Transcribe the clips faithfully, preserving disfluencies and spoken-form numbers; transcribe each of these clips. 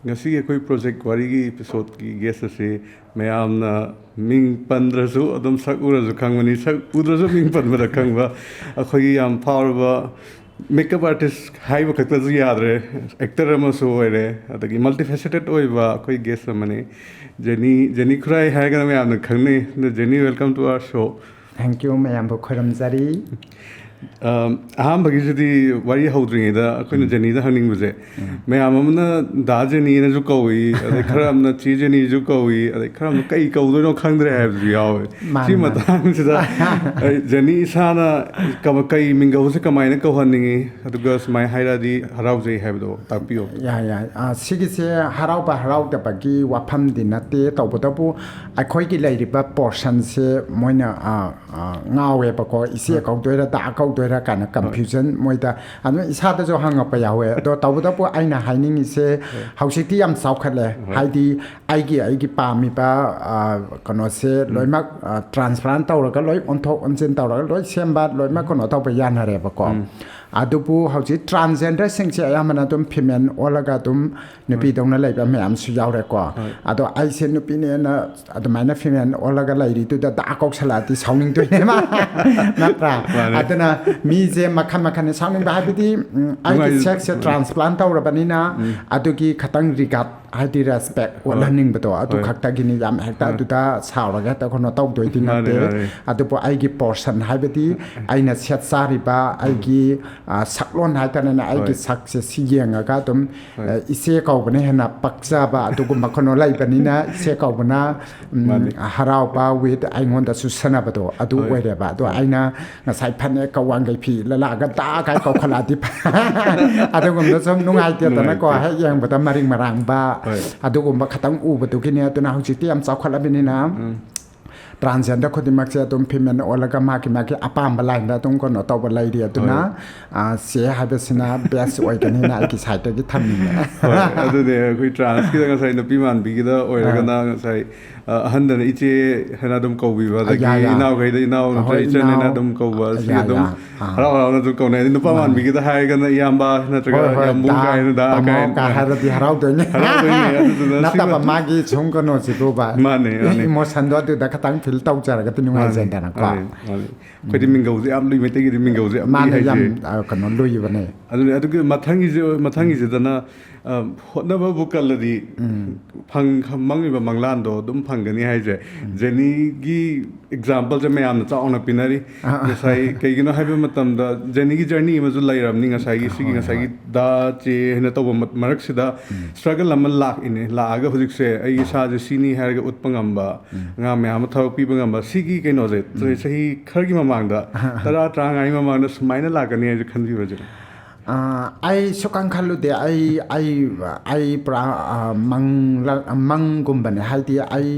ꯉꯁꯤꯒꯤ ꯑꯩꯈꯣꯏ ꯄ꯭ꯔꯣꯖꯦꯛ ꯋꯥꯔꯤꯒꯤ ꯑꯦꯄꯤꯁꯣꯗꯀꯤ ꯒꯦꯁ ꯑꯁꯤ ꯃꯌꯥꯝꯅ ꯃꯤꯡ ꯄꯟꯗ꯭ꯔꯁꯨ ꯑꯗꯨꯝ ꯁꯛ ꯎꯔꯁꯨ ꯈꯪꯕꯅꯤ, ꯁꯛ ꯎꯗ꯭ꯔꯁꯨ ꯃꯤꯡ ꯄꯟꯕꯗ ꯈꯪꯕ ꯑꯩꯈꯣꯏꯒꯤ ꯌꯥꯝ ꯐꯥꯎꯔꯕ ꯃꯦꯀꯞ ꯑꯥꯔꯇꯤꯁ ꯍꯥꯏꯕ ꯈꯛꯇꯁꯨ ꯌꯥꯗ꯭ꯔꯦ, ꯑꯦꯛꯇꯔ ꯑꯃꯁꯨ ꯑꯣꯏꯔꯦ, ꯑꯗꯒꯤ ꯃꯜꯇꯤꯐꯦꯁꯦꯇꯦꯠ ꯑꯣꯏꯕ ꯑꯩꯈꯣꯏ ꯒꯦꯁ ꯑꯃꯅꯤ꯫ ꯖꯦꯅꯤ, ꯖꯦꯅꯤ ꯈꯨꯔꯥꯏ ꯍꯥꯏꯔꯒꯅ ꯃꯌꯥꯝꯅ ꯈꯪꯅꯩ꯫ ꯑꯗꯨ Jenny, welcome to our show. Thank you, ꯃꯌꯥꯝꯕꯨ ꯈꯨꯔꯨꯝꯖꯔꯤ꯫ ꯑꯝ, ꯑꯍꯥꯟꯕꯒꯤꯁꯤꯗꯤ ꯋꯥꯔꯤ ꯍꯧꯗ꯭ꯔꯤꯉꯩꯗ ꯑꯩꯈꯣꯏꯅ ꯖꯦꯅꯤꯗ ꯍꯪꯅꯤꯡꯕꯁꯦ, ꯃꯌꯥꯝ ꯑꯃꯅ ꯗꯥ ꯖꯦꯅꯤꯅꯁꯨ ꯀꯧꯏ, ꯑꯗꯩ ꯈꯔ ꯑꯃꯅ ꯆꯦ ꯖꯦꯅꯤꯁꯨ ꯀꯧꯏ, ꯑꯗꯩ ꯈꯔ ꯑꯃꯅ ꯀꯩ ꯀꯧꯗꯣꯏꯅꯣ ꯈꯪꯗ꯭ꯔꯦ ꯍꯥꯏꯕꯁꯨ ꯌꯥꯎꯋꯦ꯫ ꯃꯥꯅꯦ, ꯁꯤ ꯃꯥꯅꯦ꯫ ꯃꯇꯥꯡꯁꯤꯗ ꯑꯩ ꯖꯦꯅꯤ ꯏꯁꯥꯅ ꯀꯃ-, ꯀꯩ ꯃꯤꯡꯒꯧꯁꯦ ꯀꯃꯥꯏꯅ ꯀꯧꯍꯟꯅꯤꯡꯉꯤ, ꯑꯗꯨꯒ ꯁꯨꯃꯥꯏꯅ ꯍꯥꯏꯔꯛꯑꯗꯤ ꯍꯔꯥꯎꯖꯩ ꯍꯥꯏꯕꯗꯣ ꯇꯥꯛꯄꯤꯌꯣ꯫ ꯌꯥꯏ, ꯌꯥꯏ꯫ ꯑ, ꯁꯤꯒꯤꯁꯦ ꯍꯔꯥꯎꯕ ꯍꯔꯥꯎꯗꯕꯒꯤ ꯋꯥꯐꯝꯗꯤ ꯅꯠꯇꯦ꯫ ꯇꯧꯕꯇꯕꯨ ꯑꯩꯈꯣꯏꯒꯤ ꯂꯩꯔꯤꯕ ꯄꯣꯔꯁꯟꯁꯦ ꯃꯣꯏꯅ, ꯑ, ꯑ, ꯉꯥꯎꯋꯦꯕꯀꯣ꯫ ꯏꯆꯦ ꯀꯧꯗꯣꯏꯔꯥ, ꯗꯥ ꯀꯧꯗꯣꯏꯔꯥ ꯀꯥꯏꯅ ꯀꯟꯐ꯭ꯌꯨꯖꯟ ꯃꯣꯏꯗ꯫ ꯑꯗꯨꯅ ꯏꯁꯥꯗꯁꯨ ꯍꯪꯉꯛꯄ ꯌꯥꯎꯋꯦ꯫ ꯑꯗꯣ ꯇꯧꯕꯇꯕꯨ ꯑꯩꯅ ꯍꯥꯏꯅꯤꯡꯉꯤꯁꯦ, ꯍꯧꯖꯤꯛꯇꯤ ꯌꯥꯝ ꯆꯥꯎꯈꯠꯂꯦ꯫ ꯍꯥꯏꯗꯤ ꯑꯩꯒꯤ, ꯑꯩꯒꯤ ꯄꯥꯝꯃꯤꯕ, ꯑ, ꯀꯩꯅꯣꯁꯦ ꯂꯣꯏꯅꯃꯛ, ꯑ, ꯇ꯭ꯔꯥꯟꯁꯄ꯭ꯂꯥꯟ ꯇꯧꯔꯒ, ꯂꯣꯏ ꯑꯣꯟꯊꯣꯛ ꯑꯣꯟꯁꯤꯟ ꯇꯧꯔꯒ, ꯂꯣꯏ ꯁꯦꯝꯕ, ꯂꯣꯏꯅꯃꯛ ꯀꯩꯅꯣ ꯇꯧꯕ ꯌꯥꯅꯔꯦꯕꯀꯣ꯫ ꯑꯗꯨꯕꯨ ꯍꯧꯖꯤꯛ ꯇ꯭ꯔꯥꯟꯁꯖꯦꯟꯗꯔꯁꯤꯡꯁꯦ ꯑꯌꯥꯝꯕꯅ ꯑꯗꯨꯝ ꯐꯤꯃꯦꯜ ꯑꯣꯜꯂꯒ ꯑꯗꯨꯝ ꯅꯨꯄꯤꯗꯧꯅ ꯂꯩꯕ ꯃꯌꯥꯝꯁꯨ ꯌꯥꯎꯔꯦꯀꯣ꯫ ꯑꯗꯣ ꯑꯩꯁꯦ ꯅꯨꯄꯤꯅꯦꯅ ꯑꯗꯨꯃꯥꯏꯅ ꯐꯤꯃꯦꯜ ꯑꯣꯜꯂꯒ ꯂꯩꯔꯤꯗꯨꯗ ꯗꯥ ꯀꯧꯁꯜꯂꯛꯑꯗꯤ ꯁꯥꯎꯅꯤꯡꯗꯣꯏꯅꯦꯕ꯫ ꯅꯠꯇ꯭ꯔꯥ? ꯃꯥꯅꯦ꯫ ꯑꯗꯨꯅ ꯃꯤꯁꯦ ꯃꯈꯜ ꯃꯈꯜꯅꯤ꯫ ꯁꯥꯎꯅꯤꯡꯕ ꯍꯥꯏꯕꯗꯤ, ꯎꯝ, ꯑꯩꯒꯤ ꯅꯨꯡꯉꯥꯏ-, ꯁꯦꯛꯁꯁꯦ ꯇ꯭ꯔꯥꯟꯁꯄ꯭ꯂꯥꯟ ꯇꯧꯔꯕꯅꯤꯅ ꯑꯗꯨꯒꯤ ꯈꯇꯪ ꯔꯤꯒꯥꯔꯗ ꯍꯥꯏꯗꯤ ꯔꯦꯁꯄꯦꯛ ꯎꯠꯍꯟꯅꯤꯡꯕꯗꯣ ꯑꯗꯨ ꯈꯛꯇꯒꯤꯅꯤ꯫ ꯌꯥꯝ ꯍꯦꯛꯇ ꯑꯗꯨꯗ ꯁꯥꯎꯔꯒ ꯍꯦꯛꯇ ꯀꯩꯅꯣ ꯇꯧꯗꯣꯏꯗꯤ ꯅꯠꯇꯦ꯫ ꯑꯗꯨꯕꯨ ꯑꯩꯒꯤ ꯄꯣꯔꯁꯟ ꯍꯥꯏꯕꯗꯤ ꯑꯩꯅ ꯁꯦꯠ ꯆꯥꯔꯤꯕ, ꯑꯩꯒꯤ, ꯑ, ꯁꯛꯂꯣꯟ ꯍꯥꯏꯇꯥꯔꯦꯅꯦ, ꯑꯩꯒꯤ ꯁꯛꯁꯦ ꯁꯤ ꯌꯦꯡꯉꯒ ꯑꯗꯨꯝ, ꯑ, ꯏꯆꯦ ꯀꯧꯕꯅ ꯍꯦꯟꯅ ꯄꯛꯆꯕ ꯑꯗꯨꯒꯨꯝꯕ ꯀꯩꯅꯣ ꯂꯩꯕꯅꯤꯅ ꯏꯆꯦ ꯀꯧꯕꯅ, ꯎꯝ, ꯍꯔꯥꯎꯕ ꯋꯤꯠ ꯑꯩꯉꯣꯟꯗ ꯆꯨꯁꯟꯅꯕꯗꯣ ꯑꯗꯨ ꯑꯣꯏꯔꯦꯕ꯫ ꯑꯗꯣ ꯑꯩꯅ ꯉꯁꯥꯏ ꯐꯅꯦꯛꯀ ꯋꯥꯡꯈꯩ ꯐꯤ ꯂꯂꯥꯒ ꯗꯥ ꯀꯥꯏ ꯀꯧꯈꯠꯂꯛꯑꯗꯤ ꯑꯗꯨꯒꯨꯝꯕꯗ ꯁꯨꯝ ꯅꯨꯡꯉꯥꯏꯇꯦꯗꯅꯀꯣ꯫ ꯅꯨꯡꯉꯥꯏꯇꯦ꯫ ꯍꯦꯛ ꯌꯦꯡꯕꯗ ꯃꯔꯤꯡ ꯃꯔꯥꯡꯕ ꯑꯗꯨꯒꯨꯝꯕ ꯈꯇꯪ ꯎꯕꯗꯨꯒꯤꯅꯦ꯫ ꯑꯗꯨꯅ ꯍꯧꯖꯤꯛꯇꯤ ꯌꯥꯝ ꯆꯥꯎꯈꯠꯂꯕꯅꯤꯅ ꯇ꯭ꯔꯥꯟꯁꯖꯦꯟꯗꯔ ꯈꯨꯗꯤꯡꯃꯛꯁꯦ ꯑꯗꯨꯝ ꯐꯤꯃꯦꯜ ꯑꯣꯜꯂꯒ ꯃꯥꯒꯤ ꯃꯥꯒꯤ ꯑꯄꯥꯝꯕ ꯂꯥꯏꯟꯗ ꯑꯗꯨꯝ ꯀꯩꯅꯣ ꯇꯧꯕ ꯂꯩꯔꯤ꯫ ꯑꯗꯨꯅ, ꯑ, ꯆꯦ ꯍꯥꯏꯕꯁꯤꯅ ꯕꯦꯁ ꯑꯣꯏꯒꯅꯤꯅ ꯑꯩꯒꯤ ꯁꯥꯏꯠꯇꯒꯤ ꯊꯝꯅꯤꯡꯉꯦ꯫ ꯍꯣꯏ, ꯑꯗꯨꯅꯦ ꯑꯩꯈꯣꯏ ꯇ꯭ꯔꯥꯟꯁꯀꯤꯗ ꯉꯁꯥꯏ ꯅꯨꯄꯤ ꯃꯥꯟꯕꯤꯒꯤꯗ ꯑꯣꯏꯔꯒꯅ ꯉꯁꯥꯏ ꯑ, ꯑꯍꯟꯗꯅ ꯏꯆꯦ ꯍꯥꯏꯅ ꯑꯗꯨꯝ ꯀꯧꯕꯤꯕ, ꯑꯗꯒꯤ ꯌꯥ, ꯌꯥ꯫ ꯏꯅꯥꯎꯈꯩꯗ ꯏꯅꯥꯎ ꯅꯠꯇ꯭ꯔꯒ ꯑꯍꯣꯏ, ꯏꯆꯟ ꯍꯥꯏꯅ ꯏꯅꯥꯎ꯫ ꯑꯗꯨꯝ ꯀꯧꯕ, ꯁꯤꯒꯤ ꯌꯥ, ꯑꯗꯨꯝ ꯌꯥ꯫ ꯑꯥ꯫ ꯍꯔꯥꯎ ꯍꯔꯥꯎꯅ ꯑꯗꯨꯝ ꯀꯧꯅꯩ꯫ ꯑꯗꯩ ꯅꯨꯄꯥ ꯃꯥꯅꯦ꯫ ꯃꯥꯟꯕꯤꯒꯤꯗ ꯍꯥꯏꯔꯒꯅ ꯏꯌꯥꯝꯕ ꯅꯠꯇ꯭ꯔꯒ ꯍꯣꯏ, ꯍꯣꯏ, ꯌꯥꯝꯕꯨꯡ ꯗꯥ, ꯀꯥꯏꯅ, ꯗꯥ ꯇꯥꯃꯣ ꯀꯥꯏꯅ꯫ ꯀꯥꯏ ꯍꯥꯏꯔꯗꯤ ꯍꯔꯥꯎꯗꯣꯏꯅꯦ꯫ ꯍꯔꯥꯎꯗꯣꯏꯅꯦ꯫ ꯑꯗꯨꯗꯨꯅ ꯅꯠꯇꯕ ꯁꯤꯃ ꯃꯥꯒꯤ ꯁꯨꯝ ꯀꯩꯅꯣꯁꯤꯕꯨꯕ꯫ ꯃꯥꯅꯦ, ꯃꯥꯅꯦ꯫ Emotionꯗꯣ ꯑꯗꯨꯗ ꯈꯇꯪ feel ꯇꯧꯖꯔꯒꯗꯤ ꯃꯥꯅꯦ, ꯅꯨꯡꯉꯥꯏꯖꯩꯗꯅꯀꯣ꯫ ꯃꯥꯅꯦ, ꯃꯥꯅꯦ꯫ ꯑꯩꯈꯣꯏꯗꯤ ꯃꯤꯡꯒꯧꯁꯦ ꯌꯥꯝ ꯂꯨꯏ, ꯃꯩꯇꯩꯒꯤꯗꯤ ꯃꯤꯡꯒꯧꯁꯦ ꯌꯥꯝ ꯂꯨꯏ ꯃꯥꯅꯦ, ꯍꯥꯏꯁꯦ꯫ ꯌꯥꯝ, ꯑ, ꯀꯩꯅꯣ ꯂꯨꯏꯕꯅꯦ꯫ ꯑꯗꯨꯅꯦ, ꯑꯗꯨꯒꯤ ꯃꯊꯪꯒꯤꯁꯦ, ꯃꯊꯪꯒꯤꯁꯤꯗꯅ, ꯑ, ꯍꯣꯠꯅꯕꯕꯨ ꯀꯜꯂꯗꯤ ꯐꯪ-, ꯃꯪꯉꯤꯕ ꯃꯪꯂꯥꯟꯗꯣ ꯑꯗꯨꯝ ꯐꯪꯒꯅꯤ ꯍꯥꯏꯁꯦ꯫ ꯖꯦꯅꯤꯒꯤ exampleꯁꯦ ꯃꯌꯥꯝꯅ ꯆꯥꯎꯅ ꯄꯤꯅꯔꯤ꯫ ꯑꯥ, ꯑꯥ꯫ ꯉꯁꯥꯏ ꯀꯩꯒꯤꯅꯣ ꯍꯥꯏꯕ ꯃꯇꯝꯗ ꯖꯦꯅꯤꯒꯤ journey ꯑꯃꯁꯨ ꯂꯩꯔꯕꯅꯤ꯫ ꯉꯁꯥꯏꯒꯤ ꯁꯤꯒꯤ, ꯍꯣꯏ, ꯉꯁꯥꯏꯒꯤ ꯗꯥ ꯆꯦ ꯍꯥꯏꯅ ꯇꯧꯕ ꯃ-, ꯃꯔꯛꯁꯤꯗ struggle ꯑꯃ ꯂꯥꯛꯏꯅꯦ꯫ ꯂꯥꯛꯑꯒ ꯍꯧꯖꯤꯛꯁꯦ ꯑꯩ ꯏꯁꯥꯁꯦ ꯁꯤꯅꯤ ꯍꯥꯏꯔꯒ ꯎꯠꯄ ꯉꯝꯕ, ꯑꯉꯥꯡ ꯃꯌꯥꯝ ꯑꯃ ꯊꯕꯛ ꯄꯤꯕ ꯉꯝꯕ, ꯁꯤꯒꯤ ꯀꯩꯅꯣꯁꯦ ꯆꯍꯤ ꯈꯔꯒꯤ ꯃꯃꯥꯡꯗ, ꯇꯔꯥ, ꯇꯔꯥꯃꯉꯥꯒꯤ ꯃꯃꯥꯡꯗ ꯁꯨꯃꯥꯏꯅ ꯂꯥꯛꯀꯅꯤ ꯍꯥꯏꯁꯦ ꯈꯟꯕꯤꯕ꯭ꯔꯥ ꯆꯦ? ꯑꯥ, ꯑꯩ ꯁꯨꯛꯈꯟ ꯈꯜꯂꯨꯗꯦ꯫ ꯑꯩ, ꯑꯩ, ꯑꯩ ꯄꯨꯔꯥ, ꯑꯥ, ꯃꯪꯂ-, ꯃꯪꯒꯨꯝꯕꯅꯦ꯫ ꯍꯥꯏꯗꯤ ꯑꯩ,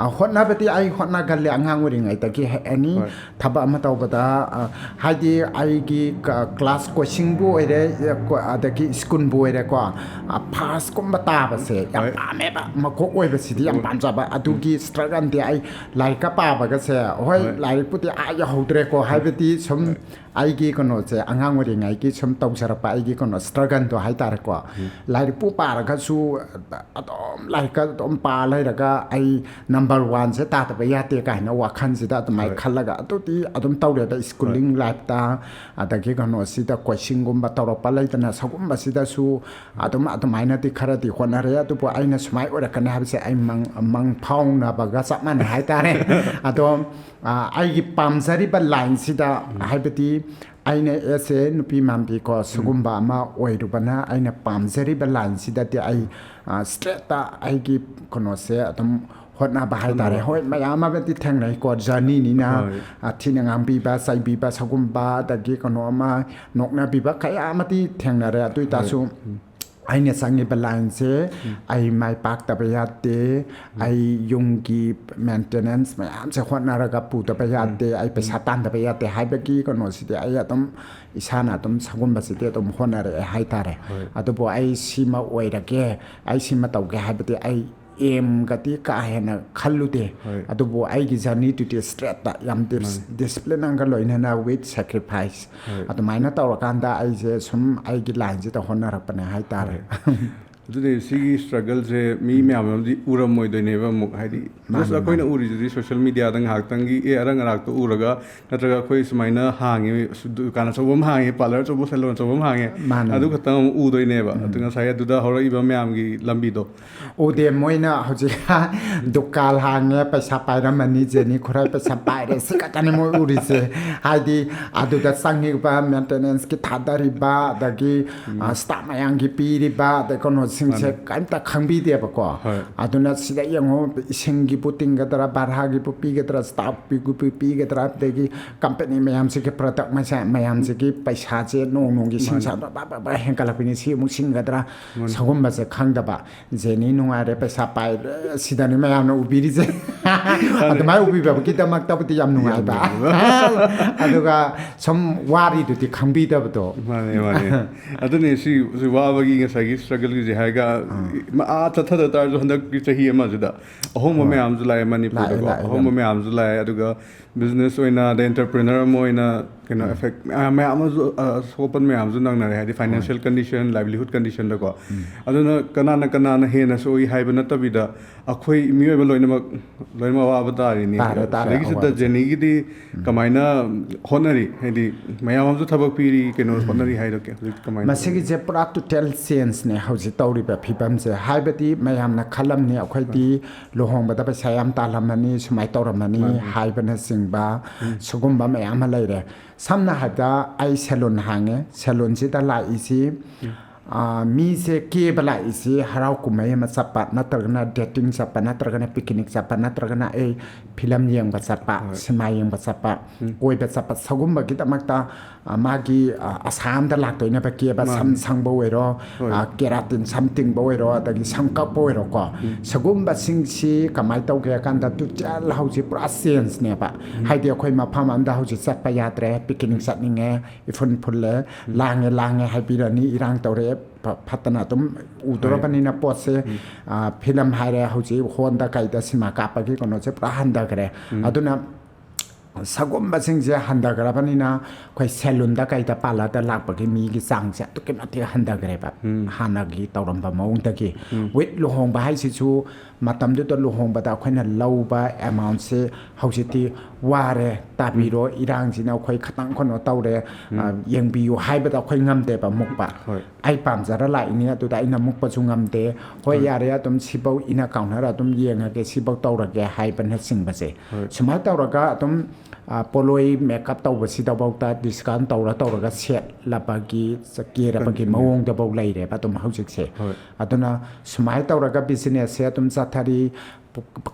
ꯑꯥ, ꯍꯣꯠꯅꯕꯗꯤ ꯑꯩ ꯍꯣꯠꯅꯒꯜꯂꯦ ꯑꯉꯥꯡ ꯑꯣꯏꯔꯤꯉꯩꯗꯒꯤ꯫ Any ꯍꯣꯏ꯫ ꯊꯕꯛ ꯑꯃ ꯇꯧꯕꯗ, ꯑꯥ, ꯍꯥꯏꯗꯤ ꯑꯩꯒꯤ ꯀ-, class coachingꯕꯨ ꯑꯣꯏꯔꯦ, ꯑ, ꯀꯣ-, ꯑꯗꯒꯤ schoolꯕꯨ ꯑꯣꯏꯔꯦꯀꯣ, ꯑꯥ, firstꯀꯨꯝꯕ ꯇꯥꯕꯁꯦ ꯌꯥꯝ ꯍꯣꯏ꯫ ꯄꯥꯝꯃꯦꯕ꯫ ꯃꯀꯣꯛ ꯑꯣꯏꯕꯁꯤꯗꯤ ꯌꯥꯝ ꯍꯣꯏ꯫ ꯄꯥꯝꯖꯕ꯫ ꯑꯗꯨꯒꯤ struggleꯗꯤ ꯑꯩ ꯂꯥꯏꯔꯤꯛꯀ ꯄꯥꯕꯒꯁꯦ, ꯍꯣꯏ, ꯍꯣꯏ꯫ ꯂꯥꯏꯔꯤꯛꯄꯨꯗꯤ ꯑꯥ ꯌꯧꯍꯧꯗ꯭ꯔꯦꯀꯣ, ꯍꯥꯏꯕꯗꯤ ꯁꯨꯝ ꯑꯩꯒꯤ ꯀꯩꯅꯣꯁꯦ, ꯑꯉꯥꯡ ꯑꯣꯏꯔꯤꯉꯩꯒꯤ ꯁꯨꯝ ꯇꯧꯖꯔꯛꯄ ꯑꯩꯒꯤ ꯀꯩꯅꯣ struggleꯗꯣ ꯍꯥꯏꯇꯥꯔꯦꯀꯣ꯫ ꯂꯥꯏꯔꯤꯛꯄꯨ ꯄꯥꯔꯒꯁꯨ ꯑꯗꯨꯝ ꯂꯥꯏꯔꯤꯛꯀ ꯑꯗꯨꯝ ꯄꯥ ꯂꯩꯔꯒ ꯑꯩ number oneꯁꯦ ꯇꯥꯗꯕ ꯌꯥꯗꯦ ꯀꯥꯏꯅ ꯋꯥꯈꯜꯁꯤꯗ ꯑꯗꯨꯃꯥꯏꯅ ꯍꯣꯏ꯫ ꯈꯜꯂꯒ ꯑꯗꯨꯗꯤ ꯑꯗꯨꯝ ꯇꯧꯔꯦꯕ꯫ Schoolingꯂꯥꯏꯐꯇ, ꯑꯗꯒꯤ ꯀꯩꯅꯣꯁꯤꯗ coachingꯒꯨꯝꯕ ꯇꯧꯔꯛꯄ ꯂꯩꯗꯅ, ꯁꯒꯨꯝꯕꯁꯤꯗꯁꯨ ꯑꯗꯨꯝ ꯑꯗꯨꯃꯥꯏꯅꯗꯤ ꯈꯔꯗꯤ ꯍꯣꯠꯅꯔꯦ꯫ ꯑꯗꯨꯕꯨ ꯑꯩꯅ ꯁꯨꯃꯥꯏꯅ ꯑꯣꯏꯔꯛꯀꯅꯤ ꯍꯥꯏꯕꯁꯦ ꯑꯩ ꯃꯪ, ꯃꯪ ꯐꯥꯎꯅꯕꯒ ꯆꯞ ꯃꯥꯟꯅꯩ ꯍꯥꯏꯇꯥꯔꯦ꯫ ꯑꯗꯣ, ꯑ, ꯑꯩꯒꯤ ꯄꯥꯝꯖꯔꯤꯕ lineꯁꯤꯗ, ꯍꯥꯏꯕꯗꯤ ꯑꯩꯅ as a ꯅꯨꯄꯤ ꯃꯥꯟꯕꯤꯀꯣ, ꯁꯤꯒꯨꯝꯕ ꯑꯃ ꯑꯣꯏꯔꯨꯕꯅ ꯑꯩꯅ ꯄꯥꯝꯖꯔꯤꯕ lineꯁꯤꯗꯗꯤ ꯑꯩ, ꯑ, straightꯇ ꯑꯩꯒꯤ ꯀꯩꯅꯣꯁꯦ ꯑꯗꯨꯝ ꯍꯣꯠꯅꯕ ꯍꯥꯏꯇꯥꯔꯦ꯫ ꯍꯣꯠꯅꯕ꯫ ꯍꯣꯏ, ꯃꯌꯥꯝ ꯑꯃꯗꯤ ꯊꯦꯡꯅꯩꯀꯣ, journeyꯅꯤꯅ, ꯍꯣꯏ꯫ ꯑ, ꯊꯤꯅ ꯉꯥꯡꯕꯤꯕ, ꯆꯩꯕꯤꯕ, ꯁꯤꯒꯨꯝꯕ, ꯑꯗꯒꯤ ꯀꯩꯅꯣ ꯑꯃ ꯅꯣꯛꯅꯕꯤꯕ ꯀꯌꯥ ꯑꯃꯗꯤ ꯊꯦꯡꯅꯔꯦ꯫ ꯑꯗꯨ ꯑꯣꯏꯇꯥꯔꯁꯨ, ꯍꯣꯏ꯫ ꯎꯝ꯫ ꯑꯩꯅ ꯆꯪꯉꯤꯕ lineꯁꯦ ꯑꯩ ꯃꯥꯏ ꯄꯥꯛꯇꯕ ꯌꯥꯗꯦ, ꯑꯩ ꯌꯨꯝꯒꯤ maintenance ꯃꯌꯥꯝꯁꯦ ꯍꯣꯠꯅꯔꯒ ꯄꯨꯗꯕ ꯌꯥꯗꯦ, ꯑꯩ ꯄꯩꯁꯥ ꯇꯥꯟꯗꯕ ꯌꯥꯗꯦ ꯍꯥꯏꯕꯒꯤ ꯀꯩꯅꯣꯁꯤꯗꯤ ꯑꯩ ꯑꯗꯨꯝ ꯏꯁꯥꯅ ꯑꯗꯨꯝ ꯁꯒꯨꯝꯕꯁꯤꯗꯤ ꯑꯗꯨꯝ ꯍꯣꯠꯅꯔꯛꯑꯦ ꯍꯥꯏꯇꯥꯔꯦ꯫ ꯍꯣꯏ꯫ ꯑꯗꯨꯕꯨ ꯑꯩ ꯁꯤꯃ ꯑꯣꯏꯔꯒꯦ, ꯑꯩ ꯁꯤꯃ ꯇꯧꯒꯦ ꯍꯥꯏꯕꯗꯤ ꯑꯩ ꯑꯦꯝꯒꯗꯤ ꯀꯥ ꯍꯦꯟꯅ ꯈꯜꯂꯨꯗꯦ꯫ ꯍꯣꯏ꯫ ꯑꯗꯨꯕꯨ ꯑꯩꯒꯤ ꯖꯔꯅꯤꯗꯨꯗꯤ ꯁ꯭ꯇ꯭ꯔꯦꯠꯇ ꯌꯥꯝ ꯗꯤꯁꯄ꯭ꯂꯤꯟ ꯑꯃꯒ ꯂꯣꯏꯅꯅ ꯋꯤꯠ ꯁꯦꯀ꯭ꯔꯤꯐꯥꯏꯁ ꯍꯣꯏ꯫ ꯑꯗꯨꯃꯥꯏꯅ ꯇꯧꯔꯀꯥꯟꯗ ꯑꯩꯁꯦ ꯁꯨꯝ ꯑꯩꯒꯤ ꯂꯥꯏꯟꯁꯤꯗ ꯍꯣꯠꯅꯔꯛꯄꯅꯦ ꯍꯥꯏꯇꯥꯔꯦ꯫ ꯑꯗꯨꯅꯦ, ꯁꯤꯒꯤ ꯁ꯭ꯇ꯭ꯔꯒꯜꯁꯦ ꯃꯤ ꯃꯌꯥꯝ ꯑꯃꯗꯤ ꯎꯔꯝꯃꯣꯏꯗꯣꯏꯅꯦꯕ ꯑꯃꯨꯛ, ꯍꯥꯏꯗꯤ ꯃꯥꯅꯦ, just ꯑꯩꯈꯣꯏꯅ ꯃꯥꯅꯦ꯫ ꯎꯔꯤꯁꯤꯗꯤ ꯁꯣꯁꯤꯌꯦꯜ ꯃꯤꯗꯤꯌꯥꯗ ꯉꯥꯏꯍꯥꯛꯇꯪꯒꯤ ꯑꯦ ꯑꯔꯪ ꯑꯔꯥꯛꯇ ꯎꯔꯒ, ꯅꯠꯇ꯭ꯔꯒ ꯑꯩꯈꯣꯏ ꯁꯨꯃꯥꯏꯅ ꯍꯥꯡꯉꯦ, ꯗꯨꯀꯥꯟ ꯑꯆꯧꯕ ꯑꯃ ꯍꯥꯡꯉꯦ, ꯄꯥꯔꯂꯔ ꯑꯆꯧꯕ, ꯁꯦꯂꯣꯟ ꯑꯆꯧꯕ ꯑꯃ ꯍꯥꯡꯉꯦ, ꯃꯥꯅꯦ꯫ ꯑꯗꯨ ꯈꯛꯇꯪ ꯑꯃꯨꯛ ꯎꯗꯣꯏꯅꯦꯕ꯫ ꯑꯗꯨ ꯉꯁꯥꯏ ꯑꯗꯨꯗ ꯍꯧꯔꯛꯏꯕ ꯃꯌꯥꯝꯒꯤ ꯂꯝꯕꯤꯗꯣ꯫ ꯎꯗꯦ, ꯃꯣꯏꯅ ꯍꯧꯖꯤꯛ ꯗꯨꯀꯥꯟ ꯍꯥꯡꯉꯦ, ꯄꯩꯁꯥ ꯄꯥꯏꯔꯝꯃꯅꯤ, ꯖꯦꯅꯤ ꯈꯨꯔꯥꯏ ꯄꯩꯁꯥ ꯄꯥꯏꯔꯦ, ꯁꯤ ꯈꯛꯇꯅꯤ ꯃꯣꯏ ꯎꯔꯤꯁꯦ꯫ ꯍꯥꯏꯗꯤ ꯑꯗꯨꯗ ꯆꯪꯉꯤꯕ ꯃꯦꯟꯇꯦꯅꯦꯟꯁꯀꯤ ꯊꯥꯗꯔꯤꯕ, ꯑꯗꯒꯤ ꯁ꯭ꯇꯥꯐ ꯃꯌꯥꯝꯒꯤ ꯄꯤꯔꯤꯕ ꯑꯗꯩ ꯀꯩꯅꯣꯁꯤꯡꯁꯦ ꯃꯥꯅꯦ꯫ ꯀꯔꯤꯝꯇ ꯈꯪꯕꯤꯗꯦꯕꯀꯣ꯫ ꯍꯣꯏ꯫ ꯑꯗꯨꯅ ꯁꯤꯗ ꯌꯦꯡꯉꯣ, ꯏꯁꯤꯡꯒꯤꯕꯨ ꯇꯤꯡꯒꯗ꯭ꯔꯥ, ꯚꯔꯥꯒꯤꯕꯨ ꯄꯤꯒꯗ꯭ꯔꯥ, ꯁ꯭ꯇꯥꯐꯀꯤꯕꯨ ꯄꯤꯒꯗ꯭ꯔꯥ, ꯑꯗꯒꯤ ꯀꯝꯄꯅꯤ ꯃꯌꯥꯝꯁꯤꯒꯤ ꯄ꯭ꯔꯗꯛ ꯃꯌꯥꯝꯁꯤꯒꯤ ꯄꯩꯁꯥꯁꯦ ꯅꯣꯡ ꯅꯣꯡꯒꯤ ꯃꯥꯅꯦ꯫ ꯁꯤꯡꯁꯥꯗꯣ ꯕꯥ ꯕꯥ ꯕꯥ ꯍꯦꯟꯒꯠꯂꯛꯄꯅꯤ, ꯁꯤ ꯑꯃꯨꯛ ꯁꯤꯡꯒꯗ꯭ꯔꯥ, ꯃꯥꯅꯦ꯫ ꯁꯒꯨꯝꯕꯁꯦ ꯈꯪꯗꯕ꯫ ꯖꯦꯅꯤ ꯅꯨꯡꯉꯥꯏꯔꯦ, ꯄꯩꯁꯥ ꯄꯥꯏꯔꯦ, ꯁꯤꯗꯅꯤ ꯃꯌꯥꯝꯅ ꯎꯕꯤꯔꯤꯁꯦ꯫ ꯑꯗꯨꯃꯥꯏꯅ ꯎꯕꯤꯕꯒꯤꯗꯃꯛꯇꯕꯨꯗꯤ ꯌꯥꯝ ꯅꯨꯡꯉꯥꯏꯕ꯫ ꯌꯥꯝ ꯅꯨꯡꯉꯥꯏꯕ꯫ ꯑꯗꯨꯒ ꯁꯨꯝ ꯋꯥꯔꯤꯗꯨꯗꯤ ꯈꯪꯕꯤꯗꯕꯗꯣ꯫ ꯃꯥꯅꯦ, ꯃꯥꯅꯦ꯫ ꯑꯗꯨꯅꯦ, ꯁꯤ, ꯁꯤ ꯋꯥꯕꯒꯤ ꯉꯁꯥꯏꯒꯤ ꯁ꯭ꯇ꯭ꯔꯒꯜꯒꯤꯁꯦ ꯍꯥꯏꯔꯒ, ꯃ-, ꯑꯥ ꯆꯠꯊꯗ ꯇꯥꯔꯁꯨ ꯍꯟꯗꯛꯀꯤ ꯆꯍꯤ ꯑꯃꯁꯤꯗ ꯑꯍꯣꯡꯕ ꯍꯣꯏ꯫ ꯃꯌꯥꯝꯁꯨ ꯂꯥꯛꯑꯦ ꯃꯅꯤꯄꯨꯔꯗꯀꯣ꯫ ꯂꯥꯛꯑꯦ, ꯂꯥꯛꯑꯦ, ꯑꯍꯣꯡꯕ ꯌꯥꯝ꯫ ꯃꯌꯥꯝꯁꯨ ꯂꯥꯛꯑꯦ꯫ ꯑꯗꯨꯒ ꯕꯤꯖꯤꯅꯦꯁ ꯑꯣꯏꯅ, ꯑꯗꯩ ꯑꯦꯟꯇꯔꯄ꯭ꯔꯦꯅꯔ ꯑꯃ ꯑꯣꯏꯅ, ꯀꯩꯅꯣ, ꯏꯐꯦꯛ ꯃꯌꯥꯝ, ꯃꯌꯥꯝ ꯑꯃꯁꯨ, ꯑ, ꯑꯁꯣꯛ ꯑꯄꯟ ꯃꯌꯥꯝꯁꯨ ꯅꯪꯅꯔꯦ, ꯍꯥꯏꯗꯤ ꯐꯥꯏꯅꯥꯟꯁꯤꯌꯦꯜ ꯀꯟꯗꯤꯁꯟ, ꯂꯥꯏꯚꯂꯤꯍꯨꯗ ꯀꯟꯗꯤꯁꯟꯗꯀꯣ꯫ ꯑꯗꯨꯅ ꯀꯅꯥꯅ ꯀꯅꯥꯅ ꯍꯦꯟꯅ ꯁꯣꯛꯏ ꯍꯥꯏꯕ ꯅꯠꯇꯕꯤꯗ, ꯑꯩꯈꯣꯏ ꯃꯤꯑꯣꯏꯕ ꯂꯣꯏꯅꯃꯛ, ꯂꯣꯏꯅꯃꯛ ꯑꯋꯥꯕ ꯇꯥꯔꯤꯅꯤ꯫ ꯇꯥꯔꯦ, ꯇꯥꯔꯦ, ꯁꯤꯗꯩꯁꯤꯗ ꯑꯋꯥꯕꯁꯦ꯫ ꯖꯦꯅꯤꯒꯤꯗꯤ ꯀꯃꯥꯏꯅ ꯍꯣꯠꯅꯔꯤ? ꯍꯥꯏꯗꯤ ꯃꯌꯥꯝ ꯑꯃꯁꯨ ꯊꯕꯛ ꯄꯤꯔꯤ, ꯀꯩꯅꯣ ꯍꯣꯠꯅꯔꯤ ꯍꯥꯏꯗꯣ ꯀꯩ-, ꯍꯧꯖꯤꯛ ꯀꯃꯥꯏꯅ ꯃꯁꯤꯒꯤꯁꯦ ꯄꯨꯔꯥ ꯇꯣꯇꯦꯜ ꯆꯦꯟꯖꯅꯦ ꯍꯧꯖꯤꯛ ꯇꯧꯔꯤꯕ ꯐꯤꯕꯝꯁꯦ꯫ ꯍꯥꯏꯕꯗꯤ ꯃꯌꯥꯝꯅ ꯈꯜꯂꯝꯅꯤ, ꯑꯩꯈꯣꯏꯗꯤ ꯂꯨꯍꯣꯡꯕꯗ ꯄꯩꯁꯥ ꯌꯥꯝ ꯇꯥꯜꯂꯝꯃꯅꯤ, ꯁꯨꯃꯥꯏꯅ ꯇꯧꯔꯝꯃꯅꯤ ꯍꯥꯏꯕꯅꯆꯤꯡꯕ, ꯁꯤꯒꯨꯝꯕ ꯃꯌꯥꯝ ꯑꯃ ꯂꯩꯔꯦ꯫ ꯁꯝꯅ ꯍꯥꯏꯔꯕꯗ ꯑꯩ ꯁꯦꯂꯨꯟ ꯍꯥꯡꯉꯦ꯫ ꯁꯦꯂꯨꯟꯁꯤꯗ ꯂꯥꯛꯏꯁꯤ, ꯑ, ꯃꯤꯁꯦ ꯀꯦꯕ ꯂꯥꯛꯏꯁꯤ ꯍꯔꯥꯎ ꯀꯨꯝꯍꯩ ꯑꯃ ꯆꯠꯄ, ꯅꯠꯇ꯭ꯔꯒꯅ ꯗꯦꯇꯤꯡ ꯆꯠꯄ, ꯅꯠꯇ꯭ꯔꯒꯅ ꯄꯤꯛꯅꯤꯛ ꯆꯠꯄ, ꯅꯠꯇ꯭ꯔꯒꯅ ꯑꯩ ꯐꯤꯂꯝ ꯌꯦꯡꯕ ꯆꯠꯄ, ꯁꯤꯅꯦꯃꯥ ꯌꯦꯡꯕ ꯆꯠꯄ, ꯀꯣꯏꯕ ꯆꯠꯄ, ꯁꯒꯨꯝꯕꯒꯤꯗꯃꯛꯇ, ꯑ, ꯃꯥꯒꯤ, ꯑ, ꯑꯁꯥ ꯑꯝꯗ ꯂꯥꯛꯇꯣꯏꯅꯦꯕ, ꯀꯦꯕ, ꯁꯝ ꯁꯪꯕ ꯑꯣꯏꯔꯣ, ꯑ, ꯀꯦꯔꯥꯇꯤꯟ ꯁꯝ ꯇꯤꯡꯕ ꯑꯣꯏꯔꯣ, ꯑꯗꯒꯤ ꯁꯝ ꯀꯛꯄ ꯑꯣꯏꯔꯣꯀꯣ꯫ ꯁꯒꯨꯝꯕꯁꯤꯡꯁꯤ ꯀꯃꯥꯏꯅ ꯇꯧꯒꯦ ꯍꯥꯏ ꯀꯥꯟꯗ, ꯇꯣꯇꯦꯜ ꯍꯧꯖꯤꯛ ꯄꯨꯔꯥ ꯆꯦꯟꯖꯅꯦꯕ꯫ ꯍꯥꯏꯗꯤ ꯑꯩꯈꯣꯏ ꯃꯐꯝ ꯑꯝꯗ ꯍꯧꯖꯤꯛ ꯆꯠꯄ ꯌꯥꯗ꯭ꯔꯦ, ꯄꯤꯛꯅꯤꯛ ꯆꯠꯅꯤꯡꯉꯦ, ꯏꯐꯨꯟ ꯐꯨꯜꯂꯦ, ꯂꯥꯡꯉꯦ ꯂꯥꯡꯉꯦ ꯍꯥꯏꯕꯤꯔꯅꯤ, ꯏꯔꯥꯡ ꯇꯧꯔꯛꯑꯦ, ꯐ- ꯐꯠꯇꯅ ꯑꯗꯨꯝ ꯎꯗꯣꯔꯕꯅꯤꯅ ꯄꯣꯠꯁꯦ, ꯐꯤꯂꯝ ꯍꯥꯏꯔꯦ, ꯍꯧꯖꯤꯛ ꯍꯣꯜꯗ ꯀꯩꯗ ꯁꯤꯅꯦꯃꯥ ꯀꯥꯞꯄꯒꯤ ꯀꯩꯅꯣꯁꯦ ꯄꯨꯔꯥ ꯍꯟꯊꯈ꯭ꯔꯦ꯫ ꯑꯗꯨꯅ ꯁꯒꯨꯝꯕꯁꯤꯡꯁꯦ ꯍꯟꯊꯈ꯭ꯔꯕꯅꯤꯅ ꯑꯩꯈꯣꯏ ꯁꯦꯂꯨꯟꯗ ꯀꯩꯗ ꯄꯥꯔꯂꯔꯗ ꯂꯥꯛꯄꯒꯤ ꯃꯤꯒꯤ ꯆꯥꯡꯁꯦ ꯑꯗꯨꯛꯀꯤ ꯃꯇꯤꯛ ꯍꯟꯊꯈ꯭ꯔꯦꯕ꯫ ꯍꯥꯟꯅꯒꯤ ꯇꯧꯔꯝꯕ ꯃꯑꯣꯡꯗꯒꯤ꯫ ꯋꯤꯠ ꯂꯨꯍꯣꯡꯕ ꯍꯥꯏꯁꯤꯁꯨ ꯃꯇꯝꯗꯨꯗ ꯂꯨꯍꯣꯡꯕꯗ ꯑꯩꯈꯣꯏꯅ ꯂꯧꯕ ꯑꯦꯃꯥꯎꯟꯁꯦ ꯍꯧꯖꯤꯛꯇꯤ ꯋꯥꯔꯦ, ꯇꯥꯕꯤꯔꯣ, ꯏꯔꯥꯡꯁꯤꯅ ꯑꯩꯈꯣꯏ ꯈꯇꯪ ꯀꯩꯅꯣ ꯇꯧꯔꯦ, ꯑ, ꯌꯦꯡꯕꯤꯌꯨ ꯍꯥꯏꯕꯗ ꯑꯩꯈꯣꯏ ꯉꯝꯗꯦꯕ ꯃꯨꯛꯄ꯫ ꯍꯣꯏ꯫ ꯑꯩ ꯄꯥꯝꯖꯔ ꯂꯥꯛꯏꯅꯤ, ꯑꯗꯨꯗ ꯑꯩꯅ ꯃꯨꯛꯄꯁꯨ ꯉꯝꯗꯦ꯫ ꯍꯣꯏ, ꯍꯣꯏ꯫ ꯌꯥꯔꯦ, ꯑꯗꯨꯝ ꯁꯤꯐꯧ ꯏꯟꯅ ꯀꯥꯎꯅꯔ ꯑꯗꯨꯝ ꯌꯦꯡꯉꯒꯦ, ꯁꯤꯐꯧ ꯇꯧꯔꯒꯦ ꯍꯥꯏꯕꯅꯆꯤꯡꯕꯁꯦ꯫ ꯍꯣꯏ꯫ ꯁꯨꯃꯥꯏꯅ ꯇꯧꯔꯒ ꯑꯗꯨꯝ, ꯑ, ꯄꯣꯠꯂꯣꯏ ꯃꯦꯀꯞ ꯇꯧꯕꯁꯤꯗꯐꯥꯎꯗ ꯗꯤꯁꯀꯥꯎꯟ ꯇꯧꯔ ꯇꯧꯔꯒ ꯁꯦꯠꯂꯕꯒꯤ, ꯀꯦꯔꯕꯒꯤ ꯀꯟꯇ꯭ꯔꯤꯅꯦ꯫ ꯃꯑꯣꯡꯗꯐꯥꯎ ꯂꯩꯔꯦꯕ ꯑꯗꯨꯝ ꯍꯧꯖꯤꯛꯁꯦ꯫ ꯍꯣꯏ꯫ ꯑꯗꯨꯅ ꯁꯨꯃꯥꯏꯅ ꯇꯧꯔꯒ ꯕꯤꯖꯤꯅꯦꯁꯁꯦ ꯑꯗꯨꯝ ꯆꯠꯊꯔꯤ꯫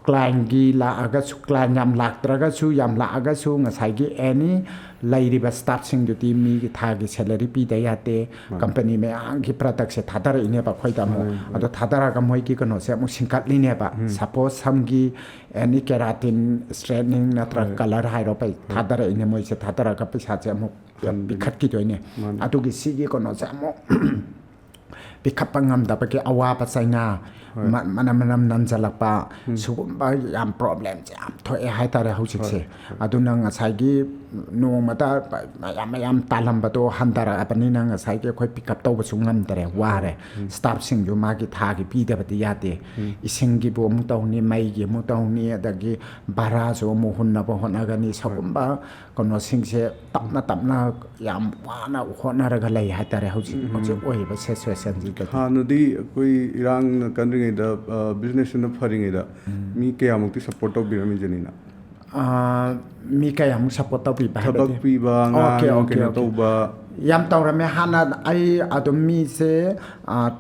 ꯀ꯭ꯂꯥꯏꯟꯒꯤ ꯂꯥꯛꯑꯒꯁꯨ, ꯀ꯭ꯂꯥꯏꯟ ꯌꯥꯝ ꯂꯥꯛꯇ꯭ꯔꯒꯁꯨ, ꯌꯥꯝ ꯂꯥꯛꯑꯒꯁꯨ ꯉꯁꯥꯏꯒꯤ ꯑꯦꯅꯤ ꯂꯩꯔꯤꯕ ꯁ꯭ꯇꯥꯐꯁꯤꯡꯗꯨꯗꯤ ꯃꯤꯒꯤ ꯊꯥꯒꯤ ꯁꯦꯂꯔꯤ ꯄꯤꯗ ꯌꯥꯗꯦ꯫ ꯃꯥꯅꯤ꯫ ꯀꯝꯄꯅꯤ ꯃꯌꯥꯝꯒꯤ ꯄ꯭ꯔꯗꯛꯁꯦ ꯊꯥꯗꯔꯛꯏꯅꯦꯕ ꯑꯩꯈꯣꯏꯗ ꯑꯃꯨꯛ꯫ ꯃꯥꯅꯤ, ꯃꯥꯅꯤ꯫ ꯑꯗꯣ ꯊꯥꯗꯔꯛꯑꯒ ꯃꯣꯏꯒꯤ ꯀꯩꯅꯣꯁꯦ ꯑꯃꯨꯛ ꯁꯤꯡꯀꯠꯂꯤꯅꯦꯕ꯫ ꯎꯝ꯫ ꯁꯄꯣꯁ ꯁꯝꯒꯤ ꯑꯦꯅꯤ ꯀꯦꯔꯥꯇꯤꯟ, ꯏꯁꯇ꯭ꯔꯦꯠꯅꯤꯡ ꯅꯠꯇ꯭ꯔꯒ ꯍꯣꯏ꯫ ꯀꯂꯔ ꯍꯥꯏꯔꯣ, ꯄꯩ-, ꯍꯣꯏ꯫ ꯊꯥꯗꯔꯛꯏꯅꯦ ꯃꯣꯏꯁꯦ, ꯊꯥꯗꯔꯛꯑꯒ ꯄꯩꯁꯥꯁꯦ ꯑꯃꯨꯛ ꯍꯟꯕꯤꯅꯤ꯫ ꯄꯤꯈꯠꯈꯤꯗꯣꯏꯅꯦ꯫ ꯃꯥꯅꯤ꯫ ꯑꯗꯨꯒꯤ ꯁꯤꯒꯤ ꯀꯩꯅꯣꯁꯦ ꯑꯃꯨꯛ ꯄꯤꯈꯠꯄ ꯉꯝꯗꯕꯒꯤ ꯑꯋꯥꯕ ꯆꯩꯅꯥ, ꯍꯣꯏ꯫ ꯃ-, ꯃꯅꯝ ꯃꯅꯝ ꯅꯝꯖꯜꯂꯛꯄ, ꯎꯝ꯫ ꯁꯤꯒꯨꯝꯕ ꯌꯥꯝ ꯄ꯭ꯔꯣꯕ꯭ꯂꯦꯝꯁꯦ ꯌꯥꯝ ꯊꯣꯛꯑꯦ ꯍꯥꯏꯇꯥꯔꯦ ꯍꯧꯖꯤꯛꯁꯦ꯫ ꯍꯣꯏ, ꯍꯣꯏ꯫ ꯑꯗꯨꯅ ꯉꯁꯥꯏꯒꯤ ꯅꯣꯡꯃꯗ ꯃꯌꯥꯝ ꯃꯌꯥꯝ ꯇꯥꯜꯂꯝꯕꯗꯣ ꯍꯟꯊꯔꯛꯑꯕꯅꯤꯅ ꯉꯁꯥꯏꯒꯤ ꯑꯩꯈꯣꯏ ꯄꯤꯛ ꯑꯞ ꯇꯧꯕꯁꯨ ꯉꯝꯗꯔꯦ, ꯋꯥꯔꯦ꯫ ꯎꯝ꯫ ꯁ꯭ꯇꯥꯐꯁꯤꯡꯁꯨ ꯃꯥꯒꯤ ꯊꯥꯒꯤ ꯄꯤꯗꯕꯗꯤ ꯌꯥꯗꯦ꯫ ꯎꯝ꯫ ꯏꯁꯤꯡꯒꯤꯕꯨ ꯑꯃꯨꯛ ꯇꯧꯅꯤ, ꯃꯩꯒꯤ ꯑꯃꯨꯛ ꯇꯧꯅꯤ, ꯑꯗꯒꯤ ꯚꯔꯥꯁꯨ ꯑꯃꯨꯛ ꯍꯨꯟꯅꯕ ꯍꯣꯠꯅꯒꯅꯤ꯫ ꯍꯣꯏ꯫ ꯁꯤꯒꯨꯝꯕ ꯀꯩꯅꯣꯁꯤꯡꯁꯦ ꯇꯞꯅ ꯇꯞꯅ ꯌꯥꯝ ꯋꯥꯅ ꯍꯣꯠꯅꯔꯒ ꯂꯩ ꯍꯥꯏꯇꯥꯔꯦ ꯍꯧꯖꯤꯛ, ꯎꯝ꯫ ꯍꯧꯖꯤꯛ ꯑꯣꯏꯔꯤꯕ ꯁꯤꯆꯨꯋꯦꯁꯟꯁꯤꯗꯗꯤ꯫ ꯍꯥꯟꯅꯗꯤ ꯑꯩꯈꯣꯏ ꯏꯔꯥꯡꯅ ꯀꯟꯗ꯭ꯔꯤꯉꯩꯗ, ꯑ, ꯕꯤꯖꯤꯅꯦꯁꯁꯤꯅ ꯐꯔꯤꯉꯩꯗ ꯎꯝ꯫ ꯃꯤ ꯀꯌꯥꯃꯨꯛꯇꯤ ꯁꯞꯄꯣꯔꯠ ꯇꯧꯕꯤꯔꯝꯃꯤ ꯖꯦꯅꯤꯅ? ꯑ, ꯃꯤ ꯀꯌꯥꯃꯨꯛ ꯁꯞꯄꯣꯔꯠ ꯇꯧꯕꯤꯕ ꯊꯕꯛ ꯍꯥꯏꯕꯗꯤ? ꯄꯤꯕ, ꯑꯣꯀꯦ, ꯉꯥꯡ ꯑꯣꯀꯦ, ꯀꯩꯅꯣ ꯑꯣꯀꯦ꯫ ꯇꯧꯕ꯫ ꯌꯥꯝ ꯇꯧꯔꯝꯃꯦ꯫ ꯍꯥꯟꯅ ꯑꯩ ꯑꯗꯨꯝ ꯃꯤꯁꯦ, ꯑ,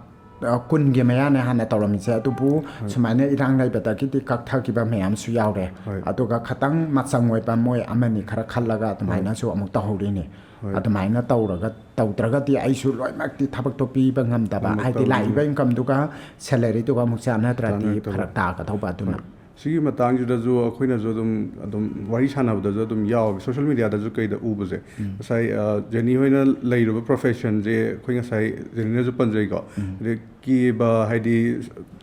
ꯑ, ꯀꯨꯟꯒꯤ ꯃꯌꯥꯅꯦ ꯍꯥꯟꯅ ꯇꯧꯔꯝꯃꯤꯁꯦ, ꯑꯗꯨꯕꯨ ꯍꯣꯏ꯫ ꯁꯨꯃꯥꯏꯅ ꯏꯔꯥꯡ ꯂꯩꯕꯗꯒꯤꯗꯤ ꯀꯛꯊꯈꯤꯕ ꯃꯌꯥꯝꯁꯨ ꯌꯥꯎꯔꯦ꯫ ꯍꯣꯏ꯫ ꯑꯗꯨꯒ ꯈꯇꯪ ꯃꯆꯪ ꯑꯣꯏꯕ ꯃꯣꯏ ꯑꯃꯅꯤ ꯈꯔ ꯈꯜꯂꯒ ꯍꯣꯏ꯫ ꯑꯗꯨꯃꯥꯏꯅꯁꯨ ꯑꯃꯨꯛ ꯇꯧꯍꯧꯔꯤꯅꯤ꯫ ꯍꯣꯏ꯫ ꯑꯗꯨꯃꯥꯏꯅ ꯇꯧꯔꯒ, ꯇꯧꯗ꯭ꯔꯒꯗꯤ ꯑꯩꯁꯨ ꯂꯣꯏꯅꯃꯛꯇꯤ ꯊꯕꯛꯇꯣ ꯄꯤꯕ ꯉꯝꯗꯕ, ꯉꯝꯃꯛꯇꯕꯅꯤ꯫ ꯍꯥꯏꯗꯤ ꯂꯥꯛꯏꯕ ꯏꯟꯀꯝꯗꯨꯒ ꯁꯦꯂꯔꯤꯗꯨꯒ ꯑꯃꯨꯛ ꯆꯥꯟꯅꯗ꯭ꯔꯗꯤ ꯆꯥꯟꯅꯔꯛꯇꯕ꯫ ꯐꯔꯛ ꯇꯥꯒꯗꯧꯕ꯫ ꯑꯗꯨꯅ ꯍꯣꯏ꯫ ꯁꯤꯒꯤ ꯃꯇꯥꯡꯁꯤꯗꯁꯨ ꯑꯩꯈꯣꯏꯅꯁꯨ ꯑꯗꯨꯝ ꯑꯗꯨꯝ ꯋꯥꯔꯤ ꯁꯥꯟꯅꯕꯗꯁꯨ ꯑꯗꯨꯝ ꯌꯥꯎꯋꯦ, ꯁꯣꯁꯤꯌꯦꯜ ꯃꯦꯗꯤꯌꯥꯗꯁꯨ ꯀꯩꯗ ꯎꯕꯁꯦ꯫ ꯉꯁꯥꯏ, ꯑ, ꯖꯦꯅꯤ ꯍꯣꯏꯅ ꯂꯩꯔꯤꯕ ꯄ꯭ꯔꯣꯐꯦꯁꯟꯁꯦ, ꯑꯩꯈꯣꯏ ꯉꯁꯥꯏ ꯖꯦꯅꯤꯅꯁꯨ ꯄꯟꯖꯩꯀꯣ, ꯑꯗꯩ ꯀꯦꯕ ꯍꯥꯏꯗꯤ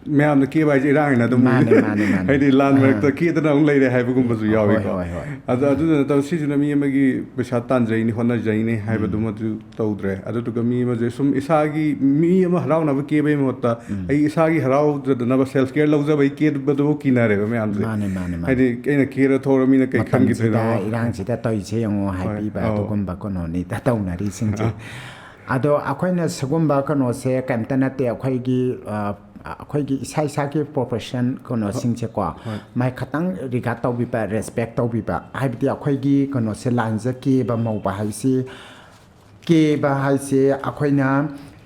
ꯃꯌꯥꯝꯅ ꯀꯦꯕ ꯍꯥꯏꯁꯦ ꯏꯔꯥꯡ ꯍꯥꯏꯅ ꯑꯗꯨꯝ ꯃꯥꯅꯦ, ꯃꯥꯅꯦ, ꯃꯥꯅꯦ꯫ ꯍꯥꯏꯗꯤ ꯂꯥꯟ ꯑꯥ꯫ ꯃꯔꯛꯇ ꯀꯦꯗꯅ ꯑꯃꯨꯛ ꯂꯩꯔꯦ ꯍꯥꯏꯕꯒꯨꯝꯕꯁꯨ ꯍꯣꯏ, ꯌꯥꯎꯋꯤꯀꯣ꯫ ꯍꯣꯏ, ꯍꯣꯏ꯫ ꯑꯗꯣ ꯑꯗꯨꯗ ꯅꯠꯇꯕ, ꯁꯤꯁꯤꯅ ꯃꯤ ꯑꯃꯒꯤ ꯄꯩꯁꯥ ꯇꯥꯟꯖꯩꯅꯤ, ꯍꯣꯠꯅꯖꯩꯅꯤ ꯍꯥꯏꯕꯗꯨꯃꯁꯨ ꯇꯧꯗ꯭ꯔꯦ꯫ ꯑꯗꯨꯗꯨꯒ ꯃꯤ ꯑꯃꯁꯦ ꯁꯨꯝ ꯏꯁꯥꯒꯤ, ꯃꯤ ꯑꯃ ꯍꯔꯥꯎꯅꯕ ꯀꯦꯕꯒꯤ ꯃꯍꯨꯠꯇ ꯑꯩ ꯏꯁꯥꯒꯤ ꯍꯔꯥꯎꯖꯗꯅꯕ ꯁꯦꯜꯐ ꯀꯦꯌꯔ ꯂꯧꯖꯕꯒꯤ ꯀꯦꯕꯗꯨꯕꯨ ꯀꯤꯅꯔꯦꯕ ꯃꯌꯥꯝꯁꯦ꯫ ꯃꯥꯅꯦ, ꯃꯥꯅꯦ, ꯃꯥꯅꯦ꯫ ꯍꯥꯏꯗꯤ ꯑꯩꯅ ꯀꯦꯔ ꯊꯣꯛꯑꯒ ꯃꯤꯅ ꯀꯩ ꯃꯇꯝꯁꯤꯗ ꯈꯟꯈꯤꯗꯣꯏꯅꯣ? ꯏꯔꯥꯡꯁꯤꯗ ꯇꯧꯔꯤꯁꯦ ꯌꯦꯡꯉꯣ ꯍꯣꯏ, ꯍꯥꯏꯕꯤꯕ, ꯑꯧ꯫ ꯑꯗꯨꯒꯨꯝꯕ ꯀꯩꯅꯣꯅꯤꯗ ꯇꯧꯅꯔꯤꯁꯤꯡꯁꯦ꯫ ꯑꯗꯣ ꯑꯩꯈꯣꯏꯅ ꯁꯤꯒꯨꯝꯕ ꯀꯩꯅꯣꯁꯦ ꯀꯩꯝꯇ ꯅꯠꯇꯦ, ꯑꯩꯈꯣꯏꯒꯤ, ꯑ, ꯑꯩꯈꯣꯏꯒꯤ ꯏꯁꯥ ꯏꯁꯥꯒꯤ ꯄ꯭ꯔꯣꯐꯦꯁꯟ ꯀꯩꯅꯣꯁꯤꯡꯁꯦꯀꯣ, ꯍꯣꯏ꯫ ꯃꯥꯏ ꯈꯇꯪ ꯔꯤꯒꯥꯔꯗ ꯇꯧꯕꯤꯕ, ꯔꯦꯁꯄꯦꯛ ꯇꯧꯕꯤꯕ, ꯍꯥꯏꯕꯗꯤ ꯑꯩꯈꯣꯏꯒꯤ ꯀꯩꯅꯣꯁꯦ, ꯂꯥꯏꯟꯁꯦ ꯀꯦꯕ ꯃꯧꯕ ꯍꯥꯏꯁꯤ, ꯀꯦꯕ ꯍꯥꯏꯁꯦ ꯑꯩꯈꯣꯏꯅ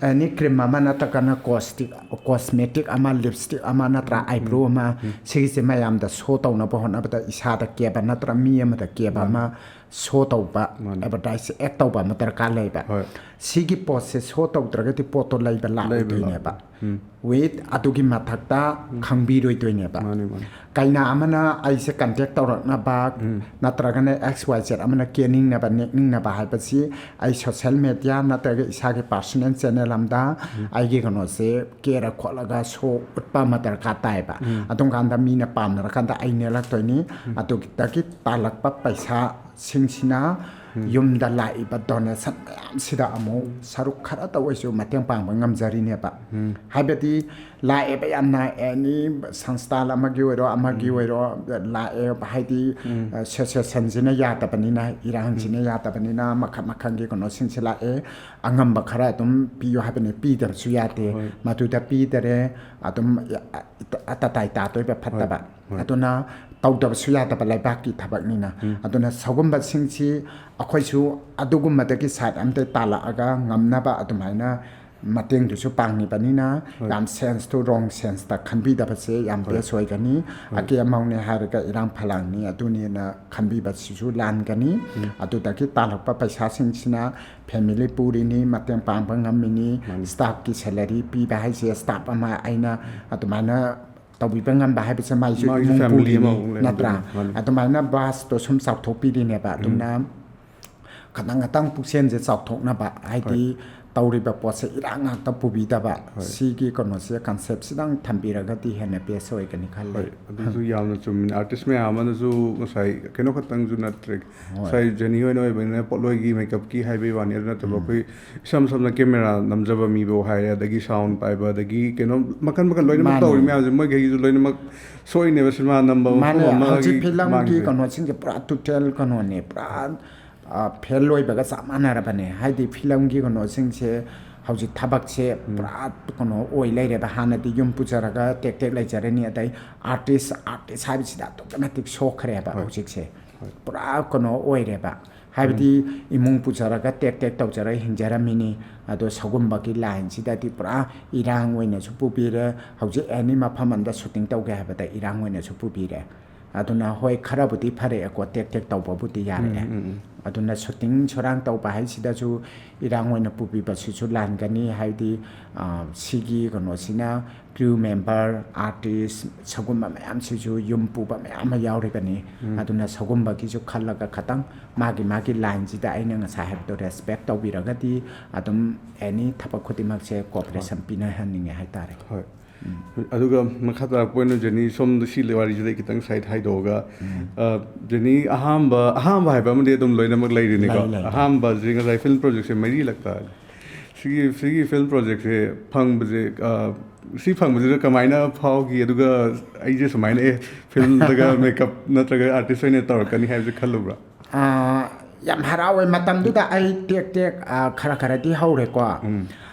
ꯑꯦꯅꯤ ꯀ꯭ꯔꯤꯝ ꯑꯃ ꯅꯠꯇ꯭ꯔꯒꯅ ꯀꯣꯁꯇꯤꯛ, ꯀꯣꯁꯃꯦꯇꯤꯛ ꯑꯃ, ꯂꯤꯞꯁꯇꯤꯛ ꯑꯃ ꯅꯠꯇ꯭ꯔꯥ, ꯑꯥꯏꯕ꯭ꯔꯣ ꯑꯃ, ꯁꯤꯒꯤꯁꯦ ꯃꯌꯥꯝꯗ ꯁꯣ ꯇꯧꯅꯕ ꯍꯣꯠꯅꯕꯗ ꯏꯁꯥꯗ ꯀꯦꯕ ꯅꯠꯇ꯭ꯔ ꯃꯤ ꯑꯃꯗ ꯀꯦꯕ ꯑꯃ ꯁꯣ ꯇꯧꯕ, ꯃꯥꯅꯦ꯫ ꯑꯦꯗꯚꯔꯇꯥꯏꯁ ꯑꯦꯛ ꯇꯧꯕ ꯑꯃ ꯗꯔꯀꯥꯔ ꯂꯩꯕ꯫ ꯍꯣꯏ꯫ ꯁꯤꯒꯤ ꯄꯣꯠꯁꯦ ꯁꯣ ꯇꯧꯗ꯭ꯔꯒꯗꯤ ꯄꯣꯠꯇꯣ ꯂꯩꯕ ꯂꯩꯕ ꯂꯥꯛꯑꯣꯏꯗꯣꯏꯅꯦꯕ꯫ ꯂꯥꯛꯑꯣꯏ꯫ ꯎꯝ꯫ ꯋꯤꯠ ꯑꯗꯨꯒꯤ ꯃꯊꯛꯇ ꯎꯝ꯫ ꯈꯪꯕꯤꯔꯣꯏꯗꯣꯏꯅꯦꯕ꯫ ꯃꯥꯅꯦ, ꯃꯥꯅꯦ꯫ ꯀꯩꯅꯥ ꯑꯃꯅ ꯑꯩꯁꯦ ꯀꯟꯇꯦꯛ ꯇꯧꯔꯛꯅꯕ ꯎꯝ꯫ ꯅꯠꯇ꯭ꯔꯒꯅ ꯑꯦꯛꯁ ꯋꯥꯏ ꯖꯦꯠ ꯑꯃꯅ ꯀꯦꯅꯤꯡꯅꯕ, ꯅꯦꯛꯅꯤꯡꯅꯕ ꯍꯥꯏꯕꯁꯤ ꯑꯩ ꯁꯣꯁꯦꯜ ꯃꯦꯗꯤꯌꯥ ꯅꯠꯇ꯭ꯔꯒ ꯏꯁꯥꯒꯤ ꯄꯥꯔꯁꯣꯅꯦꯜ ꯆꯦꯅꯦꯜ ꯑꯃꯗ ꯎꯝ꯫ ꯑꯩꯒꯤ ꯀꯩꯅꯣꯁꯦ ꯀꯦꯔ ꯈꯣꯠꯂꯒ ꯁꯣ ꯎꯠꯄ ꯑꯃ ꯗꯔꯀꯥꯔ ꯇꯥꯏꯌꯦꯕ꯫ ꯎꯝ꯫ ꯑꯗꯨꯝ ꯀꯥꯟꯗ ꯃꯤꯅ ꯄꯥꯝꯅꯔꯀꯥꯟꯗ ꯑꯩ ꯅꯦꯛꯂꯛꯇꯣꯏꯅꯤ꯫ ꯎꯝ꯫ ꯑꯗꯨꯗꯒꯤ ꯇꯥꯜꯂꯛꯄ ꯄꯩꯁꯥꯁꯤꯡꯁꯤꯅ ꯎꯝ꯫ ꯌꯨꯝꯗ ꯂꯥꯛꯏꯕ ꯗꯣꯅꯦꯁꯟ ꯃꯌꯥꯝꯁꯤꯗ ꯑꯃꯨꯛ ꯁꯔꯨꯛ ꯈꯔꯇ ꯑꯣꯏꯁꯨ ꯃꯇꯦꯡ ꯄꯥꯡꯕ ꯉꯝꯖꯔꯤꯅꯦꯕ꯫ ꯎꯝ꯫ ꯍꯥꯏꯕꯗꯤ ꯂꯥꯛꯑꯦꯕ ꯌꯥꯝꯅ, ꯑꯦꯅꯤ ꯁꯪꯁꯊꯥꯟ ꯑꯃꯒꯤ ꯑꯣꯏꯔꯣ, ꯑꯃꯒꯤ ꯎꯝ꯫ ꯑꯣꯏꯔꯣ, ꯂꯥꯛꯑꯦ ꯍꯥꯏꯗꯤ, ꯎꯝ꯫ ꯑ, ꯁꯦꯁꯦꯁꯟꯁꯤꯅ ꯌꯥꯗꯕꯅꯤꯅ, ꯏꯔꯥꯡꯁꯤꯅ ꯎꯝ꯫ ꯌꯥꯗꯕꯅꯤꯅ ꯃꯈꯜ ꯃꯈꯜꯒꯤ ꯀꯩꯅꯣꯁꯤꯡꯁꯦ ꯂꯥꯛꯑꯦ꯫ ꯑꯉꯝꯕ ꯈꯔ ꯑꯗꯨꯝ ꯄꯤꯌꯨ ꯍꯥꯏꯕꯅꯤ, ꯄꯤꯗꯕꯁꯨ ꯌꯥꯗꯦ꯫ ꯍꯣꯏ꯫ ꯃꯗꯨꯗ ꯄꯤꯗꯔꯦ, ꯑꯗꯨꯝ ꯑ, ꯑ, ꯇꯇꯥꯏ ꯇꯥꯗꯣꯏꯕ ꯐꯠꯇꯕ꯫ ꯍꯣꯏ꯫ ꯑꯗꯨꯅ ꯇꯧꯗꯕꯁꯨ ꯌꯥꯗꯕ ꯂꯩꯕꯥꯛꯀꯤ ꯊꯕꯛꯅꯤꯅ꯫ ꯎꯝ꯫ ꯑꯗꯨꯅ ꯁꯒꯨꯝꯕꯁꯤꯡꯁꯤ ꯑꯩꯈꯣꯏꯁꯨ ꯑꯗꯨꯒꯨꯝꯕꯗꯒꯤ ꯁꯥꯏꯠ ꯑꯝꯗ ꯇꯥꯜꯂꯛꯑꯒ ꯉꯝꯅꯕ ꯑꯗꯨꯃꯥꯏꯅ ꯃꯇꯦꯡꯗꯨꯁꯨ ꯄꯥꯡꯉꯤꯕꯅꯤꯅ ꯍꯣꯏ꯫ ꯌꯥꯝ ꯁꯦꯟꯁꯇꯨ ꯔꯣꯡ ꯁꯦꯟꯁꯇ ꯈꯟꯕꯤꯗꯕꯁꯦ ꯌꯥꯝ ꯍꯣꯏ꯫ ꯕꯦꯁ ꯑꯣꯏꯒꯅꯤ꯫ ꯍꯣꯏ꯫ ꯑꯀꯦ ꯑꯃꯧꯅꯦ ꯍꯥꯏꯔꯒ ꯏꯔꯥꯡ ꯐꯂꯥꯡꯅꯤ ꯑꯗꯨꯅꯦꯅ ꯈꯟꯕꯤꯕꯁꯤꯁꯨ ꯂꯥꯟꯒꯅꯤ꯫ ꯎꯝ꯫ ꯑꯗꯨꯗꯒꯤ ꯇꯥꯜꯂꯛꯄ ꯄꯩꯁꯥꯁꯤꯡꯁꯤꯅ ꯐꯦꯃꯤꯂꯤ ꯄꯨꯔꯤꯅꯤ, ꯃꯇꯦꯡ ꯄꯥꯡꯕ ꯉꯝꯃꯤꯅꯤ꯫ ꯃꯥꯅꯤ꯫ ꯁ꯭ꯇꯥꯐꯀꯤ ꯁꯦꯂꯔꯤ ꯄꯤꯕ ꯍꯥꯏꯁꯦ ꯁ꯭ꯇꯥꯐ ꯑꯃ ꯑꯩꯅ ꯑꯗꯨꯃꯥꯏꯅ ꯇꯧꯕꯤꯕ ꯉꯝꯕ ꯍꯥꯏꯕꯁꯦ ꯃꯥꯏꯁꯨ ꯃꯥꯒꯤꯁꯨ ꯏꯃꯨꯡ family ꯄꯨꯔꯤꯅꯤ ꯑꯃ ꯑꯃꯨꯛ ꯂꯩꯔꯝꯗꯣꯏꯅꯤ꯫ ꯅꯠꯇ꯭ꯔꯥ? ꯃꯥꯅꯤ꯫ ꯑꯗꯨꯃꯥꯏꯅ ꯕꯥꯁꯇꯣ ꯁꯨꯝ ꯆꯥꯎꯊꯣꯛꯄꯤꯔꯤꯅꯦꯕ꯫ ꯑꯗꯨꯅ ꯈꯇꯪ ꯈꯇꯪ ꯄꯨꯛꯆꯦꯜꯁꯦ ꯆꯥꯎꯊꯣꯛꯅꯕ, ꯍꯥꯏꯗꯤ ꯇꯧꯔꯤꯕ ꯄꯣꯠꯁꯦ ꯏꯔꯥꯡ ꯉꯥꯛꯇ ꯄꯨꯕꯤꯗꯕ, ꯍꯣꯏ꯫ ꯁꯤꯒꯤ ꯀꯩꯅꯣꯁꯦ, concept ꯁꯤꯗꯪ ꯊꯝꯕꯤꯔꯒꯗꯤ ꯍꯦꯟꯅ best ꯑꯣꯏꯒꯅꯤ ꯈꯜꯂꯦ꯫ ꯍꯣꯏ, ꯑꯗꯨꯁꯨ ꯌꯥꯝꯅ ꯆꯨꯝꯃꯤꯅꯤ꯫ Artist ꯃꯌꯥꯝ ꯑꯃꯅꯁꯨ ꯉꯁꯥꯏ ꯀꯩꯅꯣ ꯈꯛꯇꯪꯁꯨ ꯅꯠꯇ꯭ꯔꯦ, ꯍꯣꯏ꯫ ꯉꯁꯥꯏ ꯖꯦꯅꯤ ꯍꯣꯏꯅ ꯑꯣꯏꯕꯅꯤꯅ ꯄꯣꯠꯂꯣꯏꯒꯤ makeupꯀꯤ ꯍꯥꯏꯕꯒꯤ ꯋꯥꯅꯤ, ꯑꯗꯨ ꯅꯠꯇꯕ ꯎꯝ꯫ ꯑꯩꯈꯣꯏ ꯏꯁꯝ ꯁꯝꯅ camera ꯅꯝꯖꯕ ꯃꯤꯐꯧ ꯍꯥꯏꯔꯦ, ꯑꯗꯒꯤ sound ꯄꯥꯏꯕ, ꯑꯗꯒꯤ ꯀꯩꯅꯣ ꯃꯈꯜ ꯃꯈꯜ ꯂꯣꯏꯅꯃꯛ ꯃꯥꯅꯦ꯫ ꯇꯧꯔꯤ ꯃꯌꯥꯝꯁꯦ, ꯃꯣꯏꯈꯩꯒꯤꯁꯨ ꯂꯣꯏꯅꯃꯛ ꯁꯣꯏꯅꯦꯕ ꯁꯤꯅꯦꯃꯥ ꯅꯝꯕ ꯃꯐꯝ ꯃꯥꯅꯦ, ꯑꯃꯒꯤ ꯍꯧꯖꯤꯛ ꯐꯤꯂꯝꯒꯤ ꯃꯥꯡꯈꯤꯕꯁꯦ꯫ ꯀꯩꯅꯣꯁꯤꯡꯁꯦ ꯄꯨꯔꯥ total ꯀꯩꯅꯣꯅꯦ, ꯄꯨꯔꯥ, ꯑ, fail ꯑꯣꯏꯕꯒ ꯆꯞ ꯃꯥꯟꯅꯔꯕꯅꯦ꯫ ꯍꯥꯏꯗꯤ ꯐꯤꯂꯝꯒꯤ ꯀꯩꯅꯣꯁꯤꯡꯁꯦ ꯍꯧꯖꯤꯛ ꯊꯕꯛꯁꯦ ꯎꯝ꯫ ꯄꯨꯔꯥ ꯀꯩꯅꯣ ꯑꯣꯏ ꯂꯩꯔꯦꯕ꯫ ꯍꯥꯟꯅꯗꯤ ꯌꯨꯝ ꯄꯨꯖꯔꯒ ꯇꯦꯛ ꯇꯦꯛ ꯂꯩꯖꯔꯅꯤ, ꯑꯗꯩ artist, artist ꯍꯥꯏꯕꯁꯤꯗ ꯑꯗꯨꯛꯀꯤ ꯃꯇꯤꯛ ꯁꯣꯛꯈ꯭ꯔꯦꯕ ꯍꯣꯏ꯫ ꯍꯧꯖꯤꯛꯁꯦ꯫ ꯍꯣꯏ꯫ ꯄꯨꯔꯥ ꯀꯩꯅꯣ ꯑꯣꯏꯔꯦꯕ꯫ ꯍꯥꯏꯕꯗꯤ ꯏꯃꯨꯡ ꯄꯨꯖꯔꯒ ꯇꯦꯛ ꯇꯦꯛ ꯇꯧꯖꯔꯒ ꯍꯤꯡꯖꯔꯝꯃꯤꯅꯤ꯫ ꯑꯗꯣ ꯁꯒꯨꯝꯕꯒꯤ lineꯁꯤꯗꯗꯤ ꯄꯨꯔꯥ ꯏꯔꯥꯡ ꯑꯣꯏꯅꯁꯨ ꯄꯨꯕꯤꯔꯦ꯫ ꯍꯧꯖꯤꯛ any ꯃꯐꯝ ꯑꯃꯗ shooting ꯇꯧꯒꯦ ꯍꯥꯏꯕꯗ ꯏꯔꯥꯡ ꯑꯣꯏꯅꯁꯨ ꯄꯨꯕꯤꯔꯦ꯫ ꯑꯗꯨꯅ ꯍꯣꯏ, ꯈꯔꯕꯨꯗꯤ ꯐꯔꯛꯑꯦꯀꯣ, ꯇꯦꯛ ꯇꯦꯛ ꯇꯧꯕꯕꯨꯗꯤ ꯌꯥꯔꯛꯑꯦ꯫ ꯎꯝ, ꯎꯝ, ꯎꯝ꯫ ꯑꯗꯨꯅ shooting ꯁꯨꯔꯥꯡ ꯇꯧꯕ ꯍꯥꯏꯁꯤꯗꯁꯨ ꯏꯔꯥꯡ ꯑꯣꯏꯅ ꯄꯨꯕꯤꯕꯁꯤꯁꯨ ꯂꯥꯟꯒꯅꯤ꯫ ꯍꯥꯏꯕꯗꯤ, ꯑ, ꯁꯤꯒꯤ ꯀꯩꯅꯣꯁꯤꯅ crew member, artist, ꯁꯒꯨꯝꯕ ꯃꯌꯥꯝꯁꯤꯁꯨ ꯌꯨꯝ ꯄꯨꯕ ꯃꯌꯥꯝ ꯑꯃ ꯌꯥꯎꯔꯤꯕꯅꯤ꯫ ꯎꯝ꯫ ꯑꯗꯨꯅ ꯁꯒꯨꯝꯕꯒꯤꯁꯨ ꯈꯜꯂꯒ ꯈꯇꯪ ꯃꯥꯒꯤ ꯃꯥꯒꯤ lineꯁꯤꯗ ꯑꯩꯅ ꯉꯁꯥꯏ ꯍꯥꯏꯕꯗꯣ respect ꯇꯧꯕꯤꯔꯒꯗꯤ ꯑꯗꯨꯝ any ꯊꯕꯛ ꯈꯨꯗꯤꯡꯃꯛꯁꯦ cooperation ꯄꯤꯅꯍꯟꯅꯤꯡꯉꯦ ꯍꯥꯏꯇꯥꯔꯦ꯫ ꯍꯣꯏ꯫ ꯑꯗꯨꯒ ꯃꯈꯥ ꯇꯥꯔꯛꯄ ꯑꯣꯏꯅ ꯖꯦꯅꯤ ꯁꯣꯝꯗ ꯁꯤ ꯋꯥꯔꯤꯁꯤꯗ ꯈꯤꯇꯪ side ꯍꯥꯏꯗꯣꯛꯑꯒ, ꯑ, ꯖꯦꯅꯤ ꯑꯍꯥꯟꯕ, ꯑꯍꯥꯟꯕ ꯍꯥꯏꯕ ꯑꯃꯗꯤ ꯑꯗꯨꯝ ꯂꯣꯏꯅꯃꯛ ꯂꯩꯔꯤꯅꯤꯀꯣ꯫ ꯂꯩ, ꯂꯩ, ꯂꯩ꯫ ꯑꯍꯥꯟꯕꯁꯤ ꯉꯁꯥꯏ film projectꯁꯦ ꯃꯔꯤꯔꯛ ꯇꯥꯔꯦ꯫ ꯁꯤꯒꯤ, ꯁꯤꯒꯤ film projectꯁꯦ ꯐꯪꯕꯁꯦ, ꯑ, ꯁꯤ ꯐꯪꯕꯁꯤꯗ ꯀꯃꯥꯏꯅ ꯐꯥꯎꯈꯤ? ꯑꯗꯨꯒ ꯑꯩꯁꯦ ꯁꯨꯃꯥꯏꯅ, ꯑꯦ, filmꯗꯒ makeup ꯅꯠꯇ꯭ꯔꯒ artist ꯑꯣꯏꯅ ꯇꯧꯔꯛꯀꯅꯤ ꯍꯥꯏꯕꯁꯦ ꯈꯜꯂꯨꯕ꯭ꯔꯥ? ꯑꯥ, ꯌꯥꯝ ꯍꯔꯥꯎꯋꯦ꯫ ꯃꯇꯝꯗꯨꯗ ꯑꯩ ꯇꯦꯛ ꯇꯦꯛ, ꯑꯥ, ꯈꯔ ꯈꯔꯗꯤ ꯍꯧꯔꯦꯀꯣ꯫ ꯎꯝ꯫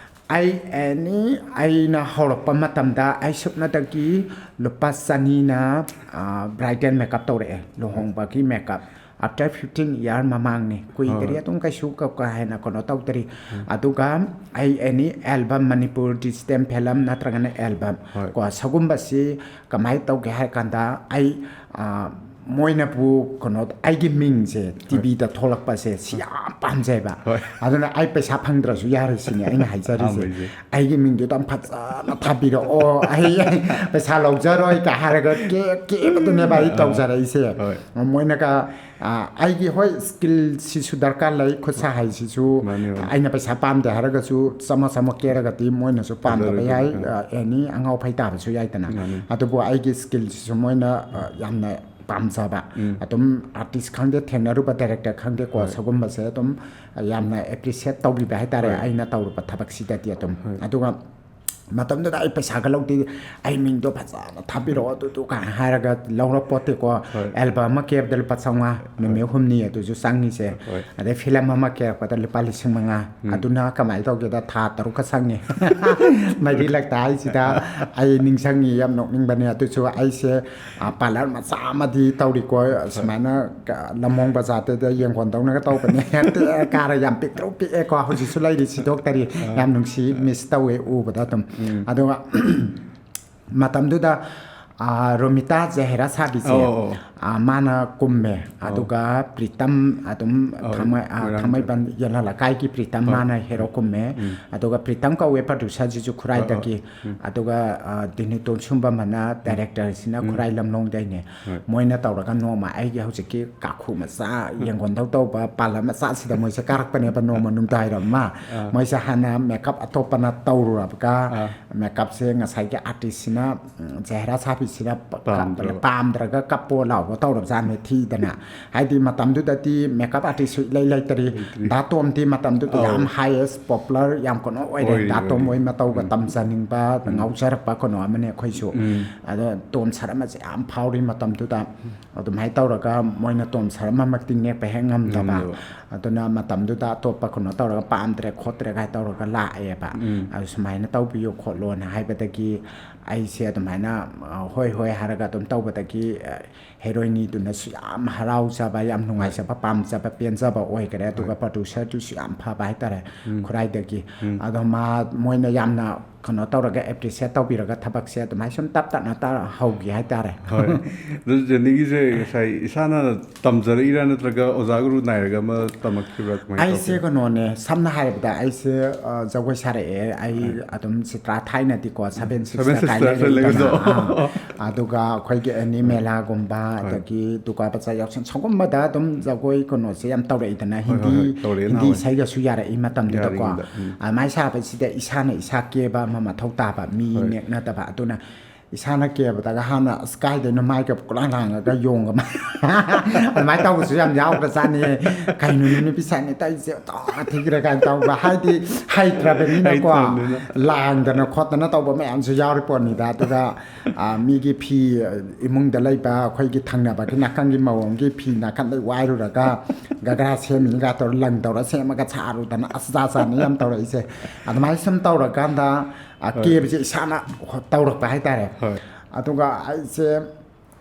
ꯑꯩ any, ꯑꯩꯅ ꯍꯧꯔꯛꯄ ꯃꯇꯝꯗ ꯑꯩ ꯁꯨꯞꯅꯇꯒꯤ ꯂꯨꯄꯥ ꯆꯅꯤꯅ, ꯑꯥ, bridal makeup ꯇꯧꯔꯛꯑꯦ, ꯂꯨꯍꯣꯡꯕꯒꯤ makeup꯫ After fifteen year ꯃꯃꯥꯡꯅꯤ, ꯀꯨꯏꯗ꯭ꯔꯤ, ꯍꯣꯏ꯫ ꯑꯗꯨꯝ ꯀꯩꯁꯨ ꯀ-, ꯀꯥ ꯍꯦꯟꯅ ꯀꯩꯅꯣ ꯇꯧꯗ꯭ꯔꯤ꯫ ꯑꯗꯨꯒ ꯑꯩ any album, Manipur digital film ꯅꯠꯇ꯭ꯔꯒꯅ album ꯍꯣꯏ꯫ ꯀꯣ, ꯁꯒꯨꯝꯕꯁꯤ ꯀꯃꯥꯏꯅ ꯇꯧꯒꯦ ꯍꯥꯏ ꯀꯥꯟꯗ, ꯑꯩ, ꯑꯥ, ꯃꯣꯏꯅꯕꯨ ꯀꯩꯅꯣ, ꯑꯩꯒꯤ ꯃꯤꯡꯁꯦ ꯇꯤꯚꯤꯗ ꯊꯣꯛꯂꯛꯄꯁꯦ ꯁꯤ ꯌꯥꯝ ꯄꯥꯝꯖꯩꯕ꯫ ꯍꯣꯏ꯫ ꯑꯗꯨꯅ ꯑꯩ ꯄꯩꯁꯥ ꯐꯪꯗ꯭ꯔꯁꯨ ꯌꯥꯔꯦ ꯁꯤꯅꯦ ꯑꯩꯅ ꯍꯥꯏꯖꯔꯤꯁꯦ꯫ ꯑꯍꯥꯟꯕꯩꯁꯦ꯫ ꯑꯩꯒꯤ ꯃꯤꯡꯗꯨꯗ ꯐꯖꯅ ꯊꯥꯕꯤꯔꯛꯑꯣ, ꯑꯩ ꯄꯩꯁꯥ ꯂꯧꯖꯔꯣꯏ ꯀ ꯍꯥꯏꯔꯒ ꯀꯦ ꯀꯦꯕꯗꯨꯅꯦꯕ ꯑꯩ ꯇꯧꯖꯔꯛꯏꯁꯦ꯫ ꯍꯣꯏ꯫ ꯃꯣꯏꯅꯒ, ꯑ, ꯑꯩꯒꯤ, ꯍꯣꯏ, ꯁ꯭ꯀꯤꯜꯁꯤꯁꯨ ꯗꯔꯀꯥꯔ ꯂꯩ, ꯈꯨꯠ ꯁꯥ ꯍꯩꯁꯤꯁꯨ꯫ ꯃꯥꯅꯤ, ꯃꯥꯅꯤ꯫ ꯑꯩꯅ ꯄꯩꯁꯥ ꯄꯥꯝꯗꯦ ꯍꯥꯏꯔꯒꯁꯨ ꯆꯥꯝꯃ ꯆꯥꯝꯃ ꯀꯦꯔꯒꯗꯤ ꯃꯣꯏꯅꯁꯨ ꯄꯥꯝꯗꯕ ꯐꯖꯔꯣꯏꯗꯣꯏꯅꯤ꯫ ꯌꯥꯏ꯫ ꯑ, ꯑꯦꯅꯤ ꯑꯉꯥꯎ ꯐꯩ ꯇꯥꯕꯁꯨ ꯌꯥꯏꯗꯅ꯫ ꯃꯥꯅꯤ꯫ ꯑꯗꯨꯕꯨ ꯑꯩꯒꯤ ꯁ꯭ꯀꯤꯜꯁꯤꯁꯨ ꯃꯣꯏꯅ, ꯑ, ꯌꯥꯝꯅ ꯄꯥꯝꯖꯕ꯫ ꯑꯗꯨꯝ ꯑꯥꯔꯇꯤꯁ ꯈꯪꯗꯦ, ꯊꯦꯡꯅꯔꯨꯕ ꯗꯥꯏꯔꯦꯛꯇꯔ ꯈꯪꯗꯦꯀꯣ, ꯍꯣꯏ꯫ ꯁꯒꯨꯝꯕꯁꯦ ꯑꯗꯨꯝ ꯌꯥꯝꯅ ꯑꯦꯄ꯭ꯔꯤꯁꯤꯌꯦꯠ ꯇꯧꯕꯤꯕ ꯍꯥꯏꯇꯥꯔꯦ, ꯍꯣꯏ꯫ ꯑꯩꯅ ꯇꯧꯔꯨꯕ ꯊꯕꯛꯁꯤꯗꯗꯤ ꯑꯗꯨꯝ꯫ ꯍꯣꯏ꯫ ꯑꯗꯨꯒ ꯃꯇꯝꯗꯨꯗ ꯑꯩ ꯄꯩꯁꯥꯒ ꯂꯧꯗꯦ, "ꯑꯩ ꯃꯤꯡꯗꯣ ꯐꯖꯅ ꯊꯥꯕꯤꯔꯛꯑꯣ ꯑꯗꯨꯗꯨ" ꯀꯥꯏꯅ ꯍꯥꯏꯔꯒ ꯂꯧꯔꯛꯄꯣꯠꯇꯦꯀꯣ꯫ ꯍꯣꯏ꯫ ꯑꯦꯜꯕꯝ ꯑꯃ ꯀꯦꯕꯗ ꯂꯨꯄꯥ ꯆꯥꯝꯃꯉꯥ, ꯅꯨꯃꯤꯠ ꯍꯨꯝꯅꯤ ꯑꯗꯨꯁꯨ ꯆꯪꯉꯤꯁꯦ꯫ ꯍꯣꯏ꯫ ꯑꯗꯩ ꯐꯤꯂꯝ ꯑꯃ ꯀꯦꯔꯛꯄꯗ ꯂꯨꯄꯥ ꯂꯤꯁꯤꯡ ꯃꯉꯥ꯫ ꯑꯗꯨꯅ ꯀꯃꯥꯏꯅ ꯇꯧꯒꯦꯗ, ꯊꯥ ꯇꯔꯨꯛꯀ ꯆꯪꯉꯤ꯫ ꯃꯔꯤ ꯂꯛꯇ ꯍꯥꯏꯁꯤꯗ ꯑꯩ ꯅꯤꯡꯁꯤꯡꯉꯤ, ꯌꯥꯝ ꯅꯣꯛꯅꯤꯡꯕꯅꯦ꯫ ꯑꯗꯨꯁꯨ ꯑꯩꯁꯦ, ꯑ, ꯄꯥꯔꯂꯔ ꯃꯆꯥ ꯑꯃꯗꯤ ꯇꯧꯔꯤꯀꯣ, ꯁꯨꯃꯥꯏꯅ ꯀ-, ꯂꯝꯃꯣꯡ ꯕꯖꯥꯔꯗꯨꯗ ꯌꯦꯡꯒꯣꯟꯗꯧꯅꯒ ꯇꯧꯕꯅꯦ꯫ ꯀꯥꯔ ꯌꯥꯝ ꯄꯤꯛꯇ꯭ꯔꯨ ꯄꯤꯛꯑꯦꯀꯣ, ꯍꯧꯖꯤꯛꯁꯨ ꯂꯩꯔꯤ, ꯁꯤꯗꯣꯛꯇꯔꯤ꯫ ꯌꯥꯝ ꯅꯨꯡꯁꯤ, ꯃꯤꯁ ꯇꯧꯋꯦ ꯎꯕꯗ ꯑꯗꯨꯝ꯫ ꯑꯗꯨꯒ ꯃꯇꯝꯗꯨꯗ, ꯑ, ꯔꯣꯃꯤꯇꯥ ꯖꯍꯦꯔꯥ ꯁꯥꯕꯤꯁꯦ, ꯑꯧ, ꯑꯧ, ꯑꯧ꯫ ꯑ, ꯃꯥꯅ ꯀꯨꯝꯃꯦ꯫ ꯑꯗꯨꯒ ꯄ꯭ꯔꯤꯇꯝ ꯑꯗꯨꯝ ꯑꯧ, ꯊꯥꯡꯃꯩ-, ꯑ, ꯃꯣꯏꯔꯥꯡ ꯊꯥꯡꯃꯩꯕꯟ ꯌꯦꯜꯍ ꯂꯩꯀꯥꯏꯒꯤ ꯄ꯭ꯔꯤꯇꯝ, ꯃꯥꯅ ꯍꯦꯔꯣ ꯀꯨꯝꯃꯦ꯫ ꯑꯗꯨꯒ ꯄ꯭ꯔꯤꯇꯝ ꯀꯧꯋꯦ ꯄ꯭ꯔꯗ꯭ꯌꯨꯁꯔꯁꯤꯁꯨ ꯈꯨꯔꯥꯏꯗꯒꯤ꯫ ꯑꯗꯨꯒ, ꯑ, ꯗꯤꯅꯨ ꯇꯣꯟꯁꯨꯝꯕꯝ ꯑꯅ ꯗꯥꯏꯔꯦꯛꯇꯔꯁꯤꯅ ꯈꯨꯔꯥꯏ ꯂꯝꯂꯣꯡꯗꯩꯅꯦ꯫ ꯍꯣꯏ꯫ ꯃꯣꯏꯅ ꯇꯧꯔꯒ ꯅꯣꯡꯃ ꯑꯩꯒꯤ ꯍꯧꯖꯤꯛꯀꯤ ꯀꯥꯈꯨ ꯃꯆꯥ ꯌꯦꯡꯒꯣꯟꯗꯧ ꯇꯧꯕ ꯄꯥꯔꯂꯔ ꯃꯆꯥꯁꯤꯗ ꯃꯣꯏꯁꯦ ꯀꯥꯔꯛꯄꯅꯦꯕ ꯅꯣꯡꯃ ꯅꯨꯡꯗꯥꯡꯋꯥꯏꯔꯝ ꯑꯃ꯫ ꯃꯣꯏꯁꯦ ꯍꯥꯟꯅ ꯃꯦꯀꯞ ꯑꯇꯣꯞꯄꯅ ꯇꯧꯔꯨꯔꯕꯒ, ꯑꯥ꯫ ꯃꯦꯀꯞꯁꯦ ꯉꯁꯥꯏꯒꯤ ꯑꯥꯔꯇꯤꯁꯁꯤꯅ, ꯎꯝ, ꯖꯍꯦꯔꯥ ꯁꯥꯕꯤꯁꯤꯅ ꯄ-, ꯄꯥꯝꯗ꯭ꯔꯕ꯫ ꯄꯥꯝꯗ꯭ꯔꯒ ꯀꯞꯄꯣ ꯂꯥꯎꯕ ꯇꯧꯔꯕꯖꯥꯠꯅꯦ ꯊꯤꯗꯅ꯫ ꯍꯥꯏꯗꯤ ꯃꯇꯝꯗꯨꯗꯗꯤ ꯃꯦꯀꯞ ꯑꯥꯔꯇꯤꯁꯁꯨ ꯏꯂꯩ ꯂꯩꯇꯔꯤ꯫ ꯂꯩꯇ꯭ꯔꯤ꯫ ꯗꯥ ꯇꯣꯝꯗꯤ ꯃꯇꯝꯗꯨꯗ ꯑꯧ꯫ ꯌꯥꯝ ꯍꯥꯏꯌꯦꯁ ꯄꯣꯄꯨꯂꯔ ꯌꯥꯝ ꯀꯩꯅꯣ ꯑꯣꯏꯔꯦ꯫ ꯑꯣꯏꯔꯤ, ꯗꯥ ꯇꯣꯝ ꯑꯣꯏꯔꯤ꯫ ꯍꯣꯏ ꯃꯇꯧꯒ ꯇꯝꯖꯅꯤꯡꯕ, ꯉꯥꯎꯖꯔꯛꯄ ꯀꯩꯅꯣ ꯑꯃꯅꯦ ꯑꯩꯈꯣꯏꯁꯨ꯫ ꯑꯗꯣ ꯇꯣꯝ ꯁꯔꯝ ꯑꯁꯦ ꯌꯥꯝ ꯐꯥꯎꯔꯤ ꯃꯇꯝꯗꯨꯗ꯫ ꯑꯗꯨꯃꯥꯏꯅ ꯇꯧꯔꯒ ꯃꯣꯏꯅ ꯇꯣꯝ ꯁꯔꯝ ꯑꯃꯃꯛꯇꯤ ꯅꯦꯛꯄ ꯍꯦꯛ ꯉꯝꯗꯕ꯫ ꯉꯝꯗꯕ꯫ ꯑꯗꯨꯅ ꯃꯇꯝꯗꯨꯗ ꯑꯇꯣꯞꯄ ꯀꯩꯅꯣ ꯇꯧꯔꯒ ꯄꯥꯝꯗ꯭ꯔꯦ ꯈꯣꯠꯇ꯭ꯔꯦ ꯀꯥꯏ ꯇꯧꯔꯒ ꯂꯥꯛꯑꯦꯕ꯫ ꯑꯗꯨ ꯁꯨꯃꯥꯏꯅ ꯇꯧꯕꯤꯌꯨ ꯈꯣꯠꯂꯣꯅ ꯍꯥꯏꯕꯗꯒꯤ ꯑꯩꯁꯦ ꯑꯗꯨꯃꯥꯏꯅ, ꯑ, ꯍꯣꯏ, ꯍꯣꯏ ꯍꯥꯏꯔꯒ ꯑꯗꯨꯝ ꯇꯧꯕꯗꯒꯤ, ꯑ, ꯍꯦꯔꯣꯏꯅꯤꯗꯨꯅꯁꯨ ꯌꯥꯝ ꯍꯔꯥꯎꯖꯕ, ꯌꯥꯝ ꯅꯨꯡꯉꯥꯏꯖꯕ, ꯄꯥꯝꯖꯕ, ꯄꯦꯟꯖꯕ ꯑꯣꯏꯈꯔꯦ꯫ ꯑꯗꯨꯒ producerꯗꯨꯁꯨ ꯌꯥꯝ ꯐꯕ ꯍꯥꯏꯇꯥꯔꯦ, ꯈꯨꯔꯥꯏꯗꯒꯤ꯫ ꯑꯗꯣ ꯃꯥ, ꯃꯣꯏꯅ ꯌꯥꯝꯅ ꯀꯩꯅꯣ ꯇꯧꯔꯒ, appreciate ꯇꯧꯕꯤꯔꯒ, ꯊꯕꯛꯁꯦ ꯑꯗꯨꯃꯥꯏꯅ ꯁꯨꯝ ꯇꯞ ꯇꯞꯅ ꯇ-, ꯍꯧꯈꯤ ꯍꯥꯏꯇꯥꯔꯦ꯫ ꯍꯣꯏ꯫ ꯑꯗꯨ ꯖꯦꯅꯤꯒꯤꯁꯦ ꯉꯁꯥꯏ ꯏꯁꯥꯅ ꯇꯝꯖꯔꯛꯏꯔꯥ ꯅꯠꯇ꯭ꯔꯒ ꯑꯣꯖꯥ ꯒꯨꯔꯨ ꯅꯥꯏꯔꯒ ꯑꯃ ꯇꯝꯃꯛꯈꯤꯕ꯭ꯔꯥ? ꯀꯃꯥꯏꯅ ꯑꯩꯁꯦ ꯇꯧꯒꯦ? ꯀꯩꯅꯣꯅꯦ, ꯁꯝꯅ ꯍꯥꯏꯔꯕꯗ ꯑꯩꯁꯦ, ꯑ, ꯖꯒꯣꯏ ꯁꯥꯔꯛꯑꯦ꯫ ꯑꯩ ꯑꯗꯨꯝ ꯆꯤꯇ꯭ꯔꯥ ꯊꯥꯏꯅꯗꯤꯀꯣ, Seven Sisters Sisters ꯀꯥꯏꯅ ꯂꯩꯕꯗꯣ꯫ ꯂꯩꯕꯗꯣ꯫ ꯑꯥ, ꯑꯗꯨꯒ ꯑꯩꯈꯣꯏꯒꯤ ꯑꯦꯅꯤ ꯃꯦꯂꯥꯒꯨꯝꯕ, ꯍꯣꯏ꯫ ꯑꯗꯒꯤ ꯗꯨꯔꯒꯥ ꯄꯨꯖꯥ ꯌꯥꯎꯁꯪ, ꯁꯤꯒꯨꯝꯕꯗ ꯑꯗꯨꯝ ꯖꯒꯣꯏ ꯀꯩꯅꯣꯁꯦ ꯌꯥꯝ ꯇꯧꯔꯛꯏꯗꯅ, ꯍꯣꯏ, ꯍꯣꯏ, ꯍꯤꯟꯗꯤ, ꯍꯣꯏ, ꯇꯧꯔꯛꯑꯦ ꯍꯤꯟꯗꯤ ꯅꯍꯥꯟꯋꯥꯏ꯫ ꯏꯁꯩꯒꯁꯨ ꯌꯥꯔꯛꯏ ꯃꯇꯝꯗꯨꯗꯀꯣ꯫ ꯌꯥꯔꯤꯉꯩꯗ, ꯎꯝ꯫ ꯑꯗꯨꯃꯥꯏꯅ ꯁꯥꯕꯁꯤꯗ ꯏꯁꯥꯅ ꯏꯁꯥ ꯀꯦꯕ ꯑꯃ ꯃꯊꯧ ꯇꯥꯕ, ꯃꯤ ꯍꯣꯏ꯫ ꯅꯦꯛꯅꯗꯕ꯫ ꯑꯗꯨꯅ ꯏꯁꯥꯅ ꯀꯦꯕꯗꯒ ꯍꯥꯟꯅ ꯑꯁ ꯀꯥꯏꯗꯩꯅꯣ ꯃꯥꯏꯒ ꯄꯨꯛꯂꯥꯡ ꯂꯥꯡꯉꯒ ꯌꯣꯡꯒ ꯃꯥ-, ꯑꯗꯨꯃꯥꯏꯅ ꯇꯧꯕꯁꯨ ꯌꯥꯝ ꯌꯥꯎꯈ꯭ꯔꯖꯥꯠꯅꯤ꯫ "ꯀꯩꯅꯣꯅꯦ ꯅꯨꯄꯤ ꯁꯥꯏꯅꯤ ꯇꯧꯔꯤꯁꯦ, ꯑꯣꯟꯊꯣꯛꯅ ꯊꯤꯈ꯭ꯔꯦ" ꯀꯥꯏꯅ ꯇꯧꯕ, ꯍꯥꯏꯗꯤ ꯍꯩꯇ꯭ꯔꯕꯅꯤꯅꯀꯣ, ꯍꯩꯇ꯭ꯔꯕꯅꯤꯅ꯫ ꯂꯥꯡꯗꯅ ꯈꯣꯠꯇꯅ ꯇꯧꯕ ꯃꯌꯥꯝꯁꯨ ꯌꯥꯎꯔꯤ ꯄꯣꯠꯅꯤꯗ꯫ ꯑꯗꯨꯒ, ꯑ, ꯃꯤꯒꯤ ꯐꯤ, ꯑ, ꯏꯃꯨꯡꯗ ꯂꯩꯕ ꯑꯩꯈꯣꯏꯒꯤ ꯊꯪꯅꯕꯒꯤ ꯅꯥꯀꯟꯒꯤ ꯃꯧ ꯑꯃꯒꯤ ꯐꯤ ꯅꯥꯀꯟꯗꯩ ꯋꯥꯏꯔꯨꯔꯒ ꯒꯒ꯭ꯔꯥ ꯁꯦꯝꯃꯤꯒ ꯇꯧꯔ, ꯂꯪ ꯇꯧꯔ ꯁꯦꯝꯃꯒ ꯁꯥꯔꯨꯗꯅ, ꯑꯁ, ꯖꯥꯠ ꯖꯥꯠꯅꯤ ꯌꯥꯝ ꯇꯧꯔꯛꯏꯁꯦ꯫ ꯑꯗꯨꯃꯥꯏꯅ ꯁꯨꯝ ꯇꯧꯔꯀꯥꯟꯗ, ꯑ, ꯍꯣꯏ꯫ ꯀꯦꯕꯁꯦ ꯏꯁꯥꯅ ꯍꯣ-, ꯇꯧꯔꯛꯄ ꯍꯥꯏꯇꯥꯔꯦ꯫ ꯍꯣꯏ꯫ ꯑꯗꯨꯒ ꯑꯩꯁꯦ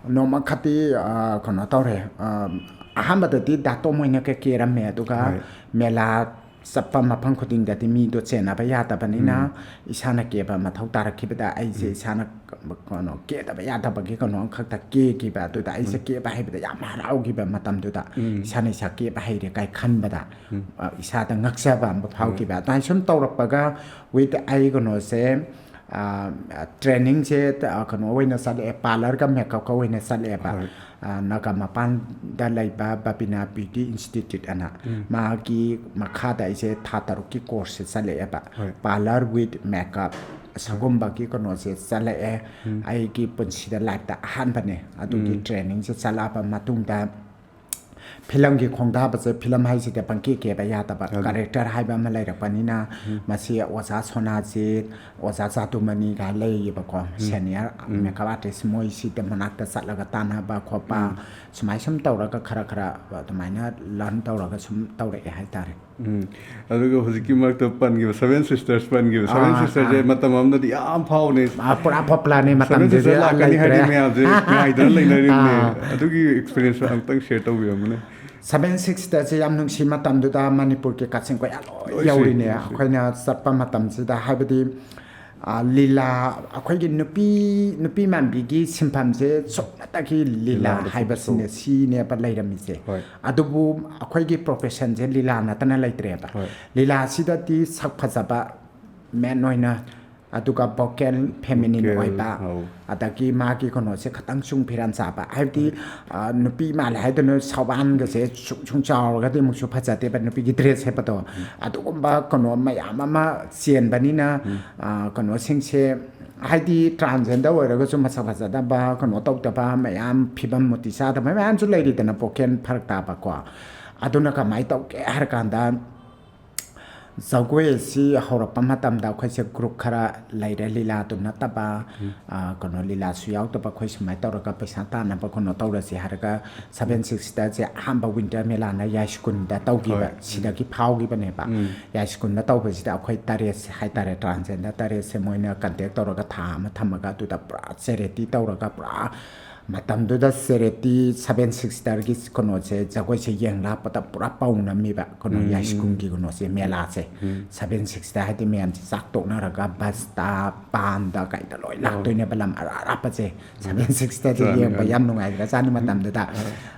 ꯅꯣꯡꯃꯈꯛꯇꯤ, ꯑ, ꯀꯩꯅꯣ ꯇꯧꯔꯦ, ꯑ, ꯑꯍꯥꯟꯕꯗꯗꯤ ꯗꯥ ꯇꯣꯝ ꯍꯣꯏꯅ ꯀꯦ-, ꯀꯦꯔꯝꯃꯦ꯫ ꯑꯗꯨꯒ ꯍꯣꯏ꯫ ꯃꯦꯂꯥ ꯆꯠꯄ ꯃꯐꯝ ꯈꯨꯗꯤꯡꯗꯗꯤ ꯃꯤꯗꯣ ꯆꯦꯟꯅꯕ ꯌꯥꯗꯕꯅꯤꯅ, ꯎꯝ꯫ ꯏꯁꯥꯅ ꯀꯦꯕ ꯃꯊꯧ ꯇꯥꯔꯛꯈꯤꯕꯗ ꯑꯩꯁꯦ ꯎꯝ꯫ ꯏꯁꯥꯅ ꯀꯩꯅꯣ, ꯀꯦꯗꯕ ꯌꯥꯗꯕꯒꯤ ꯀꯩꯅꯣ ꯑꯃꯈꯛꯇ ꯀꯦꯈꯤꯕ꯫ ꯑꯗꯨꯗ ꯑꯩꯁꯦ ꯎꯝ꯫ ꯀꯦꯕ ꯍꯩꯕꯗ ꯌꯥꯝ ꯍꯔꯥꯎꯈꯤꯕ ꯃꯇꯝꯗꯨꯗ꯫ ꯎꯝ꯫ ꯏꯁꯥꯅ ꯏꯁꯥ ꯀꯦꯕ ꯍꯩꯔꯦ ꯀꯥꯏ ꯈꯟꯕꯗ, ꯎꯝ꯫ ꯑ, ꯏꯁꯥꯗ ꯉꯛꯆꯕ ꯑꯃ ꯍꯣꯏ꯫ ꯐꯥꯎꯈꯤꯕ꯫ ꯑꯗꯨꯃꯥꯏꯅ ꯁꯨꯝ ꯇꯧꯔꯛꯄꯒ with ꯑꯩ ꯀꯩꯅꯣꯁꯦ, ꯑ, trainingꯁꯦ, ꯑ, ꯀꯩꯅꯣ ꯑꯣꯏꯅ ꯆꯠꯂꯛꯑꯦ, parlourꯒ makeupꯀ ꯑꯣꯏꯅ ꯆꯠꯂꯛꯑꯦꯕ꯫ ꯍꯣꯏ꯫ ꯑ, ꯅꯥꯒꯥ ꯃꯄꯥꯟꯗ ꯂꯩꯕ Babina Beauty Institute ꯑꯅ, ꯎꯝ꯫ ꯃꯥꯒꯤ ꯃꯈꯥꯗ ꯑꯩꯁꯦ ꯊꯥ ꯇꯔꯨꯛꯀꯤ courseꯁꯦ ꯆꯠꯂꯛꯑꯦꯕ꯫ ꯍꯣꯏ꯫ Parlour with makeup ꯁꯤꯒꯨꯝꯕꯒꯤ ꯀꯩꯅꯣꯁꯦ ꯆꯠꯂꯛꯑꯦ꯫ ꯎꯝ꯫ ꯑꯩꯒꯤ ꯄꯨꯟꯁꯤꯗ lifeꯇ ꯑꯍꯥꯟꯕꯅꯦ꯫ ꯑꯗꯨꯒꯤ ꯎꯝ꯫ trainingꯁꯦ ꯆꯠꯂꯛꯑꯕ ꯃꯇꯨꯡꯗ ꯐꯤꯂꯝꯒꯤ ꯈꯣꯡꯗꯥꯕꯁꯦ, ꯐꯤꯂꯝ ꯍꯥꯏꯁꯤꯗꯤ ꯄꯪꯀꯦ ꯀꯦꯕ ꯌꯥꯗꯕ, ꯀꯦꯔꯦꯛꯇꯔ ꯍꯥꯏꯕ ꯑꯃ ꯂꯩꯔꯛꯄꯅꯤꯅ, ꯃꯁꯤ ꯑꯣꯖꯥ ꯁꯣꯅꯥꯖꯤꯠ, ꯑꯣꯖꯥ ꯖꯥꯗꯨꯃꯅꯤ ꯀꯥꯏꯅ ꯂꯩꯌꯦꯕꯀꯣ, ꯁꯦꯅꯤꯌꯔ ꯃꯦꯀꯞ ꯑꯥꯔꯇꯤꯁ, ꯃꯣꯏꯁꯤꯗ ꯃꯅꯥꯛꯇ ꯆꯠꯂꯒ ꯇꯥꯟꯅꯕ ꯈꯣꯠꯄ, ꯁꯨꯃꯥꯏ ꯁꯨꯝ ꯇꯧꯔꯒ ꯈꯔ ꯈꯔ ꯑꯗꯨꯃꯥꯏꯅ ꯂꯔꯟ ꯇꯧꯔꯒ ꯁꯨꯝ ꯇꯧꯔꯛꯑꯦ ꯍꯥꯏꯇꯥꯔꯦ꯫ ꯎꯝ꯫ ꯑꯗꯨꯒ ꯍꯧꯖꯤꯛꯀꯤ ꯃꯔꯛꯇ ꯄꯟꯈꯤꯕ ꯁꯚꯦꯟ ꯁꯤꯁꯇꯔꯁ ꯄꯟꯈꯤꯕ, ꯁꯚꯦꯟ ꯑꯥ, ꯁꯤꯁꯇꯔꯁꯦ ꯑꯥ꯫ ꯃꯇꯝ ꯑꯃꯗꯗꯤ ꯌꯥꯝ ꯐꯥꯎꯅꯦ꯫ ꯑꯥ, ꯄꯨꯔꯥ ꯄꯣꯄꯨꯂꯔꯅꯤ ꯁꯚꯦꯟ ꯃꯇꯝꯗꯨꯗꯤ, ꯁꯤꯁꯇꯔ ꯂꯥꯛꯀꯅꯤ ꯍꯥꯏꯗꯤ ꯂꯩꯇ꯭ꯔꯦ꯫ ꯃꯌꯥꯝꯁꯦ ꯉꯥꯏꯗꯅ ꯂꯩꯅꯔꯤꯕꯅꯦ꯫ ꯑꯥ꯫ ꯑꯗꯨꯒꯤ ꯑꯦꯛꯁꯄꯤꯔꯤꯌꯦꯟꯁ ꯑꯃꯨꯛꯇꯪ ꯁꯦꯌꯔ ꯇꯧꯕꯤꯔꯝꯃꯨꯅꯦ꯫ ꯁꯚꯦꯟ ꯁꯤꯁꯇꯔꯁꯦ ꯌꯥꯝ ꯅꯨꯡꯁꯤ, ꯃꯇꯝꯗꯨꯗ ꯃꯅꯤꯄꯨꯔꯒꯤ ꯀꯥꯆꯤꯟ ꯀꯣꯏꯌꯥ ꯂꯣꯏ ꯂꯣꯏ ꯁꯨꯏ, ꯌꯧꯔꯤꯅꯦ꯫ ꯂꯣꯏ ꯁꯨꯏ꯫ ꯑꯩꯈꯣꯏꯅ ꯆꯠꯄ ꯃꯇꯝꯁꯤꯗ, ꯍꯥꯏꯕꯗꯤ, ꯑꯥ, ꯂꯤꯂꯥ, ꯑꯩꯈꯣꯏꯒꯤ ꯅꯨꯄꯤ, ꯅꯨꯄꯤ ꯃꯥꯟꯕꯤꯒꯤ ꯁꯤꯟꯐꯝꯁꯦ ꯁꯨꯞꯅꯇꯒꯤ ꯂꯤꯂꯥ ꯂꯤꯂꯥꯗ ꯍꯥꯏꯕꯁꯤꯅꯦ, ꯐꯣꯀꯁ ꯁꯤꯅꯦꯕ ꯂꯩꯔꯝꯃꯤꯁꯦ꯫ ꯍꯣꯏ꯫ ꯑꯗꯨꯕꯨ ꯑꯩꯈꯣꯏꯒꯤ ꯄ꯭ꯔꯣꯐꯦꯁꯟꯁꯦ ꯂꯤꯂꯥ ꯅꯠꯇꯅ ꯂꯩꯇ꯭ꯔꯦꯕ꯫ ꯍꯣꯏ꯫ ꯂꯤꯂꯥꯁꯤꯗꯗꯤ ꯁꯛ ꯐꯖꯕ ꯃꯦꯟ ꯑꯣꯏꯅ, ꯑꯗꯨꯒ ꯚꯣꯀꯦꯜ ꯐꯦꯃꯤꯅꯤꯟ ꯚꯣꯀꯦꯜ, ꯑꯣꯏꯕ, ꯑꯧ꯫ ꯑꯗꯒꯤ ꯃꯥꯒꯤ ꯀꯩꯅꯣꯁꯦ ꯈꯇꯪ ꯆꯨꯡ ꯐꯤꯔꯥꯟ ꯆꯥꯕ, ꯍꯥꯏꯕꯗꯤ, ꯑ, ꯅꯨꯄꯤ ꯃꯥꯜꯂꯦ ꯍꯥꯏꯗꯨꯅ ꯁꯧꯕꯥꯟꯒꯁꯦ ꯁꯨꯡ ꯁꯨꯡ ꯆꯥꯎꯔꯒꯗꯤ ꯑꯃꯨꯛꯁꯨ ꯐꯖꯗꯦꯕ, ꯅꯨꯄꯤꯒꯤ ꯗ꯭ꯔꯦꯁ ꯁꯦꯠꯄꯗꯣ꯫ ꯑꯗꯨꯒꯨꯝꯕ ꯀꯩꯅꯣ ꯃꯌꯥꯝ ꯑꯃ ꯆꯦꯟꯕꯅꯤꯅ, ꯑ, ꯀꯩꯅꯣꯁꯤꯡꯁꯦ, ꯍꯥꯏꯗꯤ ꯇ꯭ꯔꯥꯟꯁꯖꯦꯟꯗꯔ ꯑꯣꯏꯔꯒꯁꯨ ꯃꯁꯛ ꯐꯖꯗꯕ, ꯀꯩꯅꯣ ꯇꯧꯗꯕ ꯃꯌꯥꯝ, ꯐꯤꯕꯝ ꯃꯨꯇꯤ ꯆꯥꯗꯕ ꯃꯌꯥꯝꯁꯨ ꯂꯩꯔꯤꯗꯅ, ꯚꯣꯀꯦꯜ ꯐꯔꯛ ꯇꯥꯕꯀꯣ꯫ ꯑꯗꯨꯅ ꯀꯃꯥꯏꯅ ꯇꯧꯒꯦ ꯍꯥꯏꯔ ꯀꯥꯟꯗ, ꯖꯒꯣꯏ ꯑꯁꯤ ꯍꯧꯔꯛꯄ ꯃꯇꯝꯗ ꯑꯩꯈꯣꯏꯁꯦ ꯒ꯭ꯔꯨꯞ ꯈꯔ ꯂꯩꯔꯦ, ꯂꯤꯂꯥꯗꯨ ꯅꯠꯇꯕ, ꯑ, ꯀꯩꯅꯣ, ꯂꯤꯂꯥꯁꯨ ꯌꯥꯎꯗꯕ, ꯑꯩꯈꯣꯏ ꯁꯨꯃꯥꯏꯅ ꯇꯧꯔꯒ ꯄꯩꯁꯥ ꯇꯥꯟꯅꯕ ꯀꯩꯅꯣ ꯇꯧꯔꯁꯤ ꯍꯥꯏꯔꯒ, ꯁꯚꯦꯟ ꯁꯤꯛꯁꯇꯁꯦ ꯑꯍꯥꯟꯕ ꯋꯤꯟꯇꯔ ꯃꯦꯂꯥꯅ ꯌꯥꯏꯁ꯭ꯀꯨꯜꯗ ꯇꯧꯈꯤꯕ, ꯍꯣꯏ꯫ ꯁꯤꯗꯒꯤ ꯐꯥꯎꯈꯤꯕꯅꯦꯕ꯫ ꯎꯝ꯫ ꯌꯥꯏꯁ꯭ꯀꯨꯜꯗ ꯇꯧꯕꯁꯤꯗ ꯑꯩꯈꯣꯏ ꯇꯔꯦꯠꯁꯦ ꯍꯥꯏꯇꯥꯔꯦ, ꯇ꯭ꯔꯥꯟꯁꯖꯦꯟꯗꯔ ꯇꯔꯦꯠꯁꯦ ꯃꯣꯏꯅ ꯀꯟꯇꯦꯛ ꯇꯧꯔꯒ ꯊꯥ ꯑꯃ ꯊꯝꯃꯒ, ꯑꯗꯨꯗ ꯄꯨꯔꯥ ꯆꯦꯔꯤꯇꯤ ꯇꯧꯔꯒ, ꯄꯨꯔꯥ ꯃꯇꯝꯗꯨꯗ ꯆꯦꯔꯤꯇꯤ, ꯁꯚꯦꯟ ꯁꯤꯁꯇꯔꯒꯤ ꯀꯩꯅꯣꯁꯦ, ꯖꯒꯣꯏꯁꯦ ꯌꯦꯡ ꯂꯥꯛꯄꯗ ꯄꯨꯔꯥ ꯄꯧꯅꯝꯃꯤꯕ, ꯀꯩꯅꯣ, ꯎꯝ, ꯎꯝ꯫ ꯌꯥꯏꯁ꯭ꯀꯨꯜꯒꯤ ꯀꯩꯅꯣꯁꯦ, ꯃꯦꯂꯥꯁꯦ꯫ ꯎꯝ꯫ ꯁꯚꯦꯟ ꯁꯤꯛꯁꯇ ꯍꯥꯏꯗꯤ ꯃꯌꯥꯝꯁꯦ ꯆꯥꯛ ꯇꯣꯛꯅꯔꯒ ꯕꯁꯇ, ꯄꯥꯟꯗ, ꯀꯩꯗ ꯂꯣꯏ ꯑꯣ꯫ ꯂꯥꯛꯇꯣꯏꯅꯦꯕ, ꯂꯝ ꯑꯔꯥꯞ ꯑꯔꯥꯞꯄꯁꯦ꯫ ꯁꯚꯦꯟ ꯁꯤꯛꯁꯇꯗꯤ ꯆꯥꯅꯤ, ꯌꯦꯡꯕ ꯆꯥꯅꯤ꯫ ꯌꯥꯝ ꯅꯨꯡꯉꯥꯏꯈ꯭ꯔꯖꯥꯠꯅꯤ ꯃꯇꯝꯗꯨꯗ꯫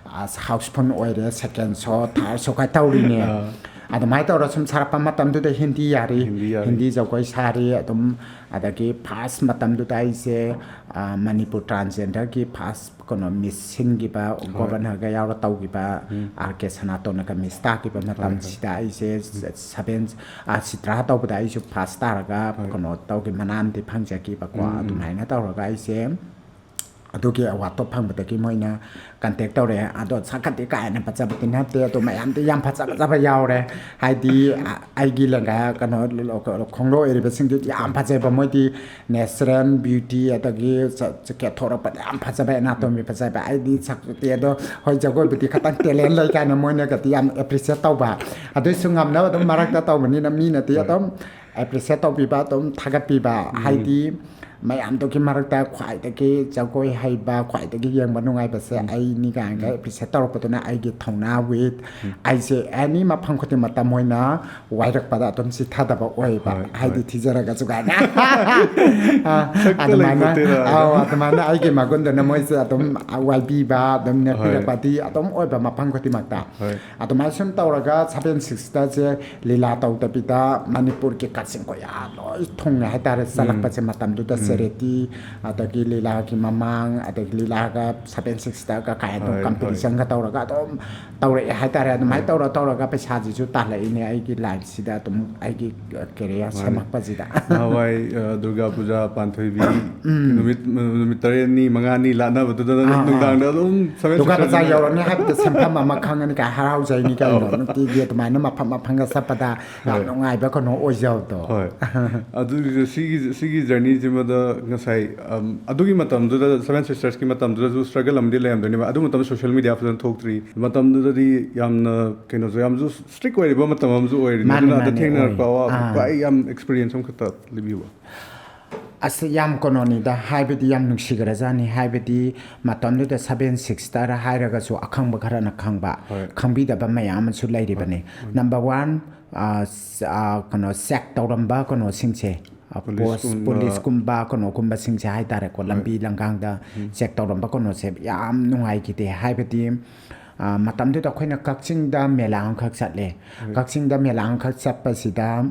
ꯑꯁ, ꯍꯥꯎꯁꯐꯨꯜ ꯑꯣꯏꯔꯦ, ꯁꯦꯀꯦꯟ ꯁꯣ, ꯊꯥꯔꯠ ꯁꯣ ꯀꯥꯏ ꯇꯧꯔꯤꯅꯦ꯫ ꯑꯥ꯫ ꯑꯗꯨꯃꯥꯏꯅ ꯇꯧꯔ ꯁꯨꯝ ꯁꯥꯔꯛꯄ ꯃꯇꯝꯗꯨꯗ ꯍꯤꯟꯗꯤ ꯌꯥꯔꯤ, ꯍꯤꯟꯗꯤ ꯌꯥꯔꯤ꯫ ꯍꯤꯟꯗꯤ ꯖꯒꯣꯏ ꯁꯥꯔꯤ ꯑꯗꯨꯝ꯫ ꯑꯗꯒꯤ ꯐꯥꯔꯁ ꯃꯇꯝꯗꯨꯗ ꯑꯩꯁꯦ, ꯑ, ꯃꯅꯤꯄꯨꯔ ꯇ꯭ꯔꯥꯟꯁꯖꯦꯟꯗꯔꯒꯤ ꯐꯥꯔꯁ ꯀꯩꯅꯣ ꯃꯤꯁ ꯁꯤꯟꯈꯤꯕ, ꯍꯣꯏ꯫ ꯒꯣꯕꯔꯅꯔꯒ ꯌꯥꯎꯔ ꯇꯧꯈꯤꯕ, ꯎꯝ꯫ ꯑꯥꯔ ꯀꯦ ꯁꯅꯥꯇꯣꯟꯅꯒ ꯃꯤꯁ ꯇꯥꯈꯤꯕ ꯍꯣꯏ, ꯍꯣꯏ꯫ ꯃꯇꯝꯁꯤꯗ ꯑꯩꯁꯦ ꯁꯚꯦꯟ, ꯑ, ꯁꯤꯇ꯭ꯔꯥ ꯇꯧꯕꯗ ꯑꯩꯁꯨ ꯐꯥꯔꯁ ꯇꯥꯔꯒ ꯍꯣꯏ꯫ ꯀꯩꯅꯣ ꯇꯧꯈꯤ, ꯃꯅꯥ ꯑꯃꯗꯤ ꯐꯪꯖꯈꯤꯕꯀꯣ꯫ ꯎꯝ, ꯎꯝ꯫ ꯑꯗꯨꯃꯥꯏꯅ ꯇꯧꯔꯒ ꯑꯩꯁꯦ ꯑꯗꯨꯒꯤ ꯑꯦꯋꯥꯔꯗꯇꯣ ꯐꯪꯕꯗꯒꯤ ꯃꯣꯏꯅ ꯀꯟꯇꯦꯛ ꯇꯧꯔꯛꯑꯦ꯫ ꯑꯗꯣ ꯁꯛꯀꯗꯤ ꯀꯥ ꯍꯦꯟꯅ ꯐꯖꯕꯗꯤ ꯅꯠꯇꯦ, ꯑꯗꯣ ꯃꯌꯥꯝꯗꯤ ꯌꯥꯝ ꯐꯖ ꯐꯖꯕ ꯌꯥꯎꯔꯦ꯫ ꯍꯥꯏꯗꯤ, ꯑ, ꯑꯩꯒꯤ ꯂꯦꯡꯒꯥ ꯀꯩꯅꯣ, ꯈꯣꯡꯂꯣꯏ ꯑꯣꯏꯔꯤꯕꯁꯤꯡꯗꯨꯗꯤ ꯌꯥꯝ ꯐꯖꯩꯕ, ꯃꯣꯏꯗꯤ natural beauty, ꯑꯗꯒꯤ ꯆ-, ꯆ-, ꯀꯦꯊꯣꯔꯛꯄꯗ ꯌꯥꯝ ꯐꯖꯕ, anatomy ꯐꯖꯕ꯫ ꯑꯩꯗꯤ ꯁꯛꯇꯤ ꯑꯗꯣ ꯍꯣꯏ, ꯖꯒꯣꯏꯕꯨꯗꯤ ꯈꯇꯪ talent ꯂꯩ ꯀꯥꯏꯅ ꯃꯣꯏꯅꯒꯗꯤ ꯌꯥꯝ appreciate ꯇꯧꯕ꯫ ꯑꯗꯨꯏꯁꯨ ꯉꯝꯅꯕ ꯑꯗꯨꯝ ꯃꯔꯛꯇ ꯇꯧꯕꯅꯤꯅ ꯃꯤꯅꯗꯤ ꯍꯣꯏ꯫ ꯑꯗꯨꯝ appreciate ꯇꯧꯕꯤꯕ, ꯑꯗꯨꯝ ꯊꯥꯒꯠꯄꯤꯕ꯫ ꯎꯝ꯫ ꯍꯥꯏꯗꯤ ꯃꯌꯥꯝꯗꯨꯒꯤ ꯃꯔꯛꯇ ꯈ꯭ꯋꯥꯏꯗꯒꯤ ꯖꯒꯣꯏ ꯍꯩꯕ, ꯈ꯭ꯋꯥꯏꯗꯒꯤ ꯌꯦꯡꯕ ꯅꯨꯡꯉꯥꯏꯕꯁꯦ ꯎꯝ꯫ ꯑꯩꯅꯤ ꯀꯥꯏꯅꯒ ꯎꯝ꯫ Appreciate ꯇꯧꯔꯛꯄꯗꯨꯅ ꯑꯩꯒꯤ ꯊꯧꯅꯥ, wit ꯎꯝ꯫ ꯑꯩꯁꯦ any ꯃꯐꯝ ꯈꯨꯗꯤꯡꯃꯛꯇ ꯃꯣꯏꯅ ꯋꯥꯏꯔꯛꯄꯗ ꯑꯗꯨꯝ ꯆꯤꯊꯗꯕ ꯑꯣꯏꯕ꯫ ꯍꯣꯏ, ꯍꯥꯏꯗꯤ ꯍꯣꯏ꯫ ꯊꯤꯖꯔꯒꯁꯨ ꯀꯥꯏꯅ꯫ ꯑ, ꯁꯛꯇ ꯑꯗꯨꯃꯥꯏꯅ, ꯂꯩꯄꯣꯠꯇꯦꯗ꯫ ꯑꯧ, ꯑꯗꯨꯃꯥꯏꯅ ꯑꯩꯒꯤ ꯃꯒꯨꯟꯗꯨꯅ ꯃꯣꯏꯁꯦ ꯑꯗꯨꯝ ꯋꯥꯏꯕꯤꯕ, ꯑꯗꯨꯝ ꯍꯣꯏ꯫ ꯅꯦꯠꯄꯤꯔꯛꯄꯗꯤ ꯑꯗꯨꯝ ꯑꯣꯏꯕ ꯃꯐꯝ ꯈꯨꯗꯤꯡꯃꯛꯇ꯫ ꯍꯣꯏ꯫ ꯑꯗꯨꯃꯥꯏꯅ ꯁꯨꯝ ꯇꯧꯔꯒ seven sixꯇꯁꯦ ꯂꯤꯂꯥ ꯇꯧꯗꯕꯤꯗ ꯃꯅꯤꯄꯨꯔꯒꯤ ꯀꯛꯆꯤꯡ ꯀꯣꯏꯌꯥ ꯂꯣꯏ ꯊꯨꯡꯉꯦ ꯍꯥꯏꯇꯥꯔꯦ꯫ ꯎꯝ꯫ ꯆꯠꯂꯛꯄꯁꯦ ꯃꯇꯝꯗꯨꯗ ꯎꯝ꯫ Charity, ꯑꯗꯒꯤ ꯂꯤꯂꯥꯒꯤ ꯃꯃꯥꯡ, ꯑꯗꯒꯤ ꯂꯤꯂꯥꯒ seven sixꯇꯒ ꯀꯥꯏꯅ ꯑꯗꯨꯝ ꯍꯣꯏ, ꯍꯣꯏ꯫ Competitionꯒ ꯇꯧꯔꯒ ꯑꯗꯨꯝ ꯇꯧꯔꯛꯑꯦ ꯍꯥꯏꯇꯥꯔꯦ꯫ ꯑꯗꯨꯃꯥꯏꯅ ꯍꯣꯏ꯫ ꯇꯧꯔ ꯇꯧꯔꯒ ꯄꯩꯁꯥꯁꯤꯁꯨ ꯇꯥꯜꯂꯛꯏꯅꯦ ꯑꯩꯒꯤ lineꯁꯤꯗ ꯑꯗꯨꯝ ꯑꯩꯒꯤ career ꯃꯥꯅꯦ꯫ ꯁꯦꯝꯃꯛꯄꯁꯤꯗ꯫ ꯅꯍꯥꯟꯋꯥꯏ, ꯑ, ꯗꯨꯔꯒꯥ ꯄꯨꯖꯥ, ꯄꯥꯟꯊꯣꯏꯕꯤ ꯎꯝ꯫ ꯅꯨꯃꯤꯠ, ꯅꯨꯃꯤꯠ ꯇꯔꯦꯠꯅꯤ, ꯃꯉꯥꯅꯤ ꯂꯥꯠꯅꯕꯗꯨꯗ ꯑꯥ, ꯑꯥ꯫ ꯅꯨꯡꯗꯥꯡꯗ ꯑꯗꯨꯝ seven ꯗꯨꯔꯒꯥ ꯄꯨꯖꯥ sixꯇ ꯌꯧꯔꯅꯤ ꯍꯥꯏꯕꯗ ꯁꯦꯟꯐꯝ ꯑꯃ ꯈꯪꯉꯅꯤ ꯀꯥꯏ ꯍꯔꯥꯎꯖꯩꯅꯤ ꯀꯩꯅꯣ꯫ ꯑꯧ꯫ ꯅꯨꯡꯇꯤꯒꯤ ꯑꯗꯨꯃꯥꯏꯅ ꯃꯐꯝ ꯃꯐꯝꯒ ꯆꯠꯄꯗ ꯌꯥꯝ ꯍꯣꯏ꯫ ꯅꯨꯡꯉꯥꯏꯕ ꯀꯩꯅꯣ ꯑꯣꯏꯖꯕꯗꯣ꯫ ꯍꯣꯏ꯫ ꯑꯗꯨꯒꯤꯁꯨ ꯁꯤꯒꯤ, ꯁꯤꯒꯤ journeyꯁꯤꯃꯗ ꯉꯁꯥꯏ, ꯑꯝ, ꯑꯗꯨꯒꯤ ꯃꯇꯝꯗꯨꯗ seven sistersꯀꯤ ꯃꯇꯝꯗꯨꯗꯁꯨ struggle ꯑꯃꯗꯤ ꯂꯩꯔꯝꯗꯣꯏꯅꯦꯕ꯫ ꯑꯗꯨ ꯃꯇꯝꯗ social media ꯐꯖꯅ ꯊꯣꯛꯇ꯭ꯔꯤ꯫ ꯃꯇꯝꯗꯨꯗꯗꯤ ꯌꯥꯝꯅ ꯀꯩꯅꯣꯁꯨ ꯌꯥꯝꯁꯨ strict ꯑꯣꯏꯔꯤꯕ ꯃꯇꯝ ꯑꯃꯁꯨ ꯑꯣꯏꯔꯤꯅꯤ꯫ ꯃꯥꯅꯦ, ꯑꯗꯨꯅ ꯑꯗ ꯃꯥꯅꯦ, ꯊꯦꯡꯅꯔꯛꯄ ꯑꯣꯏ꯫ ꯑꯋꯥꯕ ꯑꯥ꯫ ꯈ꯭ꯋꯥꯏ ꯌꯥꯝ experience ꯑꯃꯈꯛꯇ ꯂꯤꯕꯤꯌꯨꯕ꯫ ꯑꯁ, ꯌꯥꯝ ꯀꯩꯅꯣꯅꯤꯗ, ꯍꯥꯏꯕꯗꯤ ꯌꯥꯝ ꯅꯨꯡꯁꯤꯈ꯭ꯔꯖꯥꯠꯅꯤ꯫ ꯍꯥꯏꯕꯗꯤ ꯃꯇꯝꯗꯨꯗ seven sister ꯍꯥꯏꯔꯒꯁꯨ ꯑꯈꯪꯕ ꯈꯔꯅ ꯈꯪꯕ, ꯍꯣꯏ꯫ ꯈꯪꯕꯤꯗꯕ ꯃꯌꯥꯝ ꯑꯃꯁꯨ ꯂꯩꯔꯤꯕꯅꯤ꯫ ꯍꯣꯏ꯫ Number one, ꯑ, ꯁ-, ꯑ, ꯀꯩꯅꯣ, check ꯇꯧꯔꯝꯕ ꯀꯩꯅꯣꯁꯤꯡꯁꯦ, ꯑ, post, policeꯀꯨꯝꯕ꯫ Policeꯀꯨꯝꯕ ꯀꯩꯅꯣꯒꯨꯝꯕꯁꯤꯡꯁꯦ ꯍꯥꯏꯇꯥꯔꯦꯀꯣ, ꯍꯣꯏ꯫ ꯂꯝꯕꯤ ꯂꯝꯒꯥꯡꯗ ꯎꯝ꯫ Check ꯇꯧꯔꯝꯕ ꯀꯩꯅꯣꯁꯦ ꯌꯥꯝ ꯅꯨꯡꯉꯥꯏꯈꯤꯗꯦ꯫ ꯍꯥꯏꯕꯗꯤ, ꯑ, ꯃꯇꯝꯗꯨꯗ ꯑꯩꯈꯣꯏꯅ ꯀꯛꯆꯤꯡꯗ ꯃꯦꯂꯥ ꯑꯃꯈꯛ ꯆꯠꯂꯦ꯫ ꯍꯣꯏ꯫ ꯀꯛꯆꯤꯡꯗ ꯃꯦꯂꯥ ꯑꯃꯈꯛ ꯆꯠꯄꯁꯤꯗ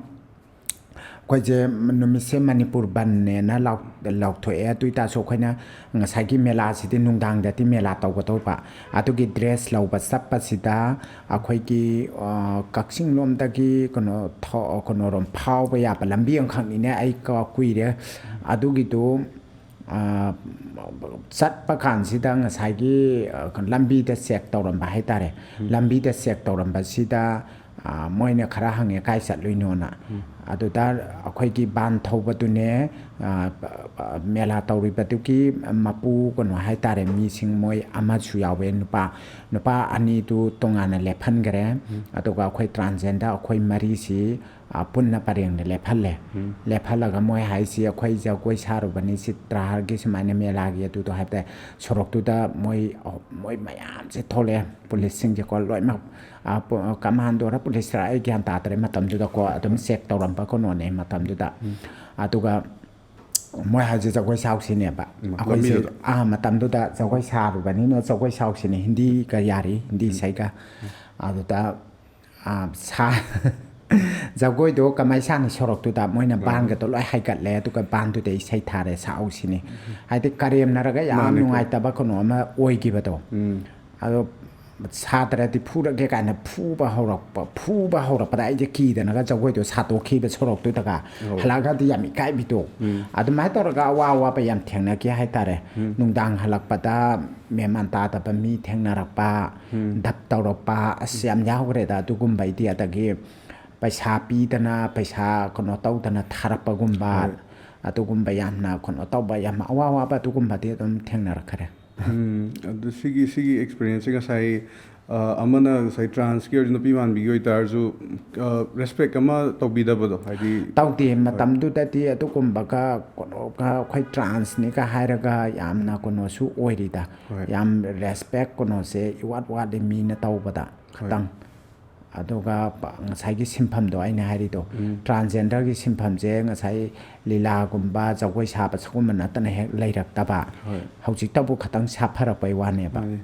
ꯑꯩꯈꯣꯏꯁꯦ ꯅꯨꯃꯤꯠꯁꯦ ꯃꯅꯤꯄꯨꯔ ꯕꯟꯅꯦꯅ ꯂꯥꯎ-, ꯂꯥꯎꯊꯣꯛꯑꯦ꯫ ꯑꯗꯨ ꯑꯣꯏꯇꯥꯔꯁꯨ ꯑꯩꯈꯣꯏꯅ ꯉꯁꯥꯏꯒꯤ ꯃꯦꯂꯥꯁꯤꯗꯤ ꯅꯨꯡꯗꯥꯡꯗꯗꯤ ꯃꯦꯂꯥ ꯇꯧꯒꯗꯧꯕ꯫ ꯑꯗꯨꯒꯤ dress ꯂꯧꯕ ꯆꯠꯄꯁꯤꯗ ꯑꯩꯈꯣꯏꯒꯤ, ꯑ, ꯀꯛꯆꯤꯡ ꯂꯣꯝꯗꯒꯤ ꯀꯩꯅꯣ ꯊꯣ-, ꯀꯩꯅꯣꯔꯣꯝ ꯐꯥꯎꯕ ꯌꯥꯕ ꯂꯝꯕꯤ ꯑꯃꯈꯛꯅꯤꯅꯦ, ꯑꯩ ꯀ-, ꯀꯨꯏꯔꯦ꯫ ꯑꯗꯨꯒꯤꯗꯨ ꯑ, ꯆꯠꯄ ꯀꯥꯟꯁꯤꯗ ꯉꯁꯥꯏꯒꯤ, ꯑ, ꯂꯝꯕꯤꯗ ꯆꯦꯛ ꯇꯧꯔꯝꯕ ꯍꯥꯏꯇꯥꯔꯦ꯫ ꯎꯝ꯫ ꯂꯝꯕꯤꯗ ꯆꯦꯛ ꯇꯧꯔꯝꯕꯁꯤꯗ, ꯑ, ꯃꯣꯏꯅ ꯈꯔ ꯍꯪꯉꯦ, "ꯀꯥꯏ ꯆꯠꯂꯨꯏꯅꯣꯅ?" ꯎꯝ꯫ ꯑꯗꯨꯗ ꯑꯩꯈꯣꯏꯒꯤ ꯚꯥꯟ ꯊꯧꯕꯗꯨꯅꯦ, ꯑ, ꯃꯦꯂꯥ ꯇꯧꯔꯤꯕꯗꯨꯒꯤ ꯃꯄꯨ, ꯀꯩꯅꯣ ꯍꯥꯏꯇꯥꯔꯦ, ꯃꯤꯁꯤꯡ ꯃꯣꯏ ꯑꯃꯁꯨ ꯌꯥꯎꯋꯦ, ꯅꯨꯄꯥ, ꯅꯨꯄꯥ ꯑꯅꯤꯗꯨ ꯇꯣꯉꯥꯟꯅ ꯂꯦꯞꯍꯟꯈ꯭ꯔꯦ꯫ ꯎꯝ꯫ ꯑꯗꯨꯒ ꯑꯩꯈꯣꯏ ꯇ꯭ꯔꯥꯟꯖꯦꯟꯗꯔ ꯑꯩꯈꯣꯏ ꯃꯔꯤꯁꯤ, ꯑ, ꯄꯨꯟꯅ ꯄꯔꯦꯡꯗ ꯂꯦꯞꯍꯜꯂꯦ꯫ ꯎꯝ꯫ ꯂꯦꯞꯍꯜꯂꯒ ꯃꯣꯏ ꯍꯥꯏꯁꯤ, "ꯑꯩꯈꯣꯏ ꯖꯒꯣꯏ ꯁꯥꯔꯨꯕꯅꯤ, ꯆꯤꯇ꯭ꯔꯍꯥꯔꯒꯤ ꯁꯨꯃꯥꯏꯅ ꯃꯦꯂꯥꯒꯤ ꯑꯗꯨꯗꯣ" ꯍꯥꯏꯕꯗ, ꯁꯣꯔꯣꯛꯇꯨꯗ ꯃꯣꯏ, ꯃꯣꯏ ꯃꯌꯥꯝꯁꯦ ꯊꯣꯛꯂꯛꯑꯦ, ꯄꯨꯂꯤꯁꯁꯤꯡꯁꯦꯀꯣ, ꯂꯣꯏꯅꯃꯛ꯫ ꯑ, ꯄꯨ-, ꯀꯃꯥꯟꯗꯣꯔ ꯄꯨꯂꯤꯁꯔ ꯑꯩ ꯒ꯭ꯌꯥꯟ ꯇꯥꯗ꯭ꯔꯦ ꯃꯇꯝꯗꯨꯗꯀꯣ, ꯑꯗꯨꯝ ꯆꯦꯛ ꯇꯧꯔꯝꯕ ꯀꯩꯅꯣꯅꯦ ꯃꯇꯝꯗꯨꯗ꯫ ꯎꯝ꯫ ꯑꯗꯨꯒ ꯃꯣꯏ ꯍꯥꯏꯁꯦ ꯖꯒꯣꯏ ꯁꯥꯎꯁꯤꯅꯦꯕ꯫ ꯎꯝ, ꯑꯩꯈꯣꯏꯁꯦ, ꯂꯝꯕꯤꯗꯨꯗ꯫ ꯑꯥ, ꯃꯇꯝꯗꯨꯗ ꯖꯒꯣꯏ ꯁꯥꯔꯨꯕꯅꯤꯅ ꯖꯒꯣꯏ ꯁꯥꯎꯁꯤꯅꯦ, ꯍꯤꯟꯗꯤꯒ ꯌꯥꯔꯤ, ꯍꯤꯟꯗꯤ ꯎꯝ꯫ ꯏꯁꯩꯒ꯫ ꯑꯗꯨꯗ, ꯑꯥ, ꯁꯥ-, ꯖꯒꯣꯏꯗꯣ ꯀꯃꯥꯏ ꯁꯥꯅꯤ ꯁꯣꯔꯣꯛꯇꯨꯗ? ꯃꯣꯏꯅ ꯎꯝ꯫ ꯚꯥꯟꯒꯗꯣ ꯂꯣꯏ ꯍꯥꯏꯒꯠꯂꯦ, ꯑꯗꯨꯒ ꯚꯥꯟꯗꯨꯗ ꯏꯁꯩ ꯊꯥꯔꯦ, ꯁꯥꯎꯁꯤꯅꯦ꯫ ꯎꯝ꯫ ꯍꯥꯏꯗꯤ ꯀꯔꯦꯝꯅꯔꯒ ꯌꯥꯝ ꯃꯥꯅꯦ꯫ ꯅꯨꯡꯉꯥꯏꯇꯕ ꯀꯩꯅꯣ ꯑꯃ ꯑꯣꯏꯈꯤꯕꯗꯣ꯫ ꯎꯝ꯫ ꯑꯗꯣ ꯁꯥꯇ꯭ꯔꯗꯤ ꯐꯨꯔꯒꯦ ꯀꯥꯏꯅ ꯐꯨꯕ ꯍꯧꯔꯛꯄ, ꯐꯨꯕ ꯍꯧꯔꯛꯄꯗ ꯑꯩꯁꯦ ꯀꯤꯗꯅꯒ ꯖꯒꯣꯏꯗꯣ ꯁꯥꯗꯣꯛꯈꯤꯕ ꯁꯣꯔꯣꯛꯇꯨꯗꯒ꯫ ꯑꯧ꯫ ꯍꯜꯂꯛꯑꯒꯗꯤ ꯌꯥꯝ ꯏꯀꯥꯏꯕꯤꯗꯣ꯫ ꯎꯝ꯫ ꯑꯗꯨꯃꯥꯏꯅ ꯇꯧꯔꯒ ꯑꯋꯥ ꯑꯋꯥꯕ ꯌꯥꯝ ꯊꯦꯡꯅꯈꯤ ꯍꯥꯏꯇꯥꯔꯦ꯫ ꯎꯝ꯫ ꯅꯨꯡꯗꯥꯡ ꯍꯜꯂꯛꯄꯗ ꯃꯦꯟꯃꯥꯟ ꯇꯥꯗꯕ ꯃꯤ ꯊꯦꯡꯅꯔꯛꯄ, ꯎꯝ꯫ ꯙꯞ ꯇꯧꯔꯛꯄ, ꯑꯁ, ꯌꯥꯝ ꯌꯥꯎꯈ꯭ꯔꯦꯗ ꯑꯗꯨꯒꯨꯝꯕꯩꯗꯤ꯫ ꯑꯗꯒꯤ ꯄꯩꯁꯥ ꯄꯤꯗꯅ, ꯄꯩꯁꯥ ꯀꯩꯅꯣ ꯇꯧꯗꯅ ꯊꯥꯔꯛꯄꯒꯨꯝꯕ, ꯍꯣꯏ꯫ ꯑꯗꯨꯒꯨꯝꯕ ꯌꯥꯝꯅ ꯀꯩꯅꯣ ꯇꯧꯕ, ꯌꯥꯝ ꯑꯋꯥ ꯑꯋꯥꯕ ꯑꯗꯨꯒꯨꯝꯕꯗꯤ ꯑꯗꯨꯝ ꯊꯦꯡꯅꯔꯛꯈꯔꯦ꯫ ꯎꯝ, ꯑꯗꯨ ꯁꯤꯒꯤ, ꯁꯤꯒꯤ experience ꯁꯦ ꯉꯁꯥꯏ, ꯑ, ꯑꯃꯅ ꯉꯁꯥꯏ ꯇ꯭ꯔꯥꯟꯁꯀꯤ ꯑꯣꯏꯔꯁꯨ, ꯅꯨꯄꯤ ꯃꯥꯟꯕꯤꯒꯤ ꯑꯣꯏꯇꯥꯔꯁꯨ, ꯑ, respect ꯑꯃ ꯇꯧꯕꯤꯗꯕꯗꯣ, ꯍꯥꯏꯗꯤ ꯇꯧꯗꯦ꯫ ꯍꯣꯏ꯫ ꯃꯇꯝꯗꯨꯗꯗꯤ ꯑꯗꯨꯒꯨꯝꯕꯒ ꯀꯩꯅꯣꯒ ꯑꯩꯈꯣꯏ ꯇ꯭ꯔꯥꯟꯁꯅꯤꯒ ꯍꯥꯏꯔꯒ ꯌꯥꯝꯅ ꯀꯩꯅꯣꯁꯨ ꯑꯣꯏꯔꯤꯗ꯫ ꯍꯣꯏ꯫ ꯌꯥꯝ respect ꯀꯩꯅꯣꯁꯦ ꯏꯋꯥꯠ ꯋꯥꯠꯂꯤ ꯃꯤꯅ ꯇꯧꯕꯗ ꯍꯣꯏ꯫ ꯈꯇꯪ꯫ ꯑꯗꯨꯒ ꯄ-, ꯉꯁꯥꯏꯒꯤ ꯁꯤꯟꯐꯝꯗꯣ ꯑꯩꯅ ꯍꯥꯏꯔꯤꯗꯣ, ꯎꯝ꯫ ꯇ꯭ꯔꯥꯟꯖꯦꯟꯗꯔꯒꯤ ꯁꯤꯟꯐꯝꯁꯦ ꯉꯁꯥꯏ ꯂꯤꯂꯥꯒꯨꯝꯕ, ꯖꯒꯣꯏ ꯁꯥꯕ ꯁꯤꯒꯨꯝꯕ ꯅꯠꯇꯅ ꯍꯦꯛ ꯂꯩꯔꯛꯇꯕ꯫ ꯍꯣꯏ꯫ ꯍꯧꯖꯤꯛꯇꯕꯨ ꯈꯇꯪ ꯁꯥꯐꯔꯛꯄꯩ ꯋꯥꯅꯦꯕ꯫ ꯃꯥꯅꯤ꯫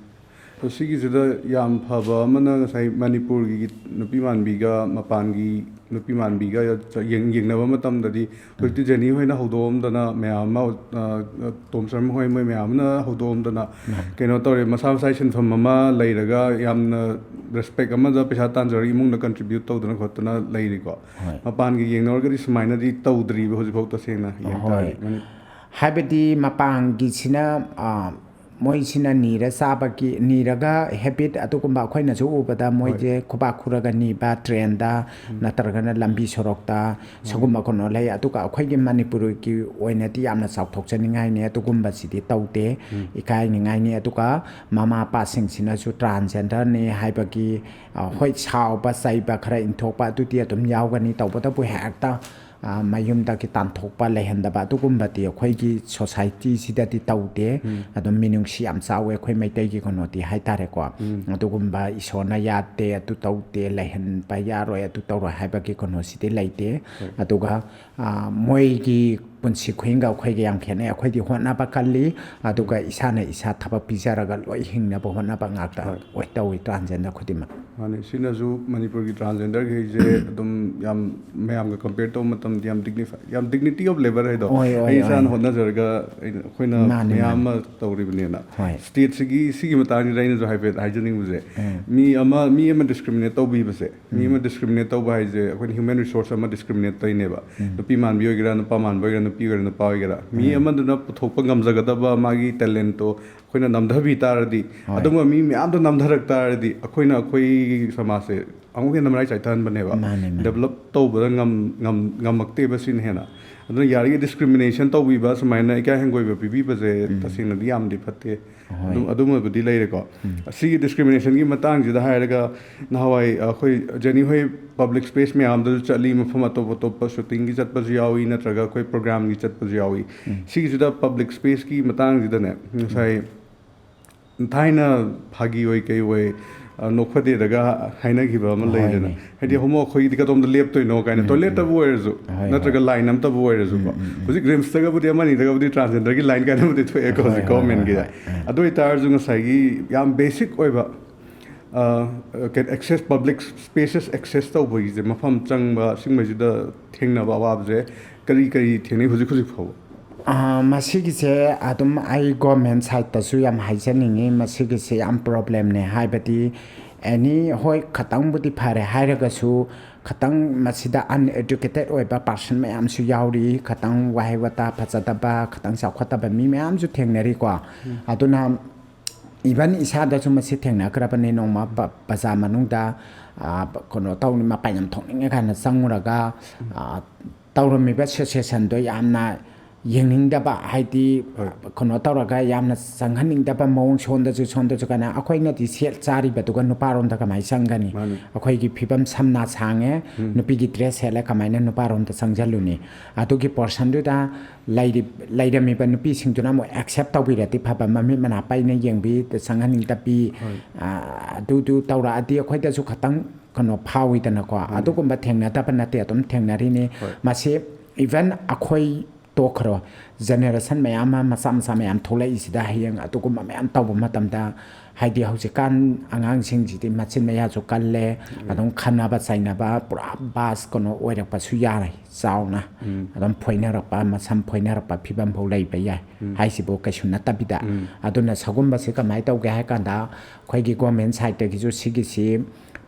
ꯑꯗꯣ ꯁꯤꯒꯤꯁꯤꯗ ꯌꯥꯝ ꯐꯕ ꯑꯃꯅ ꯉꯁꯥꯏ ꯃꯅꯤꯄꯨꯔꯒꯤ ꯅꯨꯄꯤ ꯃꯥꯟꯕꯤꯒ ꯃꯄꯥꯟꯒꯤ ꯅꯨꯄꯤ ꯃꯥꯟꯕꯤꯒ ꯌꯦꯡ-, ꯌꯦꯡꯅꯕ ꯃꯇꯝꯗꯗꯤ ꯍꯧꯖꯤꯛꯇꯤ ꯖꯦꯅꯤ ꯍꯣꯏꯅ ꯍꯧꯗꯣꯛꯑꯝꯗꯅ ꯃꯌꯥꯝ ꯑꯃ, ꯑ, ꯑ, ꯇꯣꯝ ꯁꯔꯃ ꯍꯣꯏ ꯃꯣꯏ ꯃꯌꯥꯝ ꯑꯃꯅ ꯍꯧꯗꯣꯛꯑꯝꯗꯅ ꯃꯥꯅꯤ꯫ ꯀꯩꯅꯣ ꯇꯧꯔꯦ, ꯃꯁꯥ ꯃꯁꯥꯒꯤ ꯁꯤꯟꯐꯝ ꯑꯃ ꯂꯩꯔꯒ ꯌꯥꯝꯅ respect ꯑꯃꯗ ꯄꯩꯁꯥ ꯇꯥꯟꯖꯔꯒ ꯏꯃꯨꯡꯗ contribute ꯇꯧꯗꯅ ꯈꯣꯠꯇꯅ ꯂꯩꯔꯤꯀꯣ꯫ ꯍꯣꯏ꯫ ꯃꯄꯥꯟꯒꯤ ꯌꯦꯡꯅꯔꯒꯗꯤ ꯁꯨꯃꯥꯏꯅꯗꯤ ꯇꯧꯗ꯭ꯔꯤꯕ ꯍꯧꯖꯤꯛꯐꯥꯎ ꯇꯁꯦꯡꯅ ꯌꯦꯡ ꯍꯣꯏ꯫ ꯇꯥꯔꯗꯤ꯫ ꯃꯅꯤ-, ꯍꯥꯏꯕꯗꯤ ꯃꯄꯥꯟꯒꯤꯁꯤꯅ, ꯑ, ꯃꯣꯏꯁꯤꯅ ꯅꯤꯔ ꯆꯥꯕꯒꯤ, ꯅꯤꯔꯒ ꯍꯦꯕꯤꯠ ꯑꯗꯨꯒꯨꯝꯕ ꯑꯩꯈꯣꯏꯅꯁꯨ ꯎꯕꯗ ꯃꯣꯏꯁꯦ ꯈꯨꯕꯥꯛ ꯈꯨꯔꯒ ꯅꯤꯕ, ꯇ꯭ꯔꯦꯟꯗ ꯅꯠꯇ꯭ꯔꯒꯅ ꯂꯝꯕꯤ ꯁꯣꯔꯣꯛꯇ ꯁꯤꯒꯨꯝꯕ ꯀꯩꯅꯣ ꯂꯩ꯫ ꯑꯗꯨꯒ ꯑꯩꯈꯣꯏꯒꯤ ꯃꯅꯤꯄꯨꯔꯒꯤ ꯑꯣꯏꯅꯗꯤ ꯌꯥꯝꯅ ꯆꯥꯎꯊꯣꯛꯆꯅꯤꯡꯉꯥꯏꯅꯤ, ꯑꯗꯨꯒꯨꯝꯕꯁꯤꯗꯤ ꯇꯧꯗꯦ, ꯏꯀꯥꯏꯅꯤꯡꯉꯥꯏꯅꯤ꯫ ꯑꯗꯨꯒ ꯃꯃꯥ ꯃꯄꯥꯁꯤꯡꯁꯤꯅꯁꯨ ꯇ꯭ꯔꯥꯟꯁꯖꯦꯟꯗꯔꯅꯤ ꯍꯥꯏꯕꯒꯤ, ꯑ, ꯍꯣꯏ, ꯁꯥꯎꯕ ꯆꯩꯕ ꯈꯔ ꯏꯟꯊꯣꯛꯄ ꯑꯗꯨꯗꯤ ꯑꯗꯨꯝ ꯌꯥꯎꯒꯅꯤ, ꯇꯧꯕꯇꯕꯨ ꯍꯦꯛꯇ, ꯑ, ꯃꯌꯨꯝꯗꯒꯤ ꯇꯥꯟꯊꯣꯛꯄ ꯂꯩꯍꯟꯗꯕ ꯑꯗꯨꯒꯨꯝꯕꯗꯤ ꯑꯩꯈꯣꯏꯒꯤ ꯁꯣꯁꯥꯏꯇꯤꯁꯤꯗꯗꯤ ꯇꯧꯗꯦ꯫ ꯑꯗꯨꯝ ꯃꯤꯅꯨꯡꯁꯤ ꯌꯥꯝ ꯆꯥꯎꯋꯦ ꯑꯩꯈꯣꯏ ꯃꯩꯇꯩꯒꯤ ꯀꯩꯅꯣꯗꯤ ꯍꯥꯏꯇꯥꯔꯦꯀꯣ꯫ ꯑꯗꯨꯒꯨꯝꯕ ꯏꯁꯣꯔꯅ ꯌꯥꯗꯦ, ꯑꯗꯨ ꯇꯧꯗꯦ, ꯂꯩꯍꯟꯕ ꯌꯥꯔꯣꯏ, ꯑꯗꯨ ꯇꯧꯔꯣꯏ ꯍꯥꯏꯕꯒꯤ ꯀꯩꯅꯣꯁꯤꯗꯤ ꯂꯩꯇꯦ꯫ ꯑꯗꯨꯒ, ꯑ, ꯃꯣꯏꯒꯤ ꯄꯨꯟꯁꯤ ꯈꯨꯍꯤꯡꯒ ꯑꯩꯈꯣꯏꯒ ꯌꯥꯝ ꯈꯦꯠꯅꯩ꯫ ꯑꯩꯈꯣꯏꯗꯤ ꯍꯣꯠꯅꯕ ꯀꯜꯂꯤ, ꯑꯗꯨꯒ ꯏꯁꯥꯅ ꯏꯁꯥ ꯊꯕꯛ ꯄꯤꯖꯔꯒ ꯂꯣꯏ ꯍꯤꯡꯅꯕ ꯍꯣꯠꯅꯕ ꯉꯥꯛꯇ ꯑꯣꯏ ꯇꯧꯏ ꯇ꯭ꯔꯥꯟꯖꯦꯟꯗꯔ ꯈꯨꯗꯤꯡꯃꯛ꯫ ꯃꯥꯅꯦ, ꯁꯤꯅꯁꯨ ꯃꯅꯤꯄꯨꯔꯒꯤ ꯇ꯭ꯔꯥꯟꯖꯦꯟꯗꯔꯈꯩꯁꯦ ꯑꯗꯨꯝ ꯌꯥꯝ, ꯃꯌꯥꯝꯒ ꯀꯝꯄꯤꯌꯔ ꯇꯧꯕ ꯃꯇꯝꯗ ꯌꯥꯝ ꯗꯤꯒꯅꯤꯐꯥꯏ, ꯌꯥꯝ ꯗꯤꯒꯅꯤꯇꯤ ꯑꯣꯐ ꯂꯦꯕꯔ ꯍꯥꯏꯗꯣ, ꯑꯣꯏ, ꯑꯣꯏ, ꯑꯩ ꯏꯁꯥꯅ ꯑꯣꯏ꯫ ꯍꯣꯠꯅꯖꯔꯒ ꯑꯩꯅ, ꯑꯩꯈꯣꯏꯅ ꯃꯥꯅꯦ, ꯃꯌꯥꯝ ꯃꯥꯅꯦ꯫ ꯑꯃ ꯇꯧꯔꯤꯕꯅꯦꯅ꯫ ꯍꯣꯏ꯫ ꯁ꯭ꯇꯦꯠꯁꯤꯒꯤ ꯁꯤꯒꯤ ꯃꯇꯥꯡꯁꯤꯗ ꯑꯩꯅꯁꯨ ꯍꯥꯏꯐꯦꯠ ꯍꯥꯏꯖꯅꯤꯡꯕꯁꯦ, ꯃꯤ ꯑꯃ, ꯃꯤ ꯑꯃ ꯗꯤꯁꯀ꯭ꯔꯤꯃꯤꯅꯦꯠ ꯇꯧꯕꯤꯕꯁꯦ, ꯃꯤ ꯑꯃ ꯗꯤꯁꯀ꯭ꯔꯤꯃꯤꯅꯦꯠ ꯇꯧꯕ ꯍꯥꯏꯁꯦ ꯑꯩꯈꯣꯏꯅ ꯍ꯭ꯌꯨꯃꯦꯟ ꯔꯤꯁꯣꯔꯁ ꯑꯃ ꯗꯤꯁꯀ꯭ꯔꯤꯃꯤꯅꯦꯠ ꯇꯧꯔꯤꯅꯦꯕ꯫ ꯅꯨꯄꯤ ꯃꯥꯟꯕꯤ ꯑꯣꯏꯒꯦꯔꯥ, ꯅꯨꯄꯥ ꯃꯥꯟꯕ ꯑꯣꯏꯒꯦꯔꯥ, ꯅꯨꯄꯤ ꯑꯣꯏꯒꯦꯔꯥ, ꯅꯨꯄꯥ ꯑꯣꯏꯒꯦꯔꯥ, ꯃꯤ ꯑꯃꯗꯨꯅ ꯄꯨꯊꯣꯛꯄ ꯉꯝꯖꯒꯗꯕ ꯃꯥꯒꯤ ꯇꯦꯂꯦꯟꯠꯇꯣ ꯑꯩꯈꯣꯏꯅ ꯅꯝꯊꯕꯤ ꯇꯥꯔꯗꯤ, ꯍꯣꯏ꯫ ꯑꯗꯨꯒꯨꯝꯕ ꯃꯤ ꯃꯌꯥꯝꯗꯣ ꯅꯝꯊꯔꯛ ꯇꯥꯔꯗꯤ ꯑꯩꯈꯣꯏꯅ ꯑꯩꯈꯣꯏꯒꯤ ꯁꯃꯥꯖꯁꯦ ꯑꯃꯨꯛ ꯍꯦꯟꯅ ꯃꯔꯥꯏ ꯆꯥꯏꯊꯍꯟꯕꯅꯦꯕ꯫ ꯃꯥꯅꯦ, ꯃꯥꯅꯦ꯫ ꯗꯦꯕꯂꯞ ꯇꯧꯕꯗ ꯉꯝ-, ꯉꯝ-, ꯉꯝꯃꯛꯇꯦꯕ ꯁꯤꯅ ꯍꯦꯟꯅ꯫ ꯑꯗꯨꯅ ꯌꯥꯔꯤꯒꯩ ꯗꯤꯁꯀ꯭ꯔꯤꯃꯤꯅꯦꯁꯟ ꯇꯧꯕꯤꯕ, ꯁꯨꯃꯥꯏꯅ ꯏꯀꯥꯏ ꯍꯪꯒꯣꯏꯕ ꯄꯤꯕꯤꯕꯁꯦ ꯇꯁꯦꯡꯅꯗꯤ ꯌꯥꯝꯗꯤ ꯐꯠꯇꯦ꯫ ꯍꯣꯏ꯫ ꯑꯗꯨꯝ, ꯑꯗꯨꯃꯕꯨꯗꯤ ꯂꯩꯔꯦꯀꯣ꯫ ꯑꯁꯤꯒꯤ ꯗꯤꯁꯀ꯭ꯔꯤꯃꯤꯅꯦꯁꯟꯒꯤ ꯃꯇꯥꯡꯁꯤꯗ ꯍꯥꯏꯔꯒ, ꯅꯍꯥꯟꯋꯥꯏ ꯑꯩꯈꯣꯏ ꯖꯦꯅꯤ ꯍꯣꯏ ꯄꯕ꯭ꯂꯤꯛ ꯁ꯭ꯄꯦꯁ ꯃꯌꯥꯝꯗꯁꯨ ꯆꯠꯂꯤ, ꯃꯐꯝ ꯑꯇꯣꯞ ꯑꯇꯣꯞꯄ ꯁꯨꯇꯤꯡꯒꯤ ꯆꯠꯄꯁꯨ ꯌꯥꯎꯏ, ꯅꯠꯇ꯭ꯔꯒ ꯑꯩꯈꯣꯏ ꯄ꯭ꯔꯣꯒ꯭ꯔꯥꯝꯒꯤ ꯆꯠꯄꯁꯨ ꯌꯥꯎꯏ꯫ ꯁꯤꯒꯤꯁꯤꯗ ꯄꯕ꯭ꯂꯤꯛ ꯁ꯭ꯄꯦꯁꯀꯤ ꯃꯇꯥꯡꯁꯤꯗꯅꯦ, ꯉꯁꯥꯏ ꯊꯥꯏꯅ ꯐꯥꯒꯤ ꯑꯣꯏ ꯀꯩ ꯑꯣꯏ, ꯑ, ꯅꯣꯛꯐꯗꯦꯗꯒ ꯍꯥꯏꯅꯈꯤꯕ ꯑꯃ ꯂꯩꯗꯅ, ꯍꯣꯏꯅꯦ꯫ ꯍꯥꯏꯗꯤ ꯍꯣꯃꯣ ꯑꯩꯈꯣꯏꯒꯤꯗꯤ ꯀꯗꯣꯝꯗ ꯂꯦꯞꯇꯣꯏꯅꯣ ꯀꯥꯏꯅ, ꯇꯣꯏꯂꯦꯠꯇꯕꯨ ꯑꯣꯏꯔꯁꯨ, ꯍꯣꯏ, ꯅꯠꯇ꯭ꯔꯒ ꯍꯣꯏ꯫ ꯂꯥꯏꯟ ꯑꯃꯇꯕꯨ ꯑꯣꯏꯔꯁꯨꯀꯣ꯫ ꯍꯧꯖꯤꯛ ꯔꯤꯝꯁꯇꯒꯕꯨꯗꯤ ꯑꯃꯅꯤꯗꯒꯕꯨꯗꯤ ꯇ꯭ꯔꯥꯟꯁꯖꯦꯟꯗꯔꯒꯤ ꯂꯥꯏꯟ ꯀꯥꯏꯅꯕꯨꯗꯤ ꯊꯣꯛꯑꯦꯀꯣ, ꯍꯣꯏ, ꯍꯧꯖꯤꯛ ꯍꯣꯏ, ꯒꯣꯔꯃꯦꯟꯒꯤꯗ꯫ ꯍꯣꯏ, ꯍꯣꯏ꯫ ꯑꯗꯨ ꯑꯣꯏꯇꯥꯔꯁꯨ ꯉꯁꯥꯏꯒꯤ ꯌꯥꯝ ꯕꯦꯁꯤꯛ ꯑꯣꯏꯕ, ꯑ, ꯀꯩ-, ꯑꯦꯛꯁꯦꯁ, ꯄꯕ꯭ꯂꯤꯛ ꯁ꯭ꯄꯦꯁꯦꯁ ꯑꯦꯛꯁꯦꯁ ꯇꯧꯕꯒꯤꯁꯦ ꯃꯐꯝ ꯆꯪꯕ, ꯁꯤꯒꯨꯝꯕꯁꯤꯗ ꯊꯦꯡꯅꯕ ꯑꯋꯥꯕꯁꯦ ꯀꯔꯤ ꯀꯔꯤ ꯊꯦꯡꯅꯩ ꯍꯧꯖꯤꯛ ꯍꯧꯖꯤꯛ ꯐꯥꯎꯕ? ꯑ, ꯃꯁꯤꯒꯤꯁꯦ ꯑꯗꯨꯝ ꯑꯩ ꯒꯣꯔꯃꯦꯟ ꯁꯥꯏꯠꯇꯁꯨ ꯌꯥꯝ ꯍꯥꯏꯖꯅꯤꯡꯉꯤ, ꯃꯁꯤꯒꯤꯁꯦ ꯌꯥꯝ ꯄ꯭ꯔꯣꯕ꯭ꯂꯦꯝꯅꯦ꯫ ꯍꯥꯏꯕꯗꯤ ꯑꯦꯅꯤ, ꯍꯣꯏ, ꯈꯇꯪꯕꯨꯗꯤ ꯐꯔꯦ ꯍꯥꯏꯔꯒꯁꯨ, ꯈꯇꯪ ꯃꯁꯤꯗ uneducated ꯑꯣꯏꯕ ꯄꯥꯔꯁꯟ ꯃꯌꯥꯝꯁꯨ ꯌꯥꯎꯔꯤ, ꯈꯇꯪ ꯋꯥꯍꯩ ꯋꯥꯇꯥ ꯐꯖꯗꯕ, ꯈꯇꯪ ꯆꯥꯎꯈꯠꯇꯕ ꯃꯤ ꯃꯌꯥꯝꯁꯨ ꯊꯦꯡꯅꯔꯤꯀꯣ꯫ ꯑꯗꯨꯅ even ꯏꯁꯥꯗꯁꯨ ꯃꯁꯤ ꯊꯦꯡꯅꯈ꯭ꯔꯕꯅꯤ꯫ ꯅꯣꯡꯃ ꯕ-, ꯕꯖꯥꯔ ꯃꯅꯨꯡꯗ, ꯑ, ꯀꯩꯅꯣ ꯇꯧꯅꯤ, ꯃꯄꯥꯟ ꯌꯥꯝ ꯊꯣꯛꯅꯤꯡꯉꯦ ꯀꯥꯏꯅ ꯆꯪꯉꯨꯔꯒ, ꯑ, ꯇꯧꯔꯝꯃꯤꯕ ꯁꯤꯆꯨꯋꯦꯁꯟꯗꯣ ꯌꯥꯝꯅ ꯌꯦꯡꯅꯤꯡꯗꯕ, ꯍꯥꯏꯗꯤ, ꯍꯣꯏ꯫ ꯀꯩꯅꯣ ꯇꯧꯔꯒ ꯌꯥꯝꯅ ꯆꯪꯍꯟꯅꯤꯡꯗꯕ ꯃꯑꯣꯡ, ꯁꯣꯝꯗꯁꯨ ꯁꯣꯝꯗꯁꯨ ꯀꯥꯏꯅ꯫ ꯑꯩꯈꯣꯏꯅꯗꯤ ꯁꯦꯠ ꯆꯥꯔꯤꯕꯗꯨꯒ ꯅꯨꯄꯥꯔꯣꯝꯗ ꯀꯃꯥꯏꯅ ꯆꯪꯒꯅꯤ? ꯃꯥꯅꯤ꯫ ꯑꯩꯈꯣꯏꯒꯤ ꯐꯤꯕꯝ ꯁꯝꯅ ꯁꯥꯡꯉꯦ, ꯎꯝ꯫ ꯅꯨꯄꯤꯒꯤ ꯗ꯭ꯔꯦꯁ ꯁꯦꯠꯂꯦ, ꯀꯃꯥꯏꯅ ꯅꯨꯄꯥꯔꯣꯝꯗ ꯆꯪꯁꯤꯜꯂꯨꯅꯤ? ꯑꯗꯨꯒꯤ ꯄꯣꯔꯁꯟꯗꯨꯗ ꯂꯩꯔꯤ-, ꯂꯩꯔꯝꯃꯤꯕ ꯅꯨꯄꯤꯁꯤꯡꯗꯨꯅ ꯑꯃꯨꯛ ꯑꯦꯛꯁꯦꯞ ꯇꯧꯕꯤꯔꯗꯤ ꯐꯕ, ꯃꯃꯤꯠ ꯃꯅꯥ ꯄꯩꯅ ꯌꯦꯡꯕꯤ, ꯆꯪꯍꯟꯅꯤꯡꯗꯕꯤ, ꯍꯣꯏ꯫ ꯑ, ꯑꯗꯨꯗꯨ ꯇꯧꯔꯛꯑꯗꯤ ꯑꯩꯈꯣꯏꯗꯁꯨ ꯈꯇꯪ ꯀꯩꯅꯣ ꯐꯥꯎꯏꯗꯅꯀꯣ꯫ ꯃꯥꯅꯤ꯫ ꯑꯗꯨꯒꯨꯝꯕ ꯊꯦꯡꯅꯗꯕ ꯅꯠꯇꯦ, ꯑꯗꯨꯝ ꯊꯦꯡꯅꯔꯤꯅꯤ꯫ ꯍꯣꯏ꯫ ꯃꯁꯤ even ꯑꯩꯈꯣꯏ ꯇꯣꯛꯈ꯭ꯔꯣ, ꯖꯦꯅꯦꯔꯦꯁꯟ ꯃꯌꯥꯝ ꯑꯃ, ꯃꯆꯥ ꯃꯆꯥ ꯃꯌꯥꯝ ꯊꯣꯛꯂꯛꯏꯁꯤꯗ ꯍꯌꯦꯡ ꯑꯗꯨꯒꯨꯝꯕ ꯃꯌꯥꯝ ꯇꯧꯕ ꯃꯇꯝꯗ, ꯍꯥꯏꯗꯤ ꯍꯧꯖꯤꯛꯀꯥꯟ ꯑꯉꯥꯡꯁꯤꯡꯁꯤꯗꯤ ꯃꯆꯤꯟ ꯃꯌꯥꯁꯨ ꯀꯜꯂꯦ, ꯎꯝ꯫ ꯑꯗꯨꯝ ꯈꯟꯅꯕ ꯆꯩꯅꯕ, ꯄꯨꯔꯥ ꯕꯥꯁ ꯀꯩꯅꯣ ꯑꯣꯏꯔꯛꯄꯁꯨ ꯌꯥꯔꯦ, ꯆꯥꯎꯅ ꯎꯝ꯫ ꯑꯗꯨꯝ ꯐꯣꯏꯅꯔꯛꯄ, ꯃꯁꯝ ꯐꯣꯏꯅꯔꯛꯄ ꯐꯤꯕꯝ ꯐꯥꯎ ꯂꯩꯕ ꯌꯥꯏ꯫ ꯎꯝ꯫ ꯍꯥꯏꯁꯤꯕꯨ ꯀꯩꯁꯨ ꯅꯠꯇꯕꯤꯗ꯫ ꯎꯝ꯫ ꯑꯗꯨꯅ ꯁꯒꯨꯝꯕꯁꯤ ꯀꯃꯥꯏꯅ ꯇꯧꯒꯦ ꯍꯥꯏ ꯀꯥꯟꯗ, ꯑꯩꯈꯣꯏꯒꯤ ꯒꯣꯔꯃꯦꯟ ꯁꯥꯏꯠꯇꯒꯤꯁꯨ ꯁꯤꯒꯤꯁꯤ